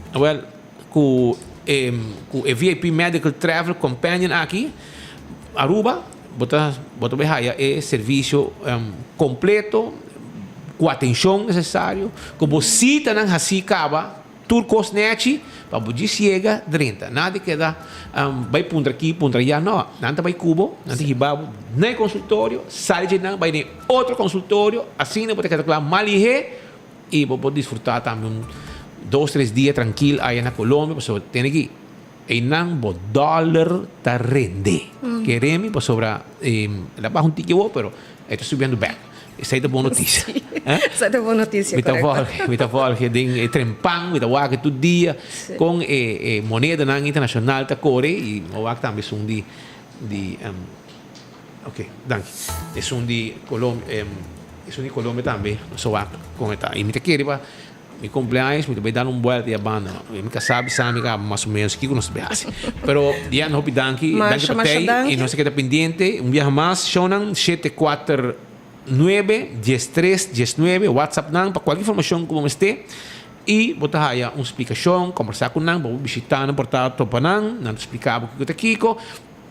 Awèl, ku e ku e VIP Medical Travel Companion aki, Aruba, bo ta bo ta bai haya e servisio kompleto, ku atenshon nesesario, ku bo sitanan hasí kaba. Tur kos nechi pa bo djis yega drenta. Nada di keda bai puntra aki, puntra allá. No, nan ta bai ku bo, nan ta hiba bo na e konsultorio, sali dje nan bai den otro konsultorio, asina bo ta keda kla mal lihé i bo por disfrutá tambe un dos, tres dia trankil aya na Colombia pasobra tene ki einan bo dòler ta rende. Kere mi pasobra el a baha un tiki awor pero e ta subiendo bek. Esei ta bon notisia. Esei ta bon notisia, Mi ta korekto. volge, mi ta volge den e trempan, mi ta wak tur dia kon e e monedanan internashonal ta kore i mi a wak tambe esun di di ok, danki. Esun di Colombia, esun di Colombia tambe nos a wak kon e ta. I mi ta kere pa Mi cumpleaños mi ta bay dal un buelta y a banda. Mi casa bisa mi caba mas o menos kico nos ta bay haci. Pero Diana hopi danki, danki Masha, pa masha tey danki. y nos ta keda pendiente un biaha mas shownan shete kuater nuebe dies tres dies nuebe whatsapp nan pa cualkier informacion cu bo mester y bo ta haya un splicacion combersa cu nan bo por bishita nan por ta topa nan nan ta splica bo kico ta kico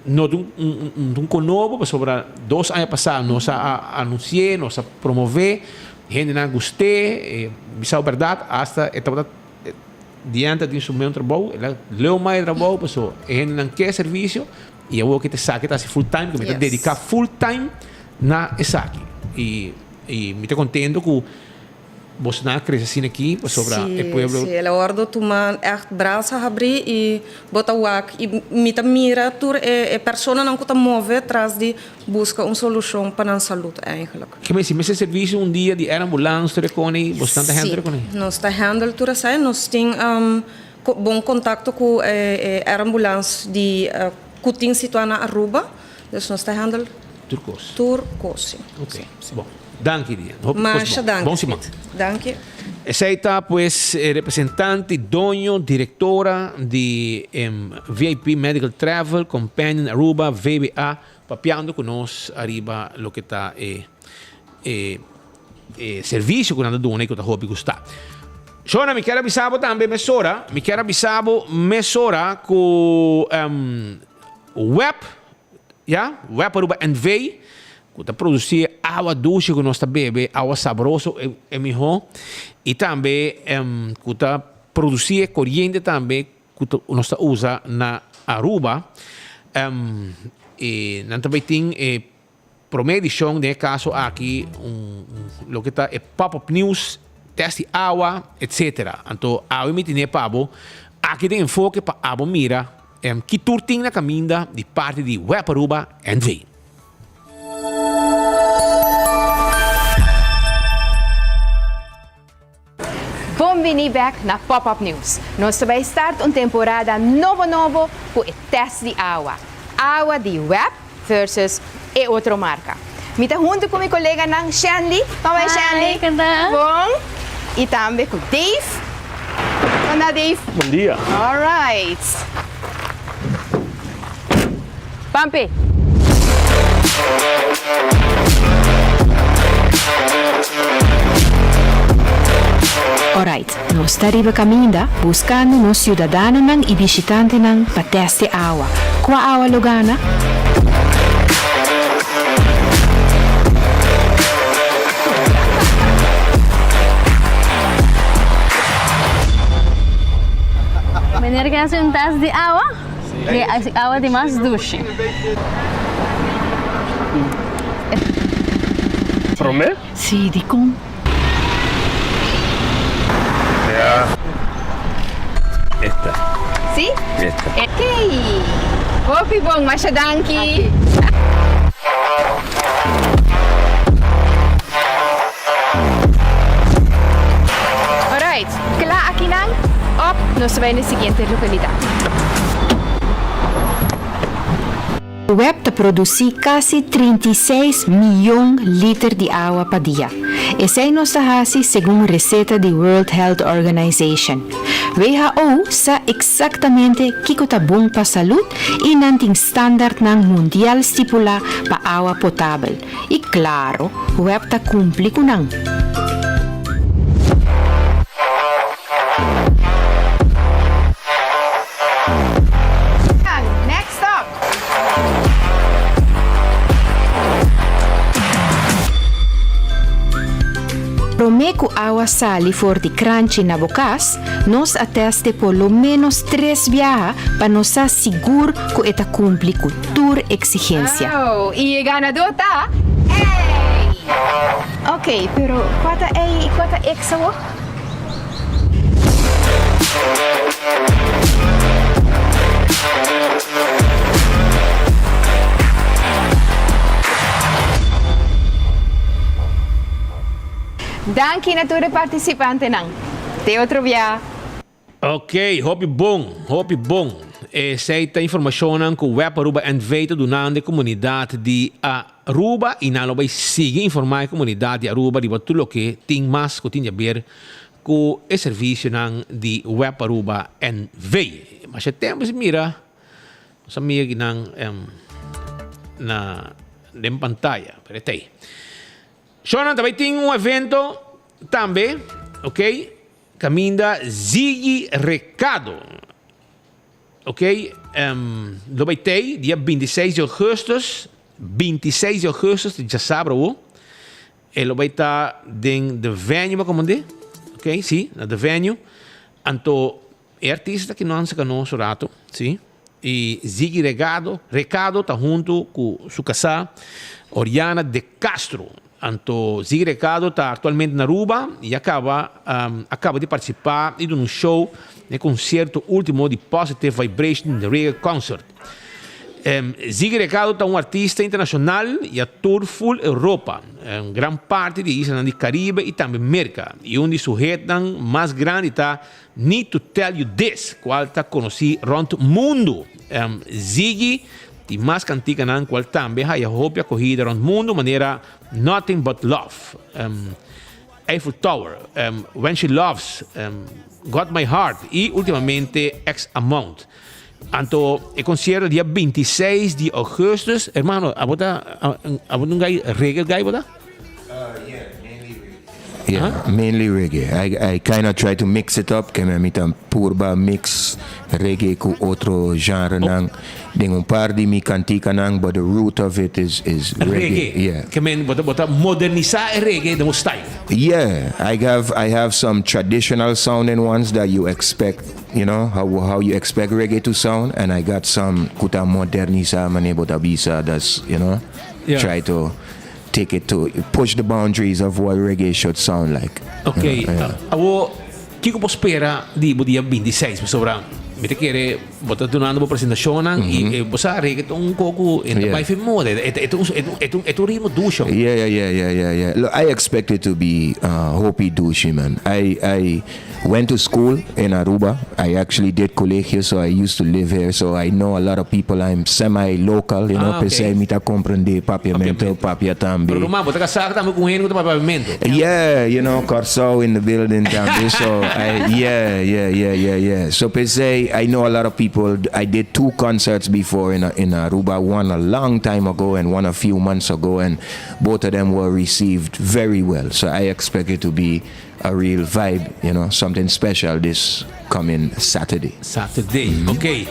no ta un un conobo pasobra dos aña pasa nos a anunci'e nos a promove Hendenan gust'é, e bisa bo bèrdat, asta e tabata dianta tin su meun trabou, el a leu mai e trabou paso e hendenan ke e servisio i awor ke ta esaki ta hasi full time, ku mi ta dediká full time na esaki. I i mi ta kontento ku bosonan a krese asina aki pasobra e pueblo. Sí, sí, el a wòrdu tuma ègt brasa habrí i bo ta wak i mi ta mira tur e e personanan ku ta move tras di Buska un solushon pa nan salud eigenlijk. Ke mester mester servisio un dia di air ambulance tur e koni, boso ta handle tur e koni? Si, nos ta handle tur esei. Nos tin bon kontakto ku e air ambulance di ku tin situá na Aruba. Dus nos ta handle Tur kos. tur kos, si. Ok, bon. Danki Diana. Hopi kos Masha bon. danki, Bon siman. Piet. Danki. Esei ta pues e representante, doño, directora di VIP Medical Travel Companion Aruba, VBA, papiando cu nos ariba loke ta e e e servicio cu nan ta duna y cu ta hopi gusta. Shona, mi kier a bisa bo tambe mesora, mi kier a bisa bo mesora cu web Ya, web Aruba NV, ku ta produsí e awa dushi ku nos ta bebe, awa sabroso e mihó, i tambe ku ta produsí e koriente tambe ku nos ta usa na Aruba. I nan ta bai tin e promé edishon den e kaso aki, loke ta e pop-up news, tèst di awa, etsetera. Anto awe mi tene pa bo aki den enfoke pa abo mira Ki tur tin na kaminda di parti di Web Aruba NV. Bon bini bek na Pop Up News. Nos ta bay start un temporada nobo nobo cu e test di awa. Awa di Web versus e otro marca. Mi ta hunto cu mi coleganan Shanley. Con bay Shanley? Hi, con ta? Bon. Y tambe cu Dave. Con ta Dave? Bon dia. Alright. Pampe. Alright, nos ta riba caminda buscando nos ciudadanonan y bishitantenan pa test e awa. Cua awa lo gana? Meneer ke hasi un tas di awa? Di awa di mas dushi. Prome? Si, dikon? Ya. Esta. Si? Esta. Okey. Hopi bon, masha danki. Alright, kla akinan, op, nos ta bai na e siguiente lokalidat. Web ta produsí kasi 36 miyon liter di awa pa dia. Esei nos ta hasi segun reseta di World Health Organization. WHO sa eksaktamente kiko ta bon pa salud i nan tin standardnan mundial stipulá pa awa potabel. I klaro, web ta kumpli ku nan. Next stop! Promé ku awa sali for di kranchi na bo kas, nos a tèst'e por lo ménos tres biaha pa nos sa sigur ku e ta kumpli ku tur eksigensia. Oh, i e ganadó ta Ey! Ok, pero kua ta Ey i kua ta X awor? Danki na tur e partisipantenan. Te otro bia! Ok, hopi bon, hopi bon. Esei ta informashonnan ku Web Aruba NV ta dunando e komunidat di Aruba i nan lo bai sigui informá e komunidat di Aruba riba tur loke tin mas ku tin di aber ku e servisionan di Web Aruba NV. Masha tempu si mira nos amiga kinan na den pantaya, pero e ta ei. Shonnan ta bai tin un evento tambe, ok. Caminda Ziggy Recado. Ok, lo bay tey dia 26 di augustus, 26 di augustus, djasabra awo. E lo bay ta den The Venue, bo komandé? Ok, si, na The Venue. Anto e artista ki no a saca nos un rato, si. Y Ziggy Regado, Recado ta hunto cu su casá Oriana de Castro. Anto Ziggy Recado ta actualmente na Aruba y a caba a caba di participa y duna un show na e concierto ultimo di Positive Vibration Reggae Concert. Ziggy Recado ta un artista internacional y a tour full Europa, gran parti di e islanan di Caribe y tambe Merca. Y un di su hitnan mas grandi ta Need to tell you this, cual ta conoci rond mundo. Ziggy tin mas canticanan cual tambe haya hopi acogida rond mundo manera Nothing But Love, Eiffel Tower, When She Loves, Got My Heart y ultimamente X Amount. Anto e concierto dia 26 di augustus. Hermano, abo ta abo ta un guy reggae guy bo ta? Yeah, mainly reggae. I, I kind of try to mix it up, ke mi ta purba mix reggae ku otro genrenan. Den un par di mi kantikanan, but the root of it is, is reggae. Reggae. Yeah. Ke men bo ta bo ta modernisa e reggae den bo style. Yeah, I have I have some traditional sounding ones that you expect, you know, how how you expect reggae to sound, and I got some ku ta modernisa mane bo ta bisa, that's, you know, Yeah. try to take it to push the boundaries of what reggae should sound like. Ok, awo kiko bo spera di bo dia 26 pasobra mi ta kere bo ta dunando bo presentacionnan y bo sa reggae ta un poco e ta bai fin moda e ta e ta un ritmo dusho. Yeah, yeah, yeah, yeah, yeah. Look, I expect it to be hopi dushi man. I I went to school in Aruba. I actually did colegio, so I used to live here, so I know a lot of people. I'm semi-local, you know, Ah, ok. p'esei mi ta comprende papiamento, papia tambe. Pero ruman, bo ta casá tambe cu un hende cu ta papia papiamento. Yeah, you know, Kòrsou in the building tambe, so I, yeah, yeah, yeah, yeah, yeah. So p'esei I know a lot of people. I did two concerts before in in Aruba, one a long time ago and one a few months ago, and both of them were received very well. So I expect it to be A real vibe, you know, something special this coming Saturday. Saturday, ok.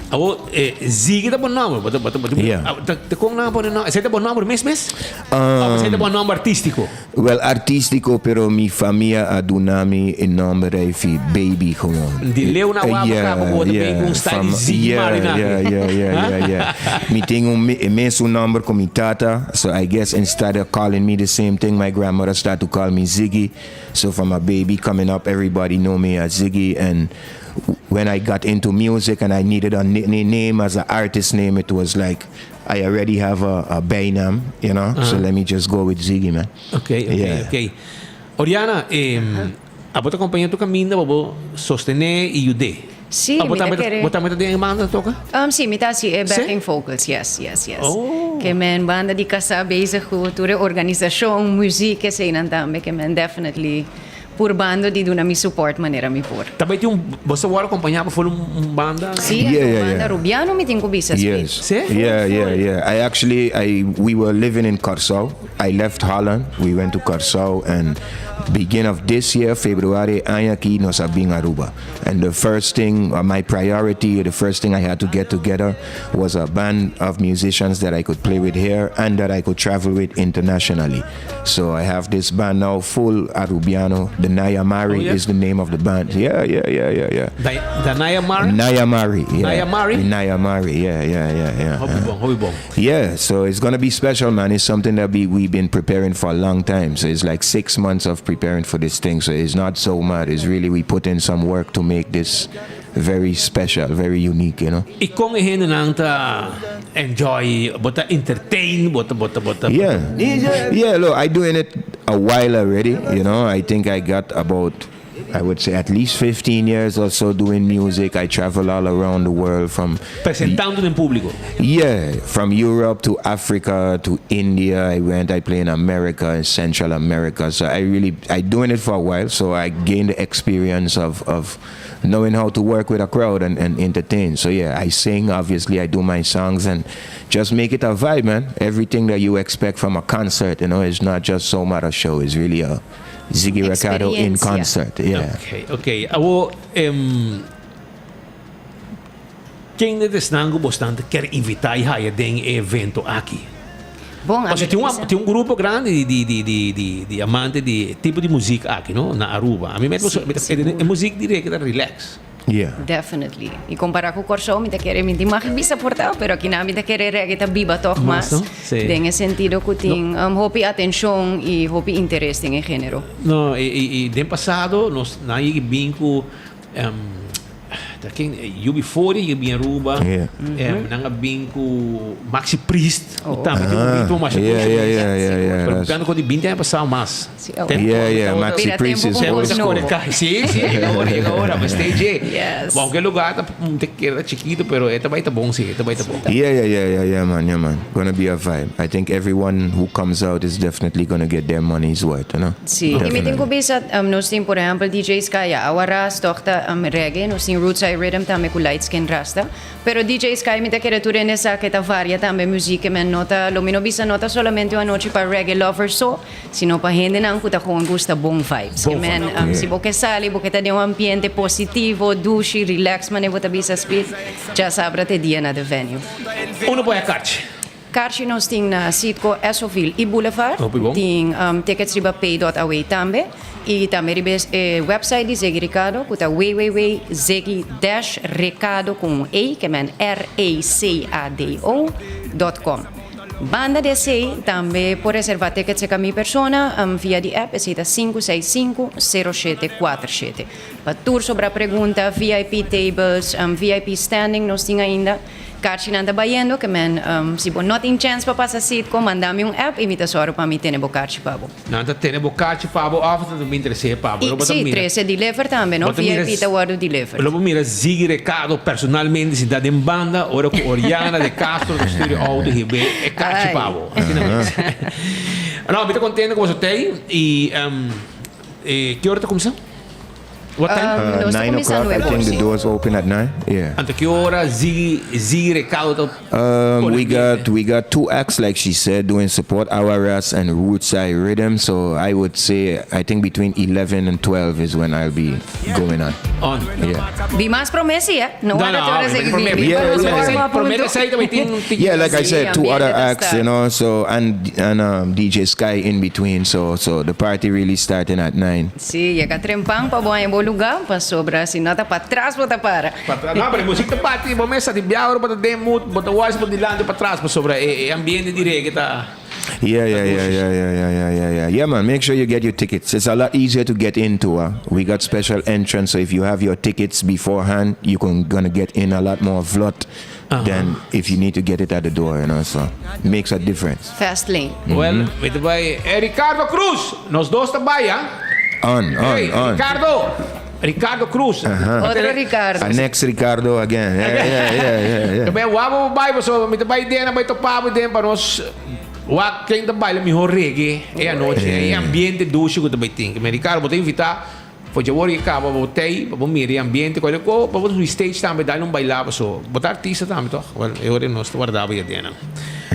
Awo, eh, Ziggy ta bo nomber. Bo ta, bo ta, bo ta, Yeah. ah, ta, ta kon nan a pone nomber? Esei ta bo nomber mes mes? Of esei ta bo nomber artístico? Well, artístico, pero mi famia a duna mi e nomber ei fi baby gewoon. Di leu na wak bo kaba bo ta bin ku un style di Ziggy Yeah, Marley na aki. yeah, yeah, yeah, yeah, yeah. Mi tin un e mesun nomber ku mi tata, so I guess instead of calling me the same thing, my grandmother start to call me Ziggy. So from a baby coming up, everybody know me as Ziggy and when I got into music and I needed a name as an artist name, it was like I already have a, a bijnaam, you know. Uh -huh. So let me just go with Ziggy, man. Okay, okay, yeah. okay. Oriana, eh, abo ta acompaña tu caminda, bo sostené y yudé. Sí, Ah, bo mi ta tambe ta, kere. bo tambe ta den e banda toka? Um, sí, mi ta hasi e Sí? backing vocals, yes, yes, yes. Oh. Ke men banda di kasá bezig ku tur e organisashon, muziek, eseinan tambe, ke men definitely purbando di duna mi support manera mi por. Tambe tin un, bo sa wòrdu akompañá pa for un un banda? Sí, Yeah, anto un yeah, banda yeah. Rubiano mi tin ku bisa, Speed. Yes. Sí? Yeah, yeah, yeah. I actually, I, we were living in Kòrsou. I left Holland, we went to Kòrsou and begin of this year, Februari aña aki, nos a bin Aruba. And the first thing, my priority, the first thing I had to get together was a band of musicians that I could play with here and that I could travel with internationally. So I have this band now, full Arubiano. The Nayamari Oh, yeah? is the name of the band. Yeah, yeah, yeah, yeah, yeah. Da, da Nayamari? Nayamari, yeah. Nayamari? Nayamari, yeah, yeah, yeah, yeah. Hopi bon, hopi bon. Yeah, so it's gonna be special, man. It's something that we, we've been preparing for a long time. So it's like six months of preparing for this thing. So it's not so mad. It's really, we put in some work to make this very special, very unique, you know. Y con e hendenan ta enjoy, bo ta entertain, bo ta bo ta bo ta. Yeah, yeah, look, I doing it a while already, you know, I think I got about I would say at least 15 years or so doing music. I travel all around the world from Presentando den publico. Yeah, from Europe to Africa to India. I went, I play in America, in Central America. So I really, I doing it for a while. So I gained the experience of, of knowing how to work with a crowd and, and entertain. So yeah, I sing, obviously, I do my songs and just make it a vibe, man. Everything that you expect from a concert, you know, it's not just so much a show. It's really a Ziggy Ricardo in concert. Yeah. Okay, okay. Awo, um, ken ta esnan ku bosnan ta kier invitá i haya den e evento aki? Bon, Pasobra tin un, tin un grupo grandi di, di, di, di, di, di amante di e tipo di muziek aki, no? Na Aruba. A mi mete Sí, e sigur. muziek di reggae ta relax. Yeah. Definitely. I kompará ku Kòrsou mi ta kere, mi tin mag bisa por ta, pero akinan mi ta kere reggae ta biba tòg Mas, mas. no? Sí. Den e sentido ku tin hopi atenshon i hopi interes den e género. No, i, i, i den pasado nos nan yegi bin ku Ta ken UB40 yega bin Aruba. Nan a bin ku Maxi Priest. Ku tambe tin un ritmo masha Yeah, dushi. yeah, yeah, yeah, yeah. Pero That's- piano ku di 20 aña pasado mas. Tempo Yeah, yeah, Maxi Mira, Priest tempo is con old cos school. nobo. Sí, sí, llega ahora, llega ahora. Pues stage. Yes. Bon, aunque el lugar ta, te queda chiquito, pero esta vai ta bon, sí, esta vai ta bon. Yeah, yeah, yeah, yeah, yeah, man, yeah, man. Gonna be a vibe. I think everyone who comes out is definitely gonna get their money's worth, you know? Sí, i mi tin ku bisa, nos tin por ehèmpel DJ Sky, ya Awa Ras tòg ta reggae, nos tin Rootside Rhythm tambe ku Light Skin Rasta. Pero DJ Sky mi ta kere tur hende sa ke ta varia tambe muzik, men no ta, lo mi no bisa no ta solamente un anochi pa reggae lovers so, sino pa hendenan ku ta gewoon gusta bon vibes. Ke men si bo ke sali, bo ke ta den un ambiente positivo, dushi, relax manera bo ta bisa Speed, djasabra ta e dia na The Venue. Uno por e karchi. Karchi nos tin na Citgo, Essoville y Boulevard. Hopi bon. Tin tickets riba pay.awe tambe. Y tambe riba e website di Ziggy Recado cu ta www.ziggy-recado cu un e, ke men R-E-C-A-D-O, dot com. Banda di esey tambe por reserva tickets cerca mi persona via di app, esey ta 565 0747. Pa tur sobra pregunta, VIP tables, VIP standing nos tin ainda. Karchinan ta bayendo ke men si bo no tin chèns pa pasa Citgo manda mi un app i mi ta sòru pa mi tene bo karchi pa bo. Nan ta tene bo karchi pa bo òf nan ta bin trese pa bo? I si, trese deliver tambe no, VIP ta wòrdu delivered. Lo bo mira Ziggy Recado personalmente sinta den banda ora ku Oriana de Castro ta stuur e outo hib'é e karchi pa bo. Asina mes. No, mi ta kontento ku boso t'ei i ki ora ta kumsa? What time? Nos ta 9 kuminsá o'clock, I nuebe think or the si. doors open at 9. Yeah. Anto ki ora Ziggy Ziggy Recado ta pone We ambiente? got we got two acts like she said doing support Awaras and Rootside Rhythm. So I would say I think between 11 and 12 is when I'll be going on. On. Yeah. Bi mas promé si, eh? No No, wanda no, tur ora promé, Ziggy promé, bini. Yeah, Pa nos yeah, warm yeah. up Promé huntu. ta esei tambe tin tin Yeah, like I Sí, said, two ambiente other ta acts, you start. know. So and and um, DJ Sky in between. So so the party really starting at 9. Sí, yega trempan pa bo haña bo lugá, pasobra si no ta patras bo ta para. Patras, no, pero e muzik ta bati, bo mes sa di biaha ora bo ta den mood, bo ta wise bo dilanti o patras, pasobra e ambiente di reggae ta Yeah, yeah, yeah, yeah, yeah, yeah, yeah, yeah, yeah. Yeah, man, make sure you get your tickets. It's a lot easier to get into. Uh. We got special entrance, so if you have your tickets beforehand, you can gonna get in a lot more vlot than if you need to get it at the door, you know. So makes a difference. Fast lane. Well, mi ta bai eh Ricardo Cruz, nos dos ta bai ah. On, on, Hey, on. Ricardo, Ricardo Cruz. Otro Ricardo. A next Ricardo again. Yeah, yeah, yeah, yeah, yeah. Ta bai wak bo bai pasobra mi ta bai den a bai topa bo den pa nos wak ken ta baila mihor reggae e anochi e ambiente dushi ku ta bai tin. Ricardo bo ta invita For dje wor ke kaba bo tei pa bo mira e ambiente cual cu pa bo subi stage tambe dal un baila paso bo ta artista tambe toch wel e ora nos ta warda bo ya den nan.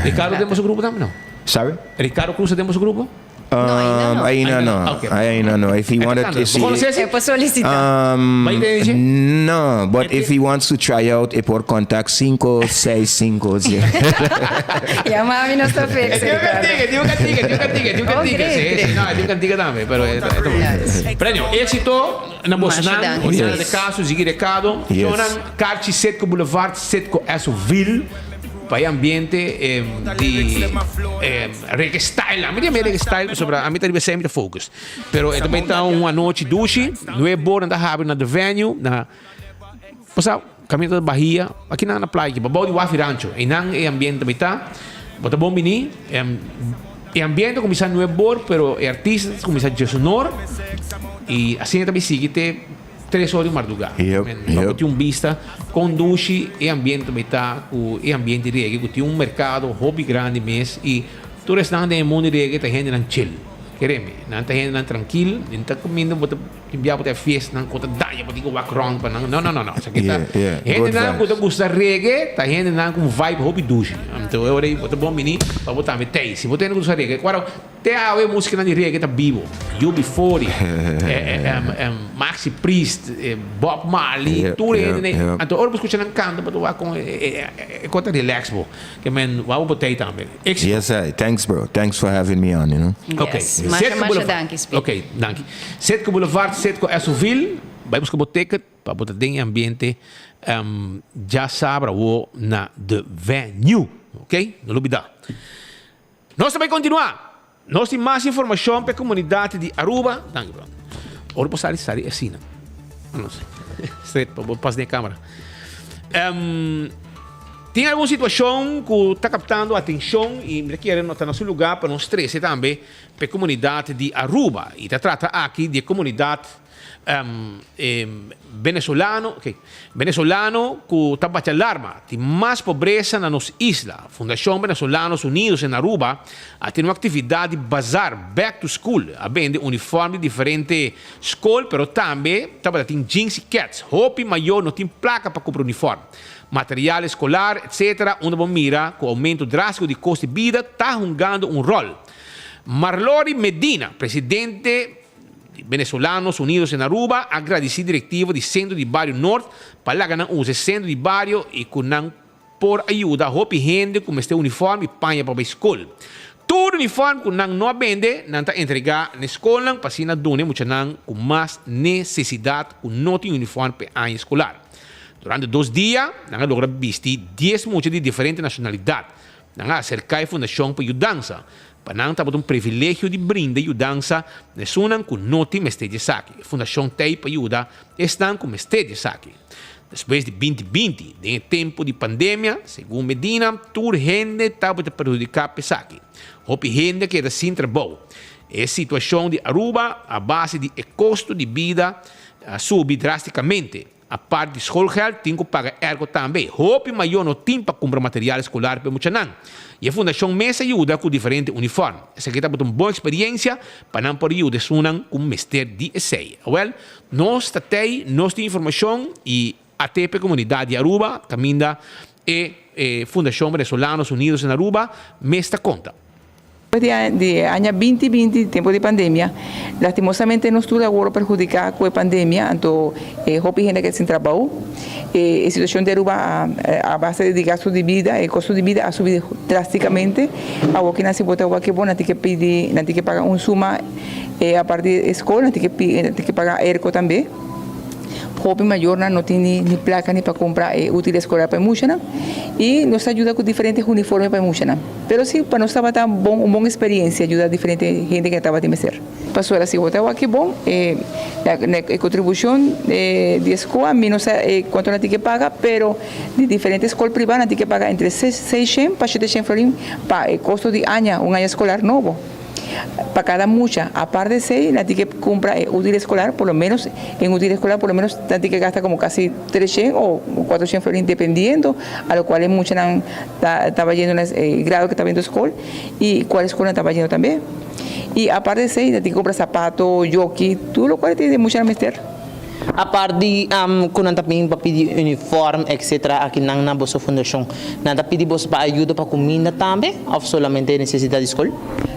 Ricardo den boso grupo tambe no? Sorry? Ricardo Cruz ta den boso grupo? Um, ainda no. Okay. Ainda no. If he wanted to see. Bo conoce ese? E por solicita. Um, Bai den ese? no, but if he wants to try out, e por contact 565. Ya mami nos ta fix. E tin un cantica, e tin un cantica, e tin un cantica, e tin un Oh, cantica. great, Sí, sí, great. no, e tin un cantica tambe, pero e ta e ta bon. Premio, éxito na Masha bosnan, danki. Oriana Yes. de Caso, Ziggy Recado, Yes. Jonan, Carchi Citgo Boulevard, Citgo Essoville, pa e ambiente em, di em, reggae style. Ami di reggae style, pasobra ami ta riba esei mi ta focus. Pero e ta bay ta un anochi dushi, nuebe ora nan ta habri na The Venue, na. Bo sa, kaminda ta Bahia, aki nan na playa aki, bou di Wafi Rancho, einan e ambiente tambe ta. Bo ta bon bini. E ambiente a kuminsá nuebor, pero e artista ta kuminsá djesonor i asina ta bin sigui te tres or di mardugá. Pa bo tin un bista kon dushi e ambiente tambe ta ku e ambiente di reggae ku tin un merkado hopi grandi mes i tur esnan den e mundu di reggae ta hendenan chill. Kere mi, nan ta hendenan trankil, nan ta kuminda bo ta tin bia bo ta e fiestanan ku ta daña bo tin ku wak rònt pa nan. No, no, no, no. Esaki ta hendenan ku ta gusta reggae ta hendenan ku un vibe hopi dushi. Anto e ora ei bo ta bon bini pa bo tambe tei. Si bo ta hende ku gusta reggae, kuaro Te awe musikanan di reggae ta bibo. UB40, Maxi Priest, Bob Marley, tur e hende nei. Anto ora bo skucha nan kanta bo ta wak kon e kon ta relax bo. Ke men wou bo tei tambe. Exito. Yes I, thanks bro, thanks for having me on you know. Ok, Yes, masha Citgo masha Boulevard. danki Speed. Ok, danki. Citgo Boulevard, Citgo Esoville, bai buska bo ticket pa bo ta den e ambiente djasabra awo na The Venue. Ok, no lubida. Nos ta bai kontinuá. Nos tin mas informashon pa e komunidat di Aruba. Danki bro. Ora bo sali, sali asina. No sé. Straight pa bo pas den e kamera. Um, tin algun situashon ku ta kaptando atenshon i mi ta kere no ta na su lugá pa nos trese tambe pa e komunidat di Aruba. I ta trata aki di e komunidat Venezolano, ok, Venezolano ku ta bati alarma, tin mas pobresa na nos isla. Fundashon Venezolanos Unidos en Aruba a tene un aktividat di bazar Back to School. A bende uniform di diferente skol pero tambe tabata tin jeans i kets. Hopi mayor no tin plaka pa kumpra uniform, material eskolar etc. Unda bo mira ku oumento drástiko di kost di bida ta hungando un ròl. Marlori Medina, presidente. Di Venezolanos Unidos en Aruba a gradisí direktiva di Sentro di Bario Noord pa laga nan usa e sentro di bario i ku nan por a yuda hopi hende ku mester uniform i paña pa bai skol. Tur uniform ku nan no a bende, nan ta entregá na e skolnan pa asina duna e muchanan ku mas nesesidat ku no tin uniform pa e aña eskolar. Durante dos dia, nan a logra bisti dies mucha di diferente nashonalidat. Nan a aserká e fundashon pa yudansa. Pa nan tabata un privilegio di brinda yudansa na esunnan ku no tin mester di esaki. E fundashon t'ei pa yuda esnan ku mester di esaki. Despues di binti binti, den e tempu di pandemia, segun Medina, tur hende tabata perhudiká pa esaki. Hopi hende a keda sin trabou. E situashon di Aruba a base di e kosto di bida a subi drástikamente. Apart di schoolgeld tin ku paga ergo tambe. Hopi mayor no tin pa kumpra material eskolar pa e muchanan. I e fundashon mes a yuda ku diferente uniform. Esaki tabata un bon eksperiencia pa nan por yuda esunnan ku mester di esei. Awel, nos ta tei, nos tin informashon i ATP Komunidat di Aruba kaminda e Fundashon Venezolanos Unidos en Aruba mes ta konta. Despues di e aña binti binti, tempo di pandemia, lastimosamente nos tur a wòrdu perhudiká ku e pandemia, anto e hopi hende a keda sin trabou. E situashon di Aruba a base di gastu di bida, e kosto di bida a subi drástikamente. Awor ki nan si bo ta wak bo, nan tin ke pidi, nan tin ke paga un suma aparte di e skol, nan tin ke pidi, nan tin ke paga airco tambe. Hopi mayornan no tin ni plaka ni pa kumpra e útil eskolar pa e muchanan i nos ta yuda ku diferente uniforme pa e muchanan. Pero si pa nos tabata bon un bon experiencia yuda diferente hende ke tabatin mester. Pasobra si bo ta wak bon e e contribucion di e scoa mi no sa cuanto nan tin ke paga pero di diferente scol priva nan tin ke paga entre seishen pa sheteshen florin pa e costo di aña un aña escolar nobo. Pa cada mucha. Aparte esey nan tin ke cumpra e útil escolar por lo menos en útil escolar por lo menos nan tin ke gasta como casi treshen o cuatroshen florin dependiendo a lo cual e muchanan ta taba yendo na e grado ke taba yendo scol y cual escola nan taba yendo tambe. Y aparte esey nan tin ke cumpra zapato, yoki, tur lo cual e muchanan mester. Apart di ku nan ta bin pa pidi uniform etc. Aki nan na boso fundashon, nan ta pidi boso pa ayuda pa kuminda tambe òf solamente nesesidat di skol?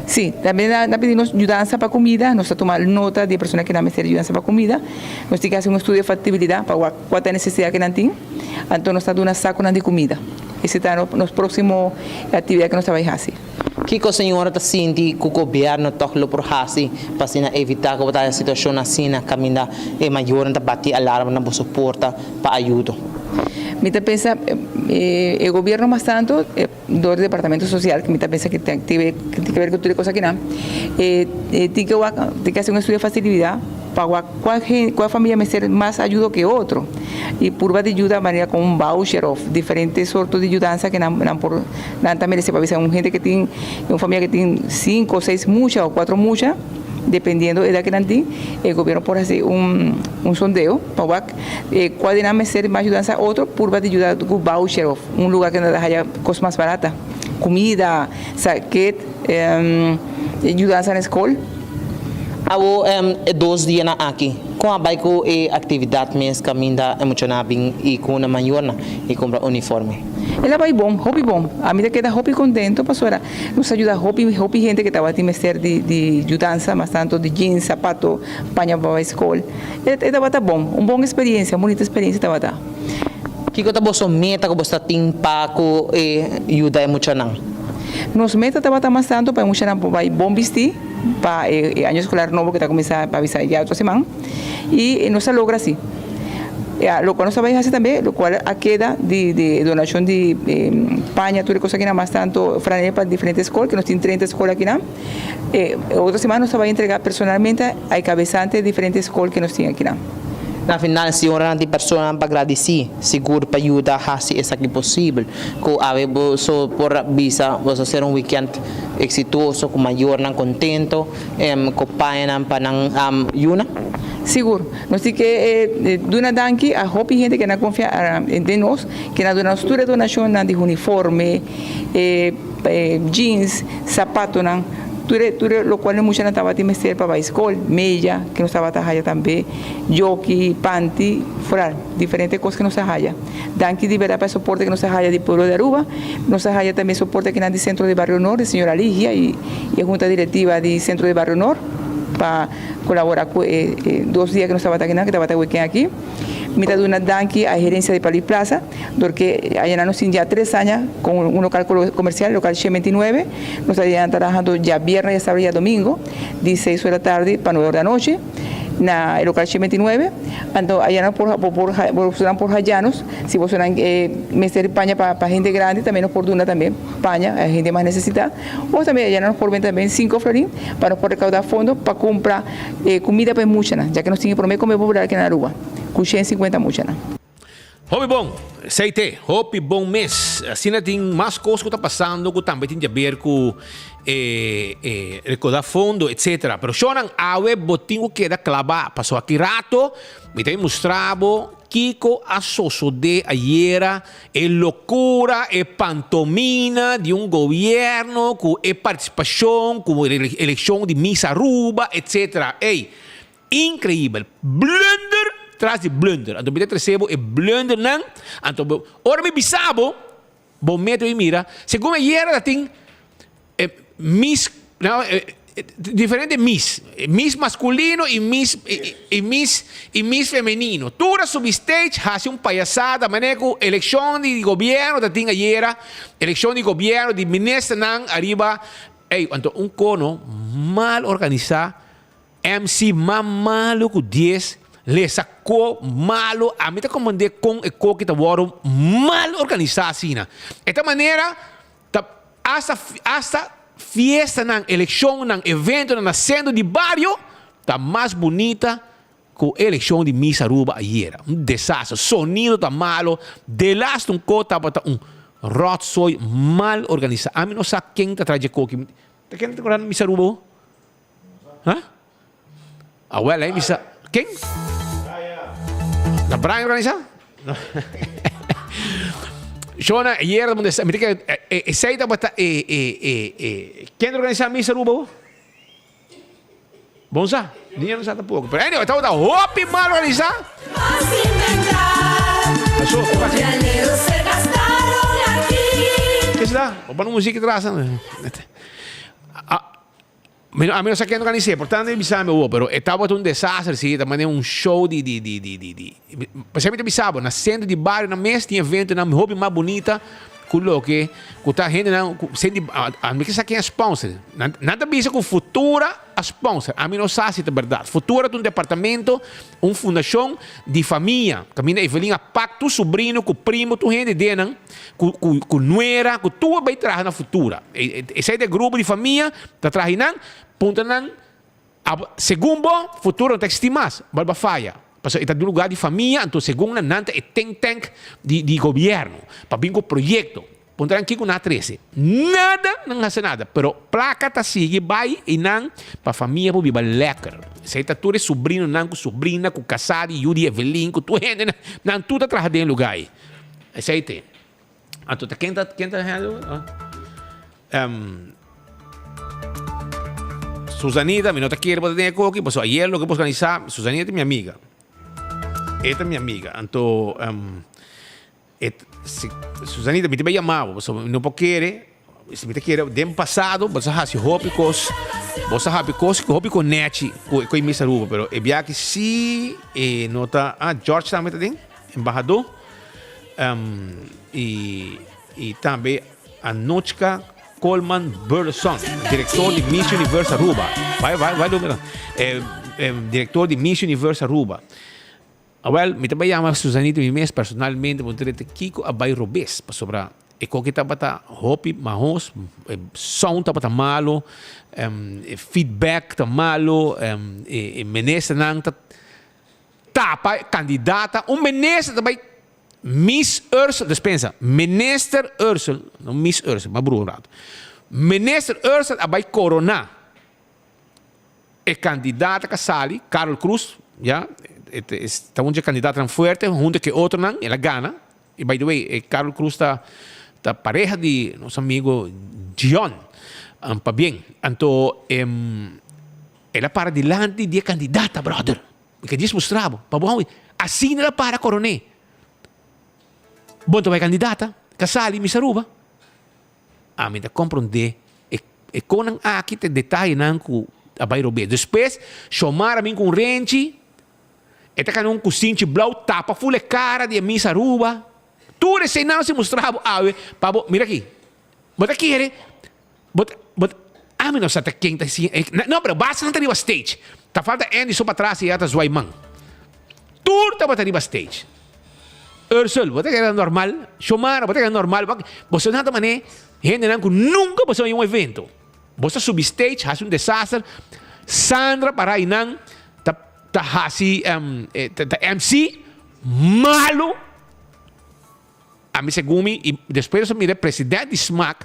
Sí, tambe nan ta pidi nos yudansa pa kumida. Nos ta tuma nota di e persona ku nan mester yudansa pa kumida. Nos tin ke hasi un estudio di faktibilidat pa wak kua ta e nesesidat ku nan tin. Anto nos ta duna sakunan di kumida. Esei ta nos próksimo aktividat ku nos ta bai hasi. Kiko señora ta sinti ku gobièrnu tòg lo por hasi pa asina evitá ku bo ta haya situashon asina kaminda e mayornan ta bati alarma na boso porta pa ayudo? Mi ta pensa e gobièrnu mas tantu dor di departamento sosial ku mi ta pensa ku tin ke ber ku tur e kos akinan tin ke wak tin ke hasi un estudio di fasilidat. pa wak kua kua famia mester mas ayudo ke otro i purba di yuda manera kon un voucher òf diferente sorto di yudansa ke nan nan por nan ta merese pa bisa un hende ke tin un famia ke tin sinku o seis mucha o kuatro mucha dependiendo edat ke nan tin e gobierno por hasi un un sondeo pa wak kua di nan mester mas yudansa otro purba di yuda ku voucher òf un luga ke nan ta haya kos mas barata kumida sa ket yudansa na skol. Awo e dos dianan aki, kon a bai ku e aktividat mes kaminda e muchanan a bin i ku nan mayornan i kumpra uniforme? El a bai bon, hopi bon. Ami ta keda hopi kontento pasobra nos a yuda hopi hopi hende ke tabatin mester di di yudansa, mas tantu di jeans, sapato, paña pa bai skol. E e tabata bon, un bon eksperiensia, un bunita eksperiensia tabata. Kiko ta boso meta ku boso ta tin pa ku e yuda e muchanan? Nos meta tabata mas tantu pa e muchanan por bai bon bistí. pa e año escolar nobo que ta cuminsa pa bisa ya otro siman y nos a logra si. Ya, locual nos a bay haci tambe, locual a keda di di donacion di paña tur e cos akinan mas tanto franela pa diferente scol que nos tin 30 scol akinan e otro siman nos ta bay entrega personalmente a e cabesante di diferente scol que nos tin akinan. Na final si ora nan tin personanan pa gradisí, sigur pa yuda hasi esaki posibel. Ku awe boso por bisa boso ser un weekend eksitoso ku mayornan kontento ku pañanan pa nan yunan. Sigur. Nos tin ke duna danki a hopi hende ke nan konfia den nos, ke nan duna nos tur e donashonnan di uniforme, jeans, sapatonan, tur e tur e lokual e muchanan tabatin mester pa bai skol, meya ke nos tabata haya tambe, joki, panty, foral diferente kos ke nos a haya. Danki di berdad pa e soporte ke nos a haya di pueblo di Aruba. Nos a haya tambe soporte akinan di Centro di Barrio Noord di señora Ligia y e junta directiva di Centro di Barrio Noord pa colabora cu e dos dia ke nos tabata akinan, ke tabata weekend aki. Mi ta duna danki a e gerencia di Palui Plaza dorke ayanan nos tin ya tres aña con un local comercial, local 129. Nos ta ya trahando djabierne, djasabra y djadomingo di seis ora tardi pa nueve ora di anochi. Na e local 129, anto aya nan por bo por bosonan por hayanos, si bosonan mester paña pa pa hende grandi tambe nos por duna tambe paña a hende mas necesita, o tambe aya nan nos por benta tambe cinco florin pa nos por recauda fondo pa cumpra comida pa e muchanan, ya que nos tin e prome come popular aki na Aruba cu 150 muchanan. Hopi bon, esei te, hopi bon mes. Asina tin mas kos ku ta pasando ku tambe tin di aber ku e e rekoda fondo etsetera. Pero shownan awe bo tin ku keda klabá pasobra aki rato mi ta bin mustra bo kiko a sosodé ayera, e lokura, e pantomina di un gobièrnu ku e partisipashon ku elekshon di Miss Aruba etsetera. Ey, Increibel. Blunder tras di blunder. Anto mi ta trece bo e blundernan. Anto bo, ora mi bisa bo, bo meto y mira. Segun ayera ta tin eh, miss, no, eh, diferente miss. Miss masculino y miss, y, y miss, y miss femenino. Tur a subi stage, haci un payasada, manera cu eleccion di gobierno ta tin ayera, eleccion di gobierno, di ministernan ariba. Ey, anto un cono mal organisa. MC ma malo ku dies lesa ko malo ami ta komprende kon e koki ta wòrdu mal organisá asina e ta manera ta asta asta fiestanan elekshonnan eventonan na sentro di bario ta mas bunita ku e elekshon di Miss Aruba ayera un desastre sonido ta malo delaste un ko tabata un ròtsooi mal organisá ami no sa ken ta traha dje koki ta ken ta traha Miss Aruba ho. Huh? Awel, eh, misa. Ken? Na Brian organisa? No. Shona, ayer donde mi que esei tabata e e e e ken organisa misa Aruba bo? Bon sa, ni no sa tampoco. Pero anyway, tabata hopi mal organisa. Aso, ¿qué pasa? ¿Qué será? O pon música atrás. Ah, Mi no, ami no sa ken organis'é, por tanto mi bisa mi awor, pero e tabata un desastre si, ta manera un show di di di di di di. P'esei mi ta bisa bo, na sentro di barionan mes tin eventonan hopi mas bunita ku loke ku ta hendenan ku senti ami ke sa ken a sponsor. Nan nan ta bisa ku Futura a sponsor, ami no sa si ta bèrdat. Futura ta un departamento, un fundashon di famia, kaminda Evelyn a pak tur subrino ku primo tur hende den nan. Ku ku ku nuera ku tur a bai traha na futura. Esei ta e grupo di famia ta traha einan, puntra nan. Abo, segun bo, futuro no ta existi mas. Bo a faya. Pasobra e ta di un lugar di famia, anto segun nan, nan ta e think tank di, di gobierno pa bin cu proyecto. Puntra nan kico nan a trece. Nada, nan haci nada. Pero placa ta sigui bay eynan pa famia por biba lekker. Esey ta tur e sobrinonan cu sobrina, cu casa di yu di Evelyn, cu tur hende nan, nan tur ta traha den e lugar ey. Esey ta e. Anto ta ken ta ken ta handle? Um, Susanita, mi no ta kere bo ta den e koki, pasobra ayer loke bo organisa, Susanita ta mi amiga. E ta mi amiga. Anto, um, et, si, Susanita, mi ta bai yama bo, pasobra mi no por kere, si mi ta kere, den pasado, bo sa hasi hopi kos, bo sa hapi kos, hopi konechi ku e Miss Aruba, pero e biaha si e no ta, ah, George tambe ta den, embahador. Um, y, y tambe Anochka Coleman Burleson, director di Miss Universe Aruba. Vai, vai, vai, vai, eh, eh, director di Miss Universe Aruba. Ah, wel, mi ta llama Susanita mi mes personalmente, want kiko a bai robes, pasobra e koki tabata hopi mahos, e sound tabata malo, um, e feedback ta malo, um, e, e ministernan ta Tapa e kandidata, un minister ta bai Miss Ursel, despensa, Minister Ursel, no Miss Ursel, m'a brua un rato. Minister Ursel a bai korona e kandidata ku a sali, Carol Cruz, ya, ta un dje kandidatanan fuerte hunto ku e otronan, el a gana. Y by the way, e Carol Cruz ta ta pareha di nos amigo Gion, pabien. Anto El a para dilanti di e kandidata, brother. Mi ke djis mustra bo, pa bo hawi. Asina el a para koroné. Bo no ta bai kandidata, ka sali Miss Aruba. Ami ta komprondé e e konan aki ta e detayenan ku a bai robes. Despues, Xiomara a bin ku un renchi, e ta kana un kusinchi blou tapa ful e kara di e Miss Aruba. Tur eseinan si mustra bo awe pa bo, mira aki, bo ta kere But, but, ami no sa ta ken ta siña e, no, pero basta nan ta riba stage. Ta falta Andy so patras y ya ta zwaai man. Tur tabata riba stage. Ursel, bo ta keda normal? Xiomara, bo ta keda normal? Bo, boso nan ta mane hendenan ku nunka boso a un evento. Boso ta subi stage, hasi un desaster. Sandra para einan ta, ta hasi, ta, ta MC malo. Ami segun mi, y despues nos a mira e president di smaak,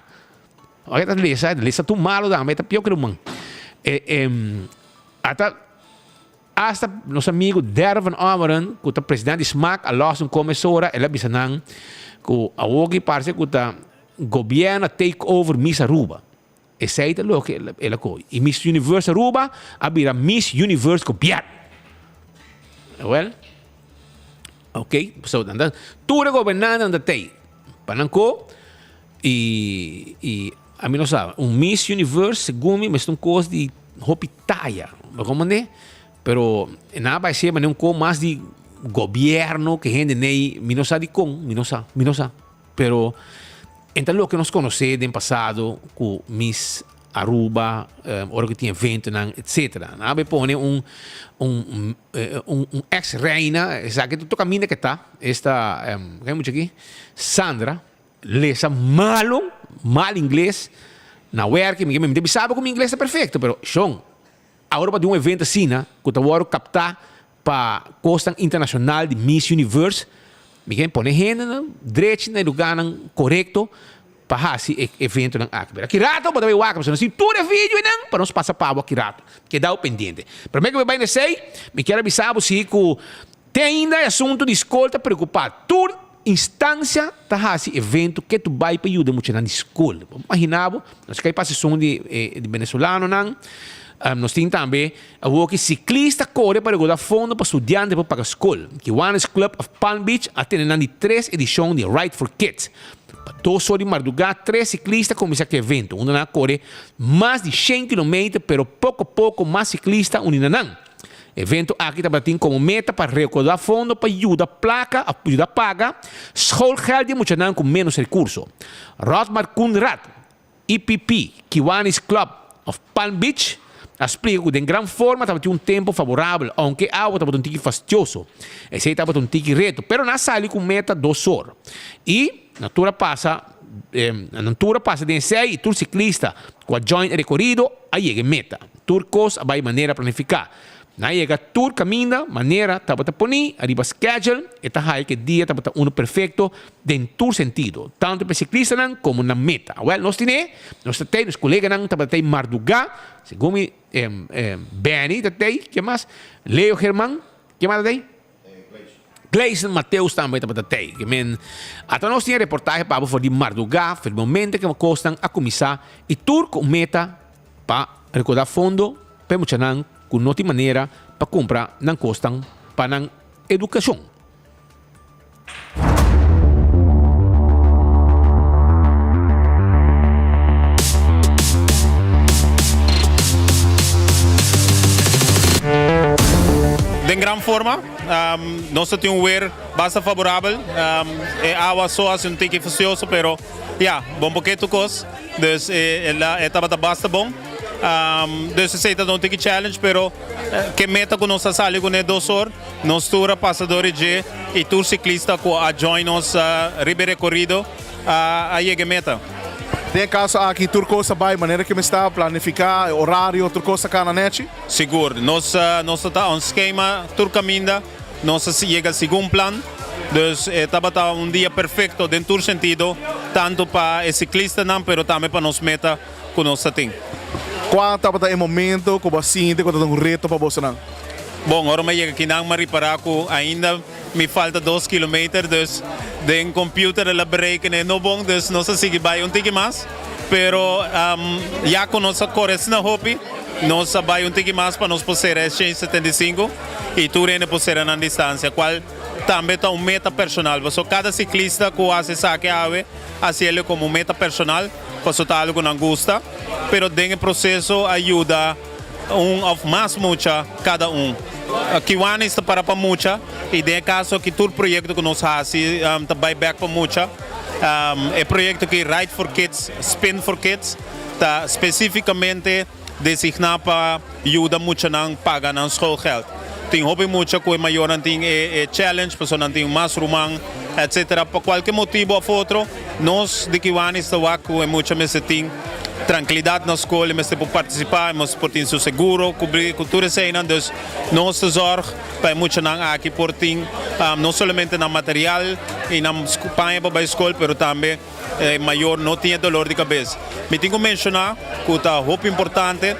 ora ta lesa, lesa tur malo tambe, ta pio ruman. E, e, ata, hasta nos amigo Dervin Ommeren, cu ta president di smaak, a los un come sora, el a bisa nan cu awoki parce cu ta gobierno a take over Miss Aruba. Esey ta loke el a coge. Y Miss Universe Aruba a bira Miss Universe Gobierno. Well, ok, so nan ta, tur e gobernantenan ta tey pa nan ko y, y ami no sa, un Miss Universe segun mi mester un cos di hopi taya, bo comprende? Pero nan a bay ser manera un ko mas di gobierno ke hende ney, mi no sa dikon, mi no sa, mi no sa. Pero enta loke nos conoce den pasado cu Miss Aruba, ora cu tin eventonan, etcetera. Nan a bay pone un, un, un, un ex reina, esaki ta tur caminda ke ta, esta, ken mucha aki? Sandra, lesa malo, mal ingles, na werki, mi ta bisa bo cu mi ingles ta perfecto, pero shon, awor pa tin un evento asina cu ta worde capta Pa kosnan internashonal di Miss Universe, mi ke pone hendenan drechi na e lugánan korekto pa hasi e eventonan aki. Pero aki rato bo ta bai wak, pasobra nos tin tur e videonan pa nos pasa pa bo aki rato. Keda bo pendiente. Promé ku mi bai na esei, mi kier a bisa bo si ku te ainda e asuntu di skol ta preokupá. Tur instansia ta hasi evento ke tu bai pa yuda muchanan di skol. Bo imaginá bo, nos kai pasa esun di e venezolanonan, nos tin tambe Awor ki siklista kore pa rekoda fondo pa studiante por paga skol. Kiwanis Club of Palm Beach a tene nan di tres edishon di Ride for Kids. Pa dos or di mardugá tres siklista kuminsá ku e evento, unda nan a kore mas di shen kilometer pero poko poko mas siklista a uni na nan. E evento aki tabatin komo meta pa rekoda fondo pa yuda plaka of yuda paga schoolgeld di e muchanan ku ménos rekurso. Rodmar Koenraad, EPP, Kiwanis Club of Palm Beach, a splika ku den gran forma tabatin un tempu favorabel, ounke e awa tabata un tiki fastioso. Esei tabata un tiki reto, pero nan a sali ku meta dos or. I na tur a pasa. Nan tur a pasa den esei i tur siklista ku a join e rekorido a yega e meta. Tur kos a bai manera planifiká. Nan a yega tur kaminda manera tabata poní ariba schedule, e ta haya ku e dia tabata unu perfekto den tur sentido, tantu pa e siklistanan komo nan meta. Wèl, nos tine, nos ta tei, nos koleganan tabata tei mardugá, segun mi Benny ta tei, ken mas? Leo German, ken mas ta tei? Gleison Mateus tambe tabata tei. Ke men, ata nos tin e reportahe pa bo for di mardugá, for di momento ke kosnan a kuminsá i tur ku un meta pa rekoudá fondo pa e muchanan ku no tin manera pa kumpra nan kosnan pa nan edukashon. Den gran forma, nos ta tin un weer basta favorabel. E awa so haci un tiki fastioso, pero ya, bon poketo cos. Dus e tabata basta bon. Dus esey ta un tiki challenge, pero ke meta cu nos a sali cune dos or, nos tur a pasa door e dje y tur ciclista cu a join nos riba e recorido a yega e meta. Den e caso aki tur cos a bay manera cu mester planifica, e horario, tur cos a cana nechi? Sigur, nos nos ta ta on schema tur caminda, nos a yega segun plan, dus e tabata un dia perfecto den tur sentido, tanto pa e ciclistanan pero tambe pa nos meta cu nos ta tin. Cua tabata e momento cu bo a sinti cu tabata un reto pa bosonan? Bon, ora mi a yega kinan mi a ripara cu ainda mi falta dos kilometer, dus den computer el a berekenen no bon, dus nos a sigui bay un tiki mas, pero ya cu nos a core asina hopi, nos a bay un tiki mas pa nos por cera e 175 y tur hende por cera nan distancia, cual tambe ta un meta personal, pasobra cada ciclista cu haci esaki awe, haciele como un meta personal, pasobra ta algo cu nan gusta, pero den e proceso a yuda. Un of mas mucha kada un. Kiwanis ta para pa mucha y den e caso aki tur proyecto cu nos haci ta bay bek pa mucha. E proyecto aki Ride for Kids, Spin for Kids ta specificamente designa pa yuda muchanan paga nan schoolgeld. Tin hopi mucha cu e mayornan tin e challenge pasobra nan tin mas ruman etc. Pa cualke motibo of otro nos di Kiwanis ta wak cu e mucha mester tin trankilidat na skol, e mester por partisipá, e mester por tin su seguro kubrí ku tur eseinan. Dus nos ta zòrg pa e muchanan aki por tin no solamente nan material i nan paña pa bai skol, pero tambe e mayor no tin e dolor di kabes. Mi tin ku menshoná ku ta hopi importante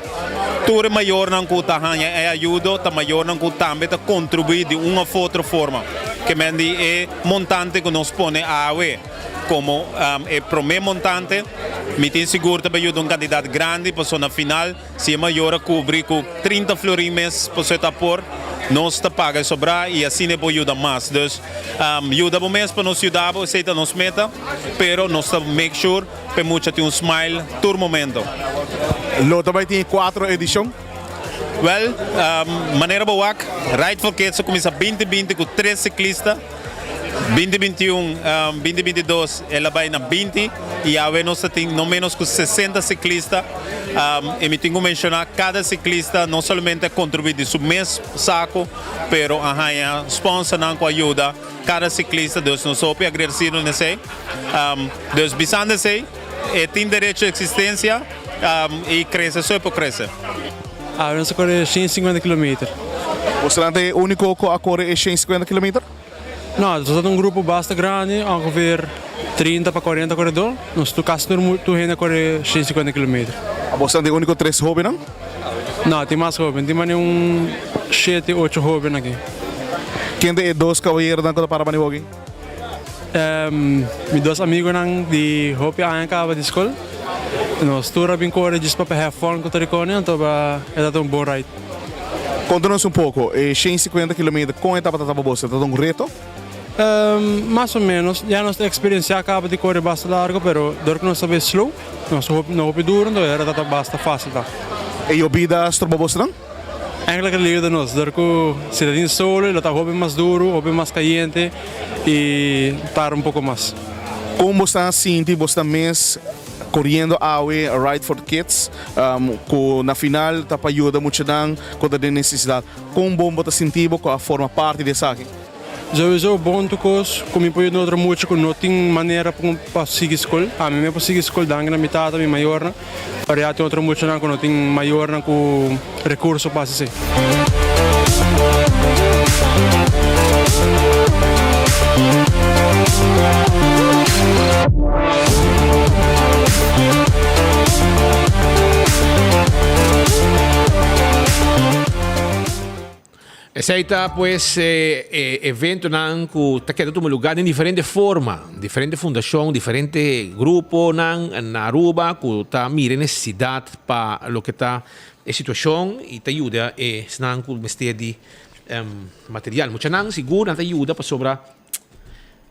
tur e mayornan ku ta haña e ayudo ta mayornan ku tambe ta kontribuí di un òf otro forma. Ke men di e montante ku nos pone awe. Komo e promé montante, mi tin sigur ta bai yuda un kantidat grandi pasobra na final si e mayor a kubri ku 30 florin mes pasobra e ta por, nos ta paga e sobrá i asina e por yuda mas. Dus, yuda bo mes pa nos yuda bo, esei ta nos meta, pero nos ta make sure pa e mucha tin un smile tur momento. Lo ta bai tin e kuatro edishon? Wèl, manera bo wak, Ride for Kids a kuminsá binti binti ku tres siklista. Binti binti un, binti binti dos el a bai na binti i awe nos ta tin no menos ku sesenta siklista. I mi tin ku menshoná kada siklista no solamente a kontribuí di su mes saku pero a haña sponsornan ku a yuda kada siklista dus nos hopi agradesido na esei. Dus bisando esei e tin derecho di eksistensia i krese so e por krese. Awe nos a kore 150 kilometer. Boso ta e úniko ku a kore e 150 kilometer? No, nos ta un grupo basta grandi, ongeveer 30 pa 40 koredó. Nos tur kasi tur tur hende a kore 150 kilometer. Boso ta e úniko tres hóbennan? No, tin mas hóben. Tin mane un shete, ocho hóben aki. Ken ta e dos kabayeronan ku ta para bani hoki? Mi dos amigonan di hopi aña kaba di skol. Nos tur a bin kore djis pa have fun ku ta rikoni, anto ba e tabata un bon ride. Konta nos un poko, e 150 kilometer kon e tabata ta pa boso? E tabata un reto? Mas o menos, ya nos ta eksperensiá kaba di kore basta largo, pero dor ku nos ta bai slow, nos no hopi duro, anto e tabata basta fásil ta. E yobida stroba bosonan? Eigenlijk a yuda nos dor ku si ta tin solo lo ta hopi mas duru, hopi mas kayente i tarda un poko mas. Kon bo sta sinti bo sta mes koriendo awe Ride for Kids ku na final ta pa yuda muchanan ku ta den nesesidat? Kon bon bo ta sinti bo ku a forma parti di esaki? Sowieso bon tur kos ku mi por yuda otro mucha ku no tin manera pa sigui skol. Ami mi por sigui skol danki na mi tata, mi mayornan, pero ya tin otro muchanan ku no tin mayornan ku rekurso pa hasi esei. Esei ta pues e eventonan ku ta keda tuma lugá den diferente forma, diferente fundashon, diferente gruponan na Aruba ku ta mira e nesesidat pa loke ta e situashon i ta yuda esnan ku mester di material. Muchanan sigur nan ta yuda pasobra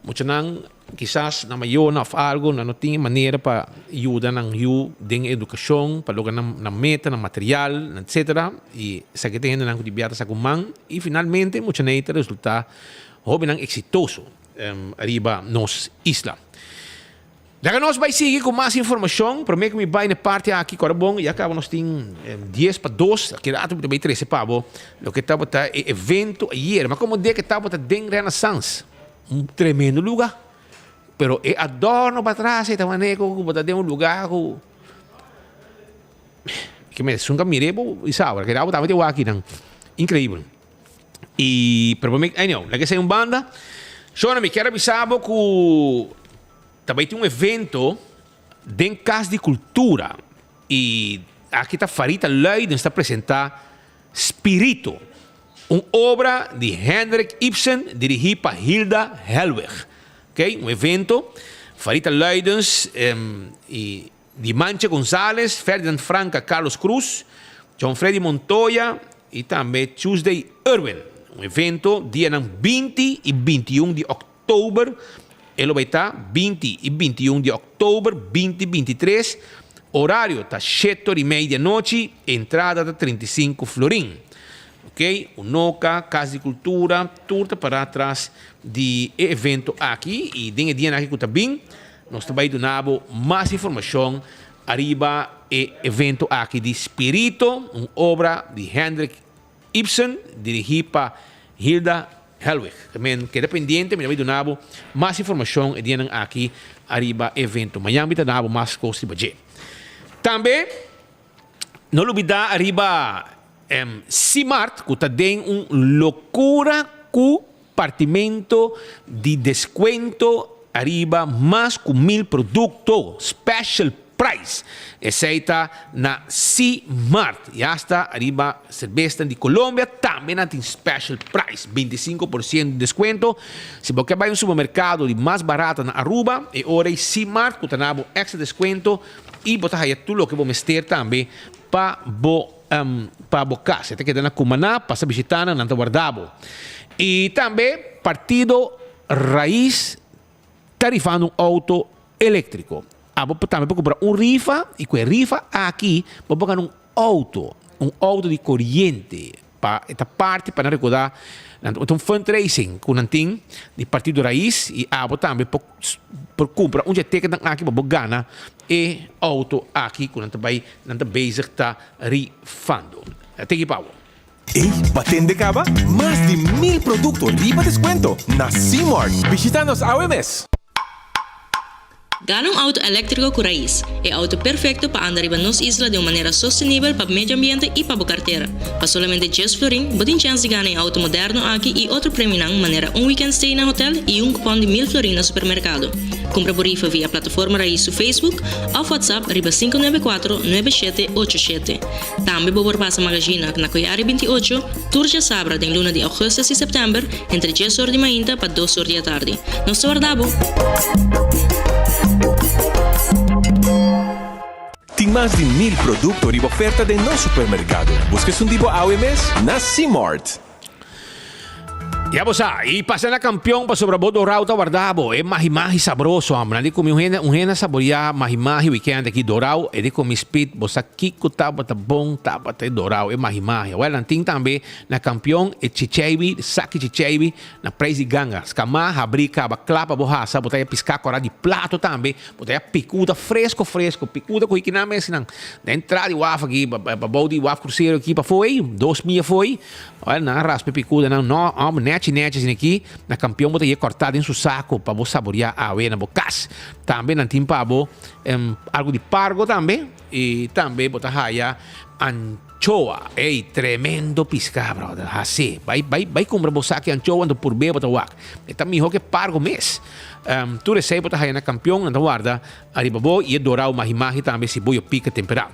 Muchanan kisas nan mayornan of algo nan no tin e manera pa yuda nan yu den edukashon pa logra nan nan meta, nan material, nan etsetera i esaki ta hendenan ku di bia ta sa ku man i finalmente muchanan ei ta resulta hobennan eksitoso riba nos isla. Laga nos bai sigui ku mas informashon. Promé ku mi bai na e parti aki, kòrda bon, ya kaba nos tin dies pa dos, aki rato mi ta bai trese pa bo loke tabata e evento ayera. Ma komo de ke tabata den Renaissance, un tremendo luga, pero e adorno patras ei ta manera ku bo ta den un luga ku ke mi esun ka mira bo i sa ora ke tabata mete wak akinan, inkreibel. I pero promé, anyhow, laga esei un banda. Shona, mi kier a bisa bo ku Ta bai tin un evento den Cas di Cultura y aki ta Farita Luidens ta presenta Spirito, un obra di Hendrik Ibsen dirigi pa Hilda Hellwig. Ok, un evento, Farita Luidens y Dimanche Gonzales, Ferdinand Franca, Carlos Cruz, John Freddy Montoya y tambe Tuesday Irwin. Un evento dianan 20 y 21 di oktober. E lo bay ta 20 y 21 di oktober 2023. Horario ta shete ora y media di anochi. Entrada ta 35 florin. Ok, Unoca, Cas di Cultura, tur ta para tras di e evento aki y den e dianan aki cu ta bin. Nos ta bai duna bo mas informashon ariba e evento aki di Spirito, un obra di Hendrik Ibsen, dirigí pa Hilda Hellwig. Tamen keda pendiente, mi ta bai duna bo mas informashon e dianan aki ariba e evento. Mañan mi ta duna bo mas kos riba dje. Tambe no lubida ariba Simart ku ta den un lokura ku Partimento di descuento ariba mas cu mil producto special price. Esey ta na C-Mart y hasta ariba cerbesnan di Colombia tambe nan tin special price, 25% di descuento. Si bo ke bay un supermercado di mas barato na Aruba, e ora ey C-Mart cu ta na bo extra descuento y bo ta haya tur loke bo mester tambe pa bo pa bo kas. E ta keda na Cumaná, pasa bishitá nan, nan ta warda bo. I tambe Partido Raiz ta rifando un outo eléktriko. Abo tambe por kumpra un rifa i ku e rifa aki bo por gana un outo, un outo di koriente. Pa e ta parti pa nan rekordá, nan ta un fundraising ku nan tin di Partido Raiz i abo tambe por por kumpra un dje ticketnan aki pa bo gana e auto aki ku nan ta bai nan ta bezig ta rifando. Thank you Pawo. Ey, ba tende caba? Mas di mil producto riba descuento na C-Mart! Bishita nos awe mes! Gana un auto eléktriko ku Raiz, e auto perfekto pa anda riba nos isla den un manera sostenibel pa medio ambiente i pa bo kartera. Pa solamente djes florin, bo tin chèns di gana e auto moderno aki i otro premionan manera un weekend stay na hotel i un kupòn di mil florin na supermerkado. Kumpra bo rifa via plataforma Raiz su Facebook òf WhatsApp riba 594 9787. Tambe bo por pasa Magazina na Koyari 28 tur djasabra den luna di augustus i september entre djes or di mainta pa dos or di atardi. Nos ta warda bo! Tin mas di mil producto riba oferta den nos supermercado. Busca esun di bo awe mes na C-Mart. Ya bo sa, i pasa na kampion pasobra bo dorau ta warda bo. E mahi mahi sabroso amo. Nan di kumi un hende, un hende a saboria mahi mahi weekend aki dorau, e di kumi spit, bo sa kiko tabata bon tabata e dorau, e mahi mahi. Awel nan tin tambe na kampion e chicheibi, saki chicheibi na prijs di ganga. Skama, habri, kaba, kla pa bo hasa, bo ta ya piska kora di plato tambe, bo ta ya pikuta fresco fresco, pikuta ku hikinan mes nan. Na entrada di waf aki, pa bou di waf krusero aki pafó ei, dos mia afó ei. Ora nan a raspa e picudanan, no, homber, net. Nechi nechi asina aki, na Kampion bo ta ye kòrtá den su sako pa bo saboriá awe na bo kas. Tambe nan tin pa bo algu di pargo tambe i tambe bo ta haya anchoa. Ey, tremendo piská brother, hasi. Bai bai bai kumpra bo saki anchoa anto purb'é bo ta wak. E ta mihó ke pargo mes. Tur esei bo ta haya na Kampion, nan ta warda ariba bo i e dorau mahi mahi tambe si bo yo pika temperá.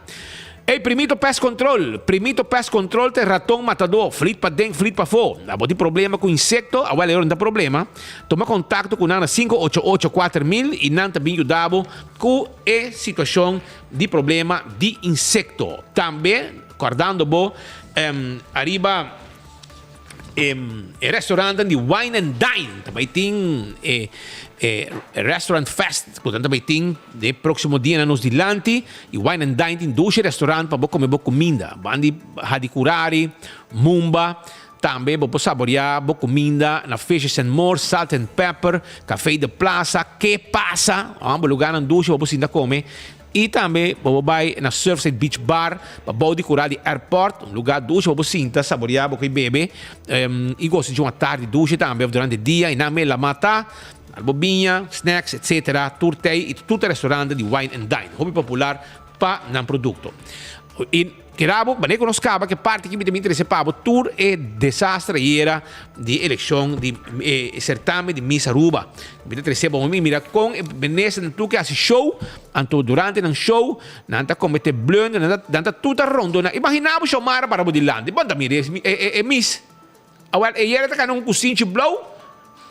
Ey Primito Pest Control! Primito Pest Control ta e raton matadó, flit paden, flit pafó. Abo tin problema ku insekto? Awel e ora no ta problema. Tuma kontakto ku nan na 588 4000 i nan ta bin yuda bo ku e situashon di problema di insekto. Tambe kòrdando bo ariba e restaurantnan di Wine and Dine ta bai tin e e Restaurant Fest ku nan ta bai tin den e próksimo dianan nos dilanti i Wine and Dine tin dushi restaurant pa bo kome bo kuminda. Bo andi Hadi Kurari, Mumba, tambe bo por saboreá bo kuminda na Fishes and More, Salt and Pepper, Café de Plaza, Ke Pasa, bo lugarnan dushi bo por sinta kome. I tambe bo por bai na Surfside Beach Bar pa bou di kura di airport, un lugá dushi pa bo sinta, saboreá bo ku e bebe i gosa di un atardi dushi tambe òf durante dia. I nan mei lamá ta, albo biña, snacks etcetera. Tur tei i tur ta restaurante di Wine and Dine, hopi popular pa nan produkto. I. Keda bo, manera ku nos kaba ku e parti aki mi ta bin trese pa bo tur e desastre ayera di elekshon di e sertamen di Miss Aruba. Mi ta trese bo mi mira kon e ministernan tur ke hasi show, anto durante nan show nan ta komete blunder, nan ta nan ta tur ta rondona. Imagina bo Xiomara para bo dilanti, bo no ta mira e e Miss. Awel e yera ta kana un kusinchi blou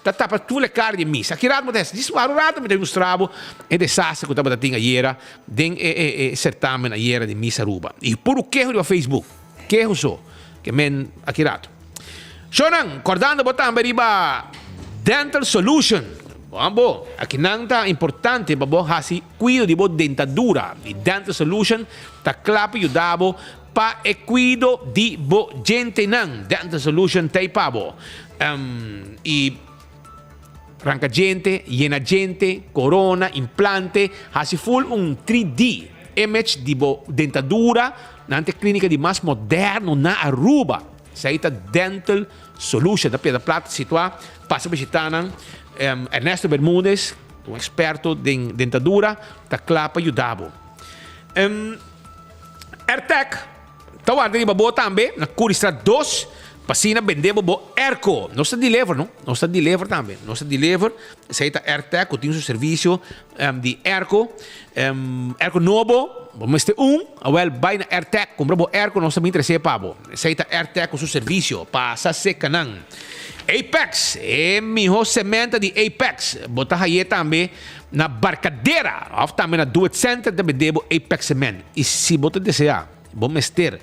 ta tapa tur e kara di e misa. Aki rato bo ta hasi djis un rato mi ta mustra bo e desastre ku tabata tin ayera den e e sertamen ayera di Miss Aruba. I puru keho riba Facebook. Keho so ke men aki rato. Shownan, kordando bo tambe riba Dental Solution. Bon bo, akinan ta importante pa bo hasi kuido di bo dentadura. I Dental Solution ta kla pa yuda bo Pa e kuido di bo djentenan, Dental Solution ta ei pa bo. I ranka djente, yena djente, korona, implante, hasi full un 3D image di bo dentadura. Nan ta e klinika di mas moderno na Aruba. Esei ta Dental Solution. Ta Piedra Plat situá. Pasa bishitá nan. Ernesto Bermudez, un eksperto den dentadura, ta kla pa yuda bo. Airtec ta warda riba bo tambe na Curiestraat dos pa asina bende bo bo airco. Nos ta deliver no, nos ta deliver tambe. Nos ta deliver, esei ta Airtec ku tin su servisio di airco. Airco nobo, bo mester un, awel bai na Airtec kumpra bo airco nos ta bin trese pa bo. Esei ta Airtec ku su servisio, pasa seka nan. Apex, e miho sementa di Apex, bo ta haye tambe Na Barcadera of tambe na Do It Center ta bende bo Apex Cement. Y si bo ta desea, bo mester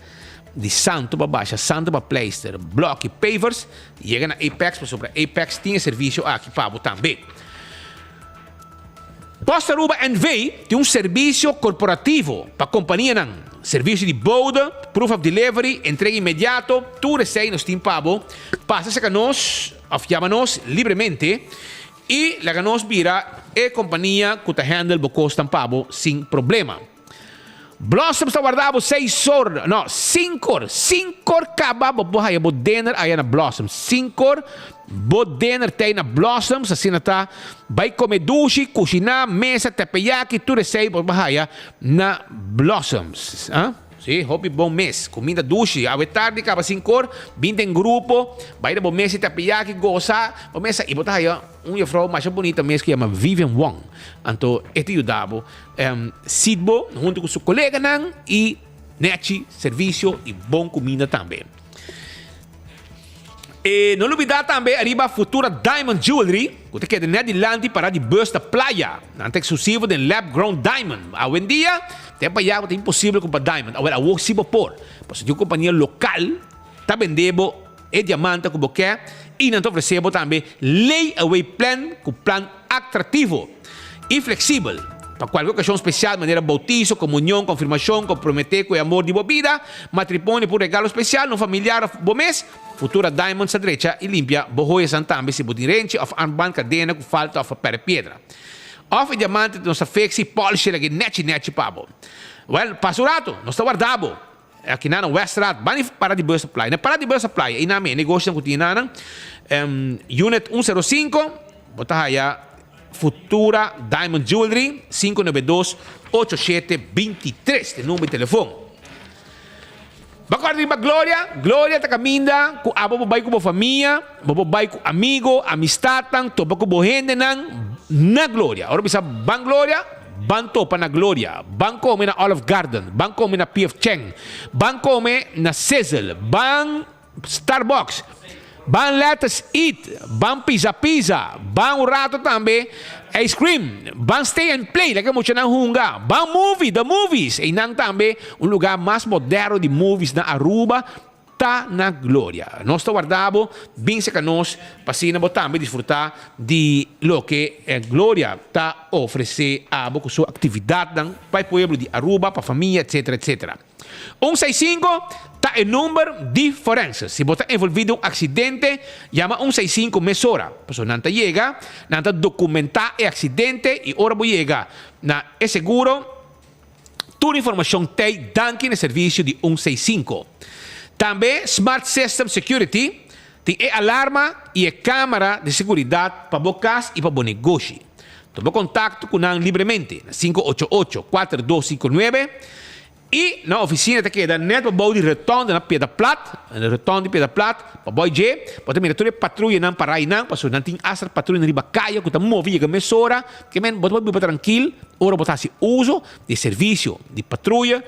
di santo pa basha, santo pa pleister, blok y pavers, yega na Apex pasobra Apex tin e servicio aki pa bo tambe. Post Aruba NV tin un servicio corporativo pa companianan, servicio di bode, proof of delivery, entrega inmediato, tur esey nos tin pa bo. Pasa cerca nos of yama nos libremente. I laga nos bira e kompania ku ta handle bo kosnan pa bo sin problema. Blossoms ta warda bo seis or, no, sinkor, sinkor kaba bo por haya bo dinner aya na Blossoms. Sinkor bo dinner t'ei na Blossoms, asina ta bai kome dushi, kushiná, mesa, teppeyaki, tur esei bo por haya na Blossoms. Sí, hopi bon mes. Kuminda dushi. Awe tardi kaba sin kor, bin den grupo, bai na bo mes i tapiyaki, gosa bo mesa i bo ta haya un jufrou masha bunita mes ku yama Vivian Wong. Anto e ta yuda bo sit bo huntu ku su koleganan i nechi servisio i bon kuminda tambe. E no lubida tambe ariba Futura Diamond Jewelry ku ta keda net dilanti para di bus na Playa. Nan ta eksklusivo den lab grown diamond. Awendia tempo aya ku ta imposibel kumpra diamond. Awor awor si bo por. Pasobra tin un kompania lokal ta bende bo e diamante ku bo ke i nan ta ofrese bo tambe lay away plan ku plan atractivo i flexibel pa cualke ocasion special manera bautizo, comunion, confirmacion, compromete cu e amor di bo bida, matrimonio pa un regalo special na un familiar of bo mes. Futura Diamonds ta drecha i limpia bo hoyasan tambe si bo tin renchi of armband, cadena cu falta of a perde piedra. Of e diamante nos ta fix i polish e lag'e nechi nechi pa bo. Well, pasa un rato, nos ta warda bo. Aki nan na Weststraat, bani para di bus supply. Na para di bus supply, einan mi e negoshonan ku tin einan, unit 105, bo ta haya Futura Diamond Jewelry, 592 8723, ta e number di telefon. Bo a kòrda riba Gloria? Gloria ta kaminda ku abo bo bai ku bo famia, bo por bai ku amigo, amistatnan, topa ku bo hendenan na Gloria. Ora bisa ban Gloria, ban topa na Gloria, ban kome na Olive Garden, ban kome na PF Chang, ban kome na Sizzle, ban Starbucks, ban Let Us Eat, ban Pizza Pizza, ban un rato tambe Ice Cream, ban Stay and Play, laga muchanan hunga, ban Movie, The Movies, einan tambe un lugar mas moderno di movies na Aruba ta na Gloria. Nos ta warda bo, bin cerca nos pa asina bo tambe disfruta di loke Gloria ta ofrece abo cu su actividadnan pa e pueblo di Aruba, pa famia, etcetera, etcetera. Un seis sinku ta e number di forense. Si bo ta envolví den un aksidente, yama un seis sinku mesora. Pasobra nan ta yega, nan ta dokumentá e aksidente i ora bo yega na e seguro, tur informashon t'ei danki na e servisio di un seis sinku. Tambe Smart System Security tin e alarma i e kámara di seguridat pa bo kas i pa bo negoshi. Tuma kontakto ku nan libremente na 588 4259 i nan ofisina ta keda nèt pabou di rotonde na Piedra Plat, na rotonde di Piedra Plat, pabou dje bo ta mira tur e patruyanan pará einan pasobra nan tin asta patruyanan riba kaya ku ta move yega mesora ke men bo ta por biba trankil ora bo ta hasi uso di e servisio di patruya,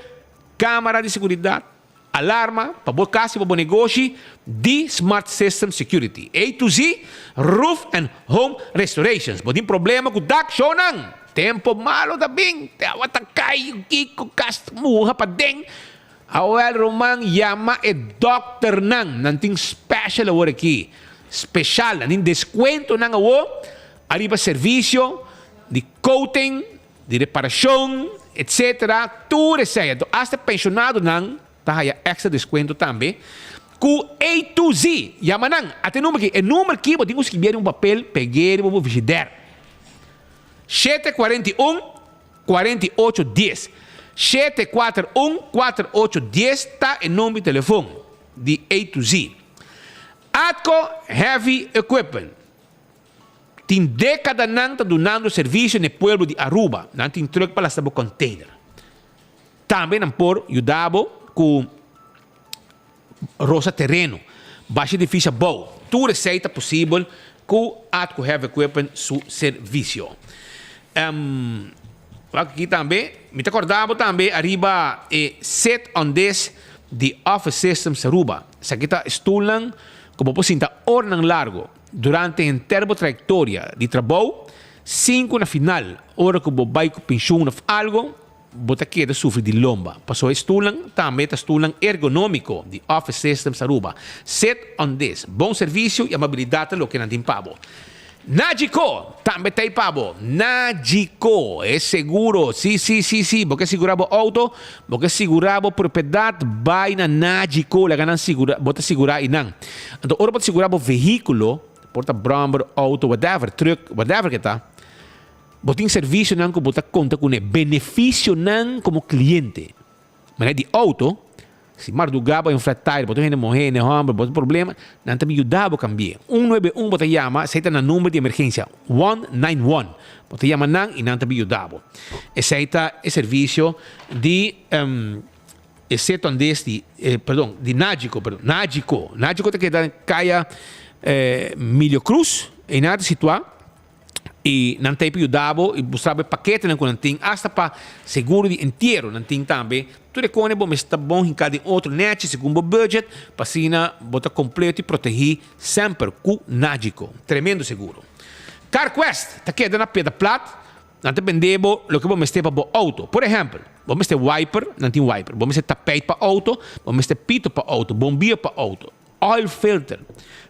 kamara di seguridat. Alarma pa bo kas i pa bo negoshi di Smart System Security. A to Z Roof and Home Restorations. Bo tin problema ku dak? Shownan! Tempo malo ta bin, te awa ta kai, kiko, kas ta muha paden. Awel ruman yama e dokternan, nan tin special awor aki. Special, nan tin descuentonan awor ariba servicio di coating, Di reparashon, etc. Tur esei. Anto asta penshonadonan ta haya extra deskuento tambe. Ku A to Z. Yama nan. Ata e number aki. E number aki bo tin ku skibié riba un papel, peg'é riba bo frigider. 741 48 dies. 741 48 dies ta e number di telefon di A to Z. Atco Heavy Equipment. Tin dékadanan ta dunando servisio na e pueblo di Aruba. Nan tin trùk pa lasta bo kònteiner. Tambe nan por yuda bo ku rosa tereno, basha edifisio abou. Tur esei ta posibel ku Atco Heavy Equipment su servisio. Wak aki tambe, mi ta kòrda bo tambe ariba e Sit on This di Office Systems Aruba. Esaki ta stulnan ku bo por sinta oranan largo. Durante henter bo trayektoria di trabou, sin ku na final, ora ku bo bai ku penshun òf algu, bo ta keda sufri di lomba. Pasobra e stulnan tambe ta stulnan ergonómiko di Office Systems Aruba. Sit on this. Bon servisio i amabilidat ta loke nan tin pa bo. Nagico tambe ta ei pa bo. Nagico, e seguro. Sí, sí, sí, sí. Bo ke sigurá bo outo, bo ke sigurá bo propiedat, bai na Nagico, laga nan sigurá, bo ta sigurá einan. Anto ora bo ta sigurá bo vehíkulo, por ta bròmber, outo, whatever, trùk, whatever ke ta, bo tin servisionan ku bo ta konta kuné, benefisionan komo kliente. Manera di outo, si mardugá bo hay un flat tire, bo ta un hende muhé, hende hòmber, bo tin problema, nan ta bin yuda bo kambi'é. Un nuebe un bo ta yama, esei ta nan number di emergensia, one nine one. Bo ta yama nan i nan ta bin yuda bo. Esei ta e servisio di E seto andes di, perdon, di Nagico, perdon, Nagico. Nagico ta keda na kaya Milio Cruz, einan ta situá i nan ta ei pa yuda bo i mustra bo e paketenan ku nan tin, asta pa seguro di entiero nan tin tambe. Tur e kone bo mester ta bon hinká den otro nèchi segun bo budget pa asina bo ta kompleto i protegí semper ku Nagico. Tremendo seguro. CarQuest ta keda na Piedra Plat. Nan ta bende bo loke bo mester pa bo auto. Por ehèmpel, bo mester wiper, nan tin wiper. Bo mester tapijt pa auto, bo mester pito pa auto, bombia pa auto, oil filter,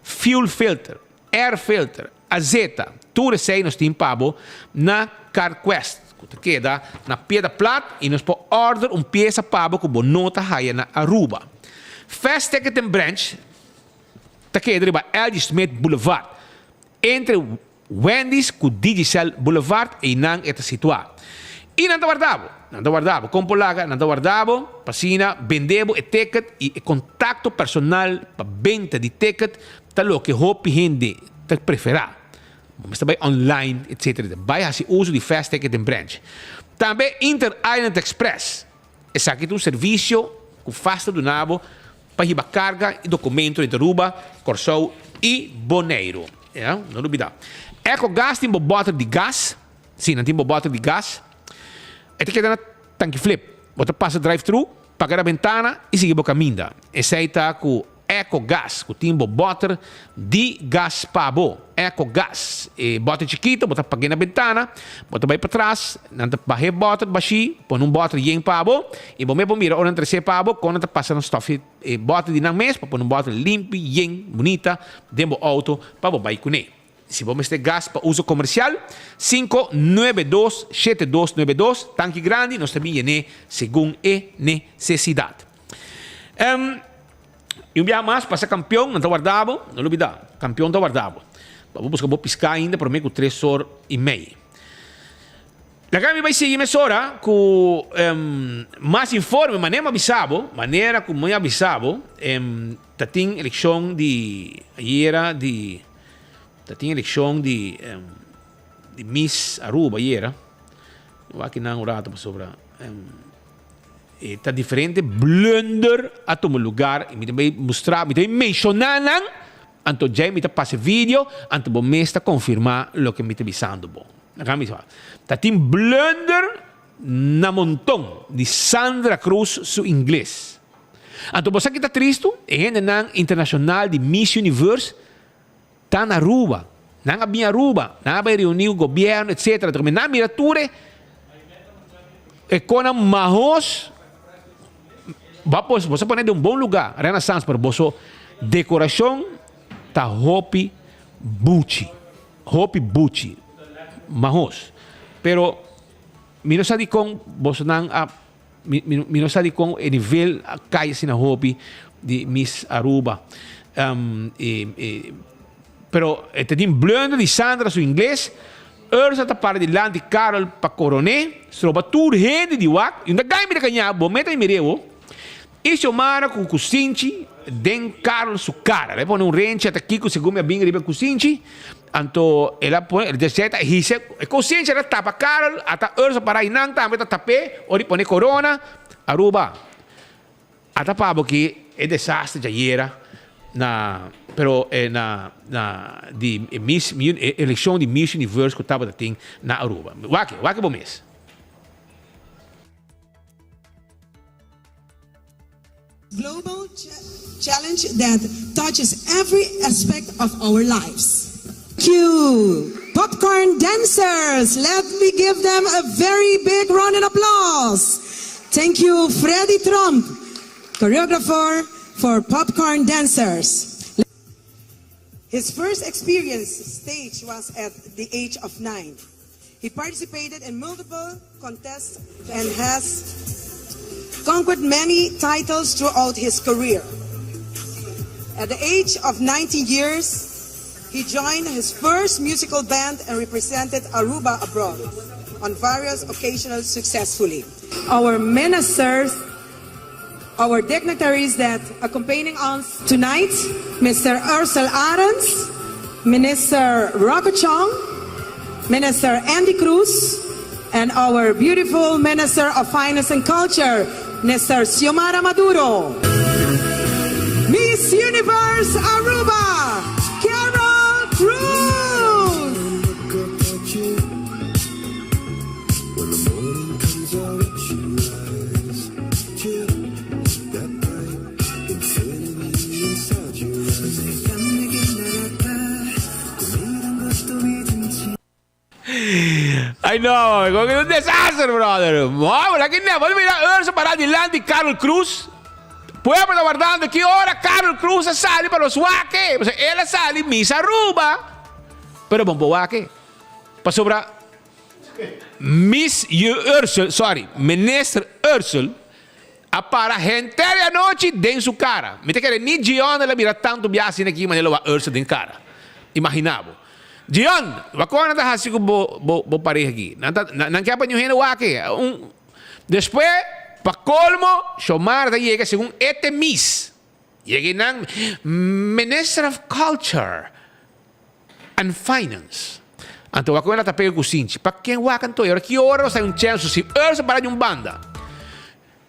fuel filter, air filter, azeta. Tur esei nos tin pa bo na CarQuest, ku ta keda na Piedra Plat i nos por order un piesa pa bo ku bo no ta haya na Aruba. Fast Ticketing Branch ta keda riba LG Smith Boulevard, entre Wendy's ku Digicel Boulevard einan e ta situá. I nan ta warda bo. Nan ta warda bo. Kon por laga? Nan ta warda bo pa asina bende bo e ticket i e kontakto personal pa benta di ticket ta loke hopi hende ta preferá. Bo mester bai online etcetera. Bai hasi uso di Fast Ticket den branch. Tambe Inter Island Express. Esaki ta un servisio ku fast ta duna bo pa hiba karga i dokumento entre Aruba, Kòrsou i Boneiru. Ya, no lubidá. Ecogas tin bo bòter di gas. Sí, nan tin bo bòter di gas. E ta keda na Tanki Flip. Bo ta pasa drive-thru, paga na bentana i sigui bo kaminda. Esei ta ku Ecogas, ku tin bo bòter di gas pa bo. Ecogas. E bòter chikito, bo ta pag'é na bentana, bo ta bai patras, nan ta baha e bòter bashí, pone un bòter yen pa bo, i bo mes por mira ora nan tres'é pa bo, kon nan ta pasa nan stòf e bòter di nan mes pa pone un bòter limpi, yen, bunita den bo outo pa bo bai kuné. Si bo mester gas pa uso komersial, 592 7292, tanki grandi, nos ta bin yen'é segun e nesesidat. I un biaha mas, pasa kampion, nan ta warda bo, no lubida, kampion ta warda bo. Pa bo buska bo piská ainda promé ku tres or i mei. Laga mi bai sigui mesora ku mas informe, manera mi a bisa bo, manera ku mi a bisa bo, ta tin elekshon di ayera di, ta tin elekshon di di Miss Aruba ayera. Wak nan un rato pasobra. E ta diferente blunder a tuma lugar y mi ta bay mustra, mi ta bay menciona nan, anto djey mi ta pasa e video, anto bo mes ta confirma loke mi ta bisando bo. Laga mi sa. Ta tin blunder na monton di Sandra Cruz su ingles. Anto bo sa ki ta tristo? E hendenan internacional di Miss Universe ta na Aruba. Nan a bin Aruba, nan a bai reuni ku gobierno etcetera. Anto nan a mira tur e e konan mahos. Bo a pone den un bon luga, Renaissance, pero boso decoracion ta hopi buchi, hopi buchi, mahos. Pero mi no sa dikon bosonan a Mi mi no sa dikon e nivel a kai asina hopi di Miss Aruba. E pero e ta tin blunder di Sandra su ingles. Ursa ta para dilanti Carol pa coroné. Stroba tur hende di wak. Y un ta gai mira caña bo meta y mir'é bo. Y Xiomara cu cusinchi den Carol su cara. El a pone un renchi ata kico segun mi a bin riba e cusinchi. Anto el a pone, el desea ta hisa e konsiensia ta tapa Karel, ata Ursa para einan tambe ta tap'é ora di pone korona. Aruba a tapa bo ki e desastre djayera na pero na na di e Miss e elekshon di Miss Universe ku tabata tin na Aruba. Wak wak bo mes. Global challenge that touches every aspect of our lives. Cue popcorn dancers! Let me give them a very big round of applause. Thank you Freddy Tromp, choreographer for popcorn dancers. His first experience stage was at the age of nine. He participated in multiple contests and has conquered many titles throughout his career. At the age of 19 years, he joined his first musical band and represented Aruba abroad on various occasions successfully. Our ministers, our dignitaries that accompanying us tonight, Mr. Ursel Arends, Minister Rocco Chong, Minister Andy Cruz, and our beautiful Minister of Finance and Culture, Mr. Xiomara Maduro. Miss Universe Aruba, Carol Cruz. Ay no, con un desastre, brother. Wow, la que ne, mira Urso para dilanti Carol Cruz. Pueblo ta wardando ki ora Carol Cruz a sali pa los wake. Pasobra el a sali Miss Aruba, pero bon por wake. Pasobra Miss Ursel, sorry, Minister Ursel a para henter e anochi den su cara. Mi ta kere ni Gion el a mira tanto bia asina aki manera lo wak Ursel den cara. Imagina bo. Gion, wak nan ta hasi ku bo bo bo pareha aki? Nan ta nan ke pa niun hende wak e. Un despues pa kolmo Shomara ta yega segun e te mis. Yega einan Minister of Culture and Finance. Anto wak ora ta pega ku sinchi. Pa ken wak anto? E ora ki ora nos ta un chèns si Ursa para di un banda.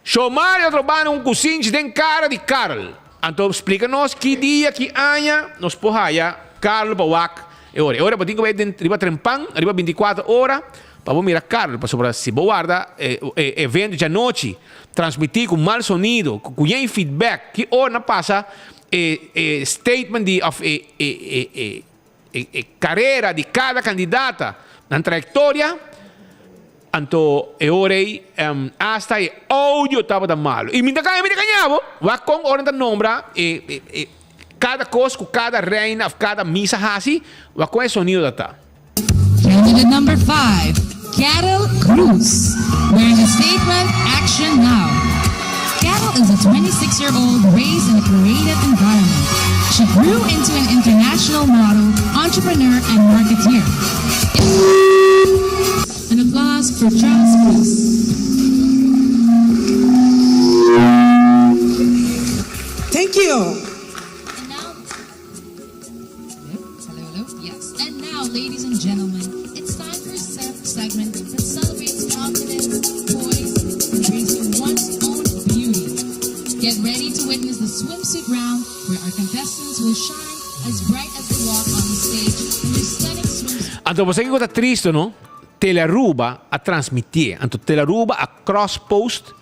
Shomar di otro banda un kusinchi den kara di Karl. Anto splika nos ki dia, ki aña nos por haya Karl pa wak e ora. E ora bo tin ku bai den riba trempan, riba bintikuater ora pa bo mira Karl. Pasobra si bo warda e evento djanochi transmití ku mal sonido, ku yen feedback, ki ora na pasa e e statement di òf e e e e karera di kada kandidata, nan trayektoria, anto e ora ei asta e audio tabata malu. I mi ta kaña, mi ta kaña bo, wak kon ora nan ta nombra e e e kada kos ku kada reina òf kada misa hasi, wak kon e sonido ta ta. Candidate number 5, Carol Cruz, wearing the statement Action Now. Carol is a 26 year old raised in a creative environment. She grew into an international model, entrepreneur, and marketeer. An applause for Charles Cruz. Thank you. Hello, hello. Yes. And now, ladies and gentlemen, it's time for a segment that celebrates confidence, poise, and embracing one's own beauty. Get ready to witness the swimsuit round where our contestants will shine as bright as they walk on the stage in their stunning swimsuit. Anto bo sa kiko ta tristo no? Telearuba a transmitié. Anto Telearuba a cross post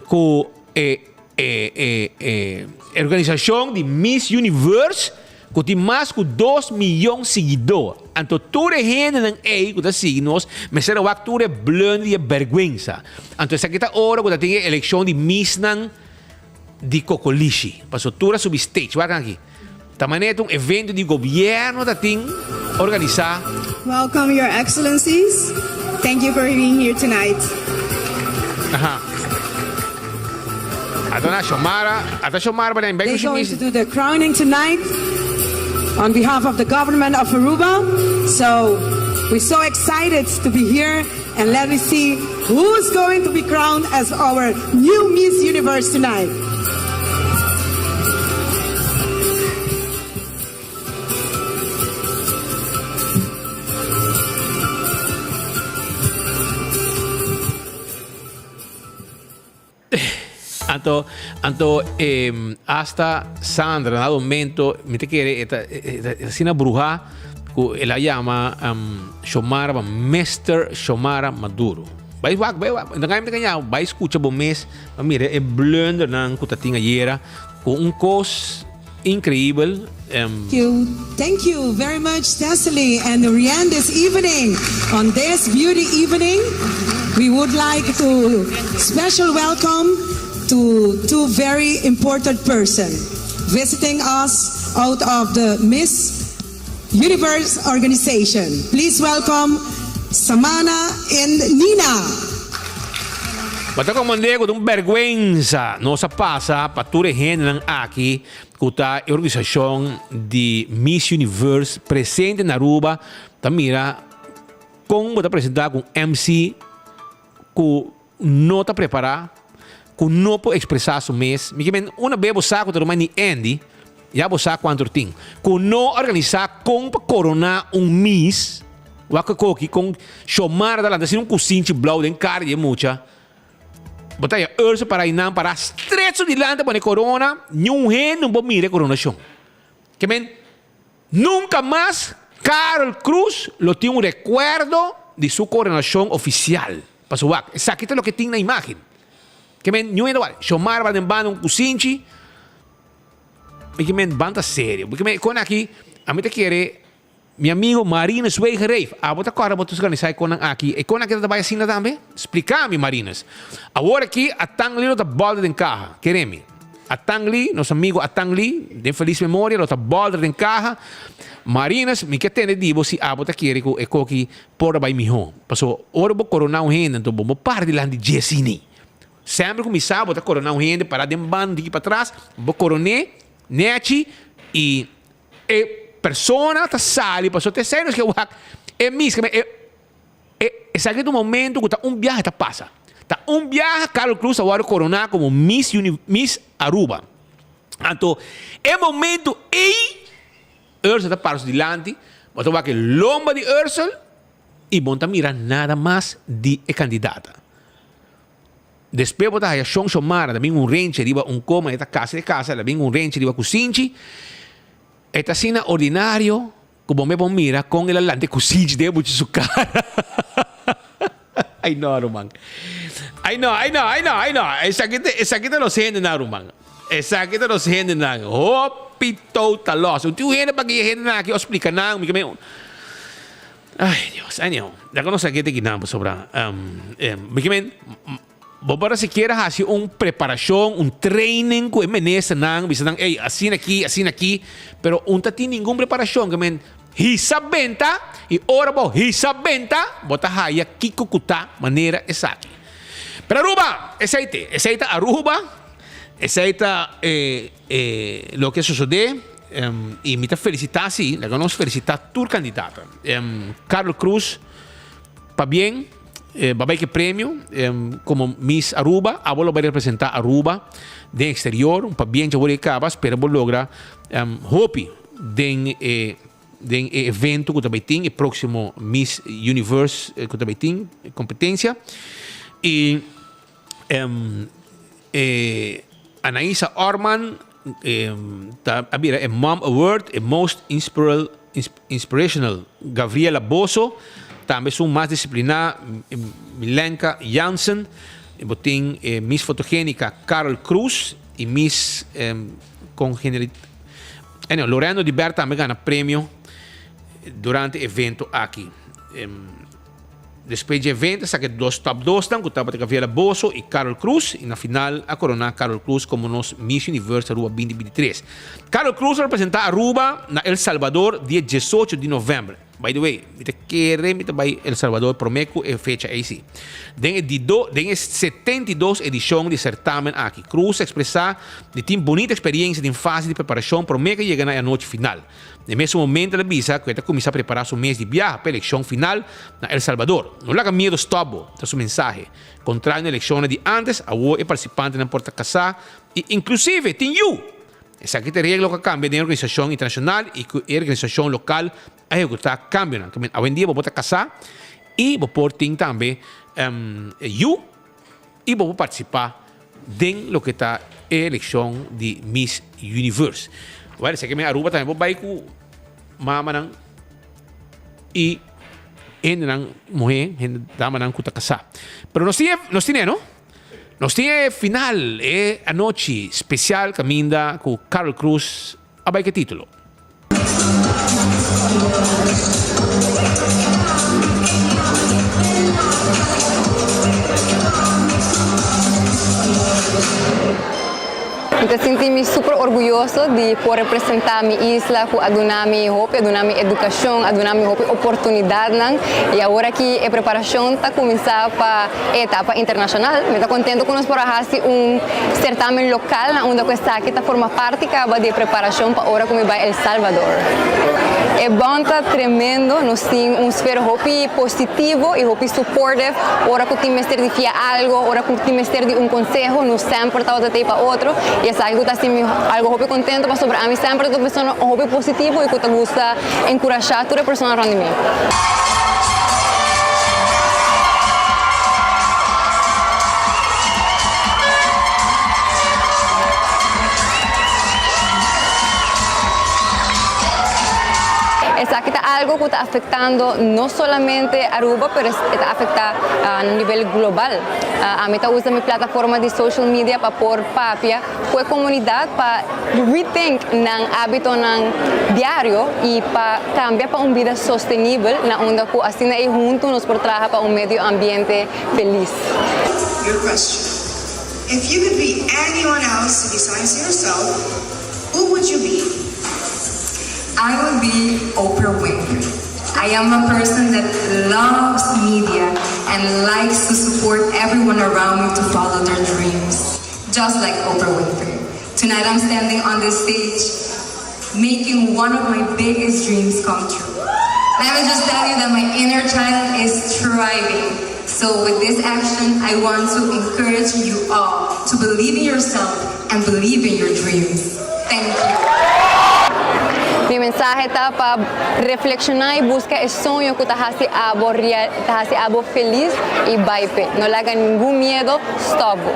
ku e e e e organisashon di Miss Universe ku tin mas ku dos miyon siguidó. Anto tur e hendenan ei ku ta sigui nos mester a wak tur e blunder di e bèrgwensa. Anto esaki ta ora ku ta tin e elekshon di Missnan di Kokolishi. Pasobra tur a subi stage. Wak aki. Ta manera ta un evento di gobièrnu ta tin organisá. Welcome your excellencies. Thank you for being here tonight. Aha. Ata na Xiomara, ata Xiomara pa den They're going to do the crowning tonight on behalf of the government of Aruba. So we're so excited to be here and let me see who's going to be crowned as our new Miss Universe tonight. Anto, anto eh, hasta Sandra, na momento, mi te kere, eta, eta, asina bruha, ku el a llama um, Xiomara, Mr. Xiomara Maduro. Bai wak, bai wak, dan mi te bai escucha bo mes, pa mira e blundernan ku ta tin ayera, ku un kos increíbel. Thank you. Thank you very much, Thessaly and Rianne, this evening. On this beauty evening, we would like to special welcome to two very important person visiting us out of the Miss Universe organization. Please welcome Samana and Nina. Bo ta komand'é ku ta un bèrgwensa nos a pasa pa tur e hendenan aki ku ta e organisashon di Miss Universe presente na Aruba ta mira kon bo ta presentá ku un MC ku no ta prepará, ku no por ekspresá su mes. Mi ke men una be bo sa ku ta ruman di Andy, ya bo sa kuantu tin. Ku no organisá kon pa koroná un Miss, wak ku koki kon Xiomara ta lanta asina un kusinchi blou den kara di e mucha. Bo ta haña Urso para einan pará stret su dilanti a pone korona, niun hende no por mira e koronashon. Ke men Nunca mas Karol Cruz lo tin un recuerdo di su coronacion oficial. Pasobra wak, esaki ta loke tin na imagen. Ke men niun hende wak, Xiomara ba den banda un cusinchi, mi ke men ban ta serio. Ke men con aki, ami ta kere mi amigo Marinus Wegereef, abo ta corda bo ta organisa e conan aki, e con aki ta bay asina tambe? Splica mi Marinus. Awor aki a tan li lo ta bolder den caha, kere mi. Atang Lee, nos amigo Atang Lee, den feliz memoria, lo ta bolder den caha. Marinus, mi ke tende di bo si abo ta kere cu e koki por a bay miho. Paso, ora bo corona un hende, anto bo bo para dilanti dje asini. Semper cu mi sa bo ta corona un hende, para den banda un tiki patras, bo coron'é, nechi, y e. persona ta sali pasobra te esei nos ke wak e mis e e esaki ta un momento ku ta un biaha ta pasa. Ta un biaha Carol Cruz a wòrdu koroná komo Miss Uni Miss Aruba. Anto e momento ei Ursel ta para su dilanti, bo ta wak e lomba di Ursel i bo no ta mira nada mas di e kandidata. Despues bo ta haya Shon Shomara ta bin un renchi riba un koma, e ta kasa e kasa, el a bin un renchi riba kusinchi. E ta asina ordinario ku bo me por mira kon el a lanta e kusinchi den buchi su kara. Ai no ruman. Ai no, ai no, ai no, ai no. Esaki ta, esaki ta nos hendenan ruman. Esaki ta nos hendenan. Hopi total loss. Un tin un hende pa guia e hendenan aki o splika nan. Mi ke men. Ai Dios, anyhow, laga nos a kete kinan pasobra mi ke men bo por a sikiera hasi un preparashon, un training ku e ministernan, bisa nan ey asina aki, asina aki, pero un ta tin ningun preparashon, ke men hisa benta i ora bo hisa benta bo ta haya kiko ku ta manera esaki. Pero Aruba, esei te, esei ta Aruba, esei ta loke a sosode. Y mi ta felicita si, laga nos felicita tur candidata. Carlos Cruz, pabien, ba bay ke premio como Miss Aruba, abo lo bay representa Aruba den exterior, un pabien dja wor e caba, spera bo logra hopi den e den e evento cu ta bay tin, e proximo Miss Universe cu ta bay tin, competencia. Y E Anaisa Orman ta a bira e Mom Award, e Most Inspirational Gabriela Boso, tambe esun mas disipliná Milenka Jansen, bo tin e Miss Fotogenica Carol Cruz y Miss Congenialidad, anyhow Loreno Di Ber tambe gana premio durante e evento aki. Despues dje evento a saka e dos top dosnan ku tabata Gabriela Boso i Carol Cruz i na final a korona Carol Cruz komo nos Miss Universe Aruba 2023. Carol Cruz lo representa Aruba na El Salvador dia diesocho di november. By the way, mi ta kere mi ta bai El Salvador prome ku e fecha ei si. Den e di do den e 72 edishon di e sertamen aki, Cruz a ekspresá di tin bunita eksperiensia den fase di preparashon prome ku a yega na e anochi final. Na e mesun momento el a bisa ku e ta kuminsá prepará su mes di biaha pa e elekshon final na El Salvador. No laga miedu stòp bo, ta su mensahe. Kontrario na elekshonnan di ántes, awor e partisipantenan por ta kasá i inklusive tin yu! Esaki ta e regla ku a kambia den e organisashon internashonal i ku e organisashon lokal a ehekutá kambionan. Awendia bo por ta kasá i bo por tin tambe yu. I bo por partisipá den loke ta e elekshon di Miss Universe. Wèl, esaki men Aruba tambe por bai ku mamanan i hendenan muhé, hende damanan ku ta kasá. Pero nos tin e, nos tin e no? Nos tin e final, e anochi spesial kaminda ku Carol Cruz a bai ku e título. Mi ta sinti mi super orguyoso di por representa mi isla cu a duna mi hopi, a duna mi educacion, a duna mi hopi oportunidadnan y awor aki e preparacion ta cuminsa pa e etapa internacional. Mi ta contento cu nos por a haci un certamen local na unda cu esaki ta forma parti caba di e preparacion pa ora cu mi bai El Salvador. E bond ta tremendo, nos tin un sfera hopi positivo y hopi supportive, ora cu tin mester di fia algo, ora cu tin mester di un conseho, nos semper tabata tey pa otro y esaki cu ta haci mi algo hopi contento pasobra ami semper ta un persona hopi positivo y cu ta gusta encurasha tur e persona rond di mi. Esaki ta algo cu ta afectando no solamente Aruba, pero e ta afecta na nivel global. Ami ta usa mi plataforma di social media pa por papia cu e comunidad pa rethink nan habitonan diario y pa cambia pa un bida sostenibel na unda cu asina ey hunto nos por traha pa un medio ambiente feliz. Your question. If you could be anyone else besides yourself, who would you be? I would be Oprah Winfrey. I am a person that loves media and likes to support everyone around me to follow their dreams, just like Oprah Winfrey. Tonight I'm standing on this stage. making one of my biggest dreams come true. Let me just tell you that my inner child is thriving. So with this action, I want to encourage you all to believe in yourself and believe in your dreams. Thank you. Mi mensahe ta pa reflekshoná i buska e soño ku ta hasi abo real, ta hasi abo felis i bai p'e. No laga ningun miedo stòp bo.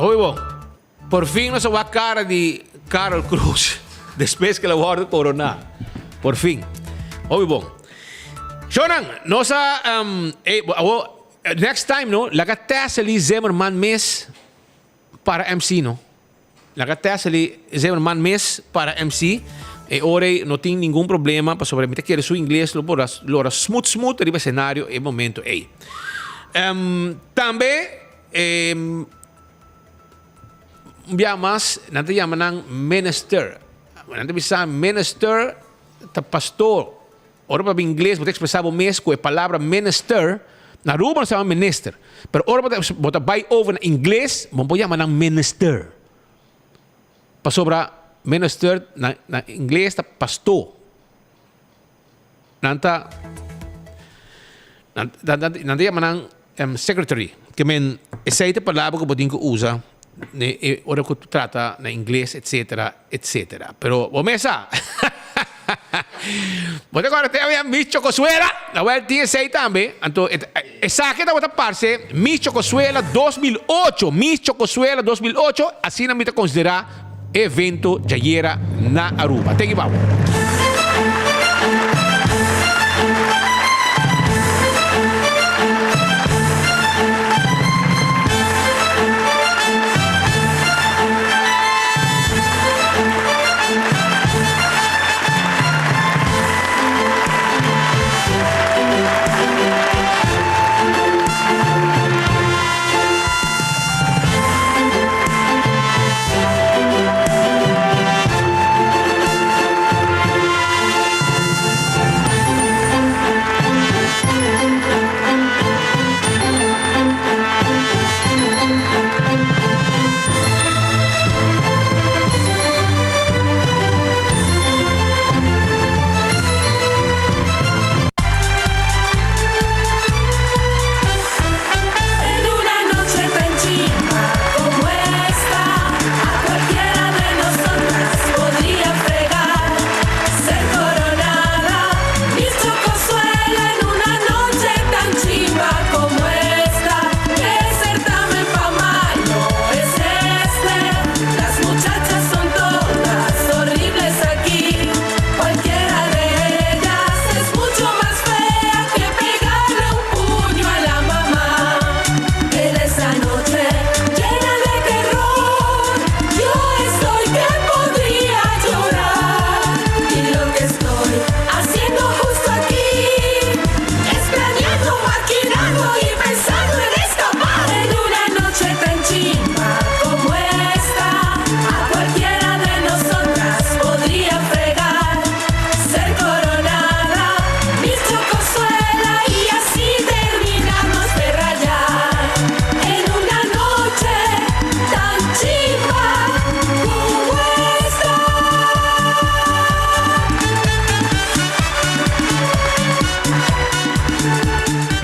Hopi bon. Por fin nos a wak cara di Carol Cruz despues que el a wordo corona. Por fin. Hopi bon. Shonan, nos a um, eh, awo, next time no, laga Tessely Zimmerman mes para MC no. Laga Tessely Zimmerman mes para MC. E ora ei no tin ningun problema pasobra mi ta kere su ingles lo por a lora smooth smooth riba escenario e momento ei. Um, tambe um, un bia mas nan ta yama nan minister. Nan ta bisa minister ta pastor. Ora bo ta ingles bo ta expresa bo mes cu e palabra minister, na Aruba nos ta yama minister, pero ora bo ta bo ta bay over na ingles bo por yama nan minister. Pasobra minister na na ingles ta pastor. Nan ta nan nan ta yama nan secretary. Ke men esei ta e palabra ku bo tin ku usa ne e ora ku trata na ingles etcetera etcetera. Pero bo mes sa bo ta kòrda te awe Miss Chocosuela awel tin esei tambe anto esaki tabata parse Miss Chocosuela 2008 Miss Chocosuela 2008 asina mi ta konsiderá E evento djayera na Aruba. Thank you Pablo.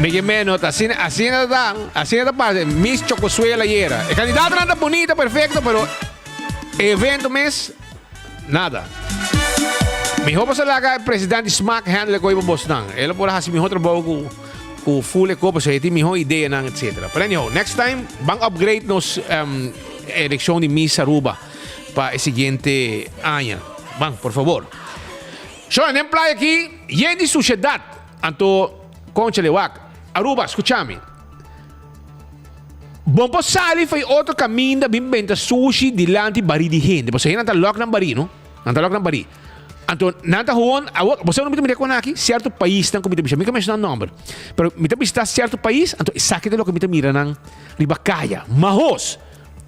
Miguel Meno, asina, asina ta, asina ta pasa. Miss Chocosuela ayera. E candidatonan ta bonita, perfecto, pero e evento mes, nada. Mihó boso laga e president di Smaak handle koe pa bosnan. El por hasi mihó trabou ku ku full e kopo, so e tin mihó ideanan, etc. Pero anyhow, next time ban upgrade nos um, eleccion di Miss Aruba pa e siguiente aña. Ban, por favor. Shona, den playa aki, yen di suciedad. Anto, concha lewak. Aruba, scucha mi. Bon por sali for e otro kaminda bin benta sushi dilanti barí di hende. Pasobra hende nan ta lòk nan barí, no? Nan ta lòk nan barí. Anto nan ta gewoon, awor, bo sa unda mi ta mira kon aki? Sierto paisnan ku mi ta bishita. Mi ka menshoná nòmber. Pero mi ta bishitá sierto pais, anto esaki ta loke mi ta mira nan riba kaya. Mahos!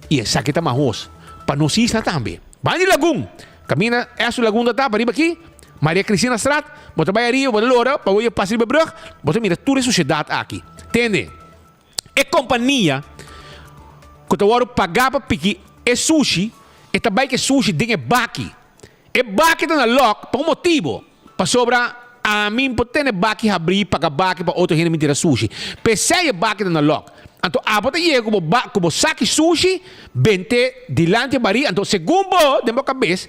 I esaki ta mahos pa nos isla tambe. Ban di Lagun! Kaminda Esso Lagun ta ta, pariba aki, Maria Cristina Straat, bo ta bai ariba, bo ta lora pa bo pasa riba e brug, bo ta mira tur e sushedat aki. Tende! E kompania ku ta wòrdu pagá pa piki e sushi, e ta bai ku e sushi den e baki. E baki ta na lòk pa un motibu, pasobra ami por tene baki habrí paga baki pa otro hende bin tira sushi. P'esei e baki ta na lòk. Anto abo ta yega ku bo ba ku bo saki sushi bent'é dilanti e barí, anto segun bo den bo kabes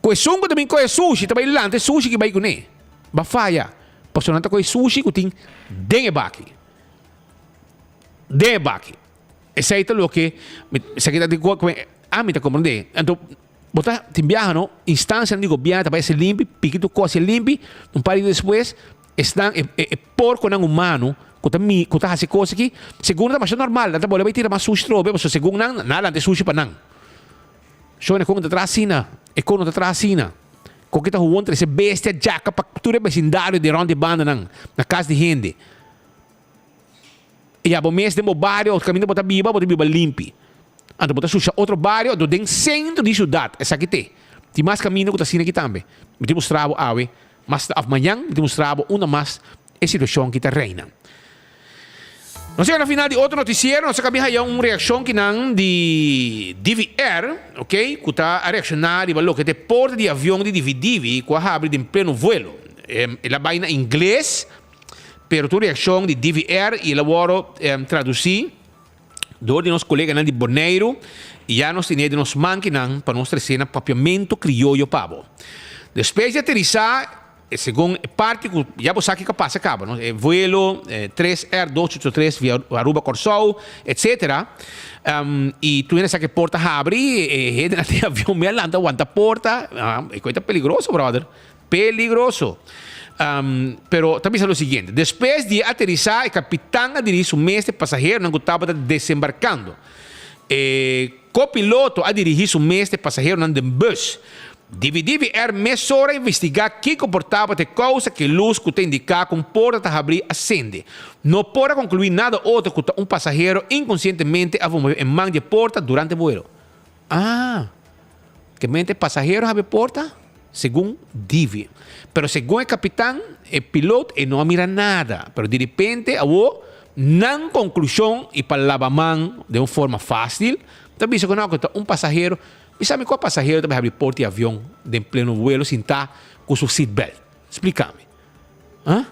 ku esun ku ta bin kohe sushi ta bai lanta e sushi ki bai kuné. Bo a faya, pasobra nan ta kohe sushi ku tin den e baki. Den e baki. Esei ta loke mi esaki ta di ku ami ta komprendé. Anto bo ta tin biaha no, instancianan di gobierno ta bai hasi limpi, piki tur kos hasi limpi, un par di dia despues esnan e e porkonan humano ku ta mi ku ta hasi kos aki, segun nan ta masha normal, nan ta bolbe bai tira mas sushi trobe pasobra segun nan, nan a lanta e sushi pa nan. Shon e kon ta traha asina, e kon no ta traha asina. Kon ke ta huon trese bestia djaka pa tur e besindario di rònt di bandanan na kas di hende. Ya bo mes den bo bario of kaminda bo ta biba, bo ta biba limpi. Anto bo ta susha otro bario, anto den sentro di siudat, esaki te. Tin mas kaminda ku ta asina aki tambe. Mi tin mustra bo awe, mas of mañan mi tin mustra bo unda mas e situashon ki ta reina. Nos yega na final di otro notisiero, nos a kabi haya un reakshon kinan di DVR, ok, ku ta a reakshoná riba loke ta e porta di avion di Divi-Divi ku a habri den pleno vuelo. El a bai na ingles. Pero tur reaccion di DVR y el a worde traduci door di nos coleganan di Boneiru y ya nos tene den nos mankinan pa nos trece na papiamento crioyo pa bo. Despues di aterisa, segun e parti cu ya bo sa kico a pasa caba, no? E vuelo tres R dos ocho tres via Aruba Corsou, etcetera, y tur hende sa cu e porta habri, e hendenan den avion mi a lanta wanta porta, e coe ta peligroso brother. Peligroso. Pero ta bisa lo siguiente, Despues di e aterisá, e kapitan a dirigí su mes te pasaheronan ku tabata desembarkando. E kopiloto a dirigí su mes te pasaheronan den bus. DVDVR mesora a investigá kiko por tabata e kousa ku e lus ku ta indiká ku un porta ta habrí a sende. No por a konkluí nada otro ku ta un pasahero inkonsientemente a vomové e man di e porta durante buelo. Ah! Ke mente pasahero habri porta? Segun Divi. Pero segun e kapitan, e pilot, e no a mira nada. Pero diripente awo nan konklushon i pa laba man den un forma fásil, ta bisa ku no ku ta un pasahero. Mi sa mi kua pasahero ta bai habri porta di avion den pleno vuelo sintá ku su seatbelt? Splika mi. Ah?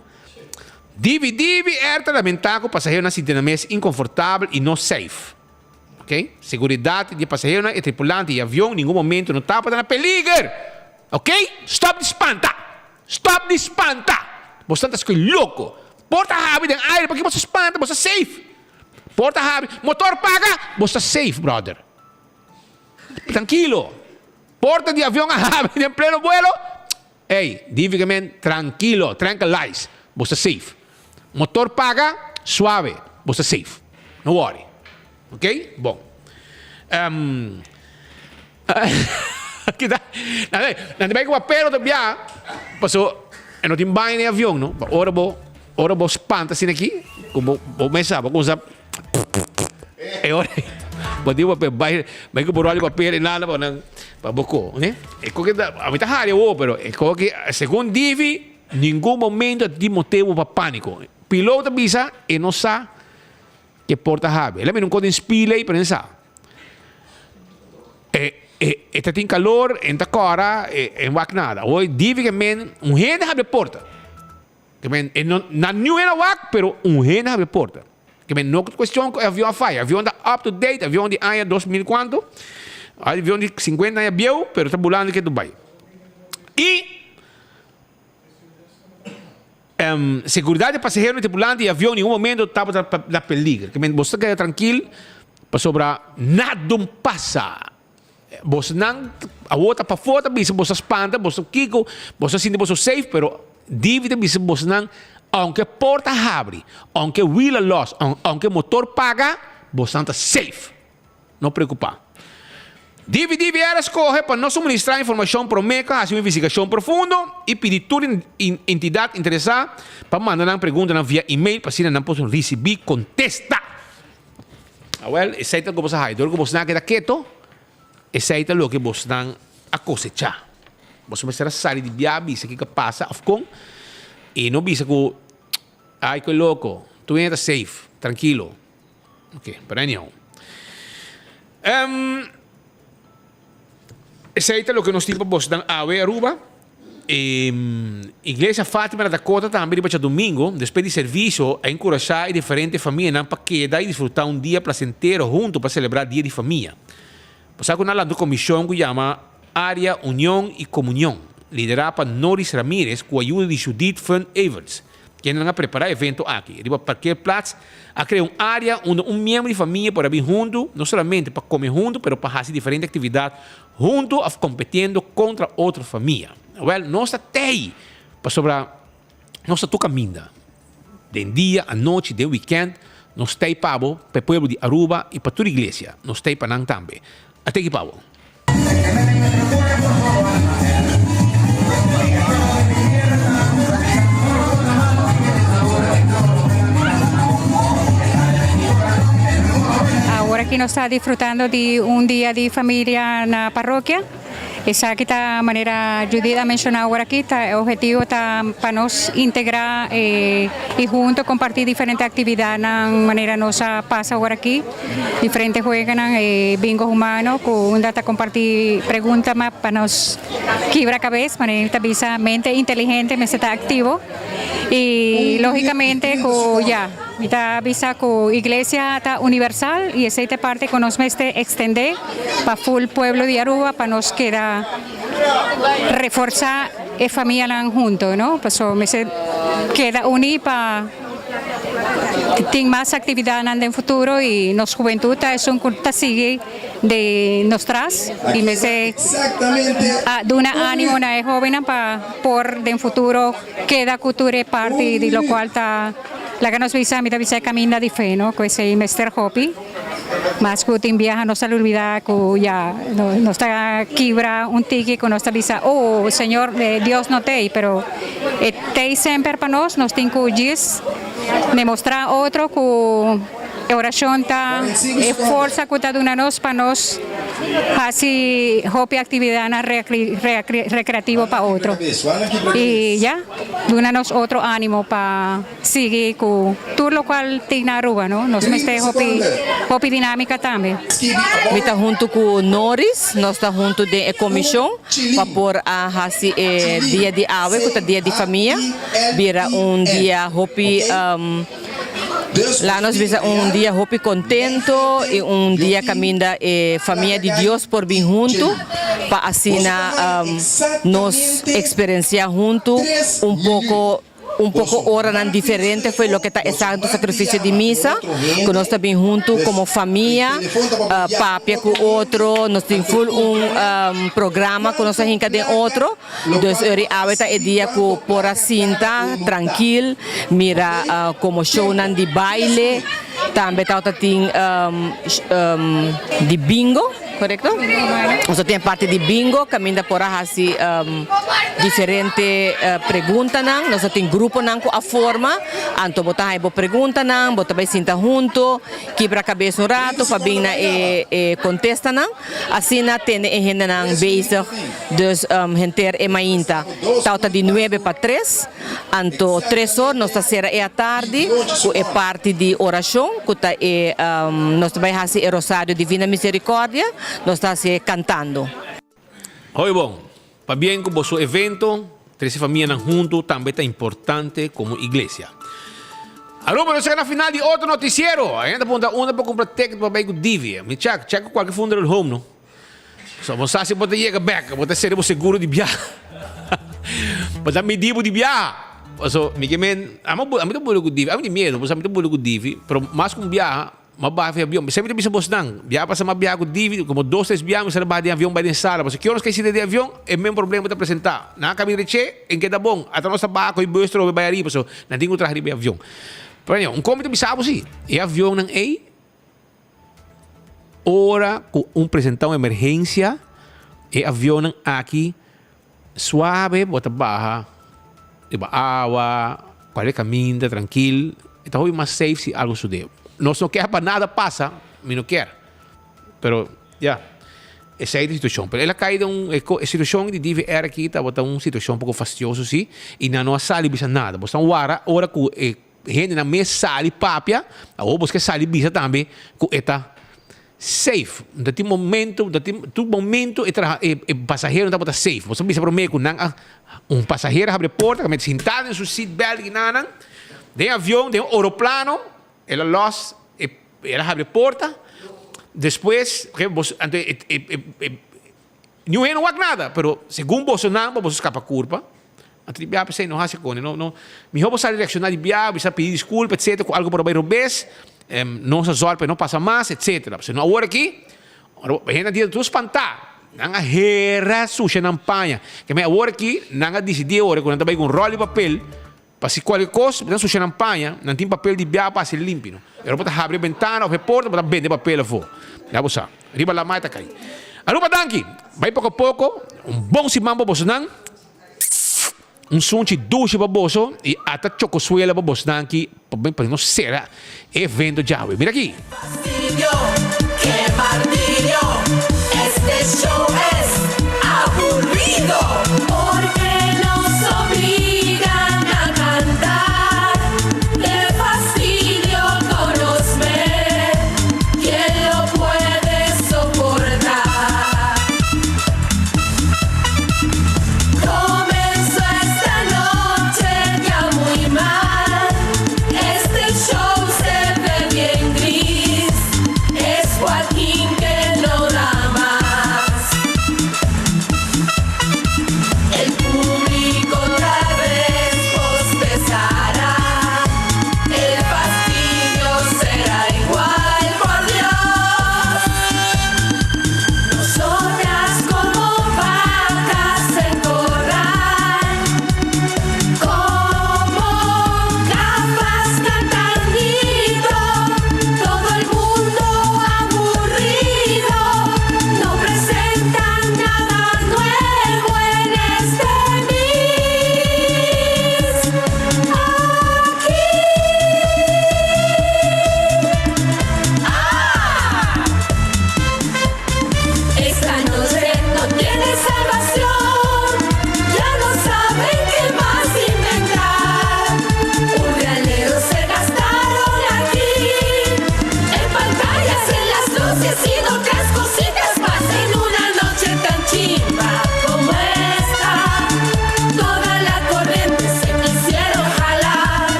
Divi Divi Air ta lamentá ku pasaheronan sinti nan mes inkonfortabel i no safe. Ok, seguridad di e pasaheronan, e tripulante y e avion ningun momento no tabata na peliger. Ok, stop di spanta! Stop di spanta! Boso ta scoy loco. Por ta habri den aire, paki boso spanta? Boso ta safe. Por ta habri, motor paga, boso ta safe, brother. Trankilo. Porta di avion a habri den pleno vuelo, ey, dificamente trankilo, tranquilize, boso ta safe. Motor paga, suave, bo sta safe. No worry. Ok? Bon. Um, kita, nan, nan ta bai ku papel otro bia, paso e no tin baño den avion, no? Pa ora bo, ora bo spanta asina aki, ku bo, bo mesa, bo kumsa, e ora, bo tin papel, bai, bai ku bo ròl di papel i nada pa nan, pa bo ko, ne? E koke ta, ami ta hari awor, pero e koke, segun Divi, Ningun momento a tin motibu pa pániko. Piloto a bisa e no sa ke por ta habi. El a mira un kos den spil ei pero e no sa. E e e ta tin kalor, e no ta kòra, e e no wak nada. Awor divi ke men un hende habri e porta. Ke men e no na niun hende a wak pero un hende a habri e porta. Ke men no kuestion ku e avion a faya. Avion ta up to date, avion di aña 2000 kuantu. Avion di 50 aña bieu pero ta bulando ke Dubai. I. Seguridad di pasahero i tripulante di avion ningun momento tabata na peliger. Ke men boso ta keda trankil pasobra nadun pasa. Bosonan awor ta pafó ta bisa boso a spanta, boso kiko, boso a sinti boso safe, pero Divi ta bisa bosonan aunke porta habri, aunke wiel a los, aunke motor paga. Bosnan ta safe. No preocupa. DVDVR a scoge pa no suministra informacion prome cu haci un investigacion profundo y pidi tur entidad interesa pa manda nan preguntanan via email pa asina nan por ricibi contesta. Awel, esey ta loke bos a haci. Dor cu bosnan a keda keto, esey ta loke bosnan a cosecha. Boso mester a sali di bia bisa kico a pasa of con y no bisa cu ay cu e loco, tur hende ta safe, trankilo. Ok, pero anyhow. Um, esei ta loke nos tin pa bos dan awe Aruba. Um, Iglesia Fatima na Dakota tambe riba djadomingo, despues di servicio, a enkurashá e diferente famianan pa keda i disfrutá un dia plasentero huntu pa selebrá Dia di Famia. Bo sa ku nan lanta un komishon ku yama Área Union i Komunion, liderá pa Noris Ramirez ku ayuda di Judith Fun Everts. Kendenan a prepará e evento aki. Riba parkeerplaats a krea un área unda un miembro di famia por a bin huntu, no solamente pa kome huntu, pero pa hasi diferente aktividat huntu òf kompetiendo kontra otro famia. Wèl, nos ta tei pasobra nos ta tur kaminda. Den dia, anochi, den wikènt, nos tei pa bo, pa e pueblo di Aruba i pa tur iglesia. Nos tei pa nan tambe. A teki pa bo. Awor aki nos ta disfrutando di un dia di familia na parokia. Esaki ta manera Judith a menciona awor aki ta e objetivo ta pa nos integra y hunto comparti diferente actividadnan manera nos a pasa awor aki. Diferente jueganan e bingo humano cu unda ta comparti pregunta ma pa nos kibra cabes manera ta bisa mente inteligente mester ta activo y logicamente cu ya mi ta bisa cu iglesia ta universal y esey ta e parte cu nos mester extende pa full pueblo di Aruba pa nos keda reforsa e famianan hunto no pasobra mester keda uni pa. Tin mas actividadnan den futuro y nos hubentud ta esun cu ta sigui di nos tras y mester a duna animo na e hobennan pa por den futuro keda cu tur e parti di locual ta laga nos bisa mi ta bisa e caminda di fe no cu esey mester hopi. Mas ku tin biaha nos ta lubida ku ya nos ta kibra un tiki ku nos ta bisa, oh Señor Dios no t'ei, pero e t'ei semper pa nos, nos tin ku djis demostrá otro ku e orashon ta e forsa ku ta duna nos pa nos hasi hopi aktividatnan rekreativo pa otro i ya duna nos otro animo pa. Sigui cu tur locual tin na Aruba no, nos mester hopi hopi dinamica tambe. Mi ta hunto cu Noris, nos ta hunto den e comision pa por a haci e dia di awe cu ta dia di famia bira un dia hopi laat nos bisa un dia hopi contento y un dia caminda e famia di Dios por bin hunto pa asina nos experiencia hunto un poco Un poko oranan diferente fo'i loke ta e Santo Sakrifisio di Misa, ku nos ta bin huntu komo famia, papia ku otro, nos tin ful un programa ku nos a hinka den otro. Dus ori awe ta e dia ku por a sinta trankil, mira komo shownan di baile, tambe tabata tin di bingo. Korekto? Nos a tin e parti di bingo kaminda por a hasi diferente preguntanan. Nos a tin gruponan ku a forma. Anto bo ta haña bo preguntanan, bo ta bai sinta hunto, kibra kabes un rato pa bin na e kontestanan. Asina tene e hendenan bezig dus henter e mainta. Tau ta di nuebe pa tres. Anto tres or nos ta sera e atardi ku e parti di orashon ku ta e nos ta bai hasi e Rosario Divina Misericordia, nos ta hasié kantando. Hoi bon, pabien ku boso evento, trese famianan huntu tambe ta importante komo iglesia. Aruba nos chega na final di otro noticiero. Aña ta punta unda por cumpra ticket pa bay cu Divi. Mi check, check cu cualke funeral home no. So bo sa si bo ta yega bek, bo ta sere bo seguro di biaha. Bo ta midi bo di biaha. Paso mi ke men, ami ami ta bula ku Divi, ami tin miedo, pasobra ami ta bula ku Divi, pero mas ku un biaha, m'a baha for avion. Semper mi ta bisa bosnan, biaha pasa m'a biaha ku Divi, komo dos tres biaha mi sali baha den avion bai den sala, pasobra ki ora nos kai sinta den avion, e men problema ta presenta. Nan a kaminda che, en keda bon, ata nos ta baha ku e bus trobe bai ariba, so nan tin ku traha riba e avion. Pero anyway, un kon mi ta bisa bo si, e avionnan ei. Ora ku un presentá un emergensia, e avionnan aki suave bo ta baha riba awa, kualke kaminda trankil, e ta hopi mas safe si algu sude. Nos no kier pa nada pasa, mi no kier, pero ya, esei ta e situashon. Pero el a kai den un, e situashon di DVR aki tabata un situashon poko fastioso si, i nan no a sali bisa nada. Bo stan wara ora ku e Hendenan mes sali papia, awor bos ke sali bisa tambe ku e ta safe. No ta tin momento, no ta tin tur momento e traha e e pasahero no tabata safe. Bos a bisa prome ku nan a un pasahero a habri e porta, kaminda sintá den su seat belt ginanan, den avion, den oroplano, el a los e el a habri e porta, despues bos anto e e e Niun hende no wak nada, pero segun bosonan pa boso skapa kurpa, anto di bia p'esei no hasi kone, no, no, mihó bo sa reakshoná di bia, bisa pidi diskulpa etsetera ku algu por a bai robes, nos a zòrg pa e no pasa mas etsetera. Pasobra no awor aki, ora bo hende a dia tur spantá, nan a hera susha nan paña, ke men awor aki nan a disidí awor ku nan ta bai ku un ròl di papel, Pa si kualke kos nan susha nan paña, nan tin papel di bia pa hasi limpi no. Ora bo ta habri e bentana òf e porta bo ta bende papel afó. Ya bo sa. Riba lamai ta kai. Aruba danki! Bai poko poko, un bon siman pa bosonan. Un sunchi dushi pa boso i ata chokosuela pa bosnan ki pa nos sera e evento djawe. Mira aki! Fastidio, ke martirio, este show es aburrido.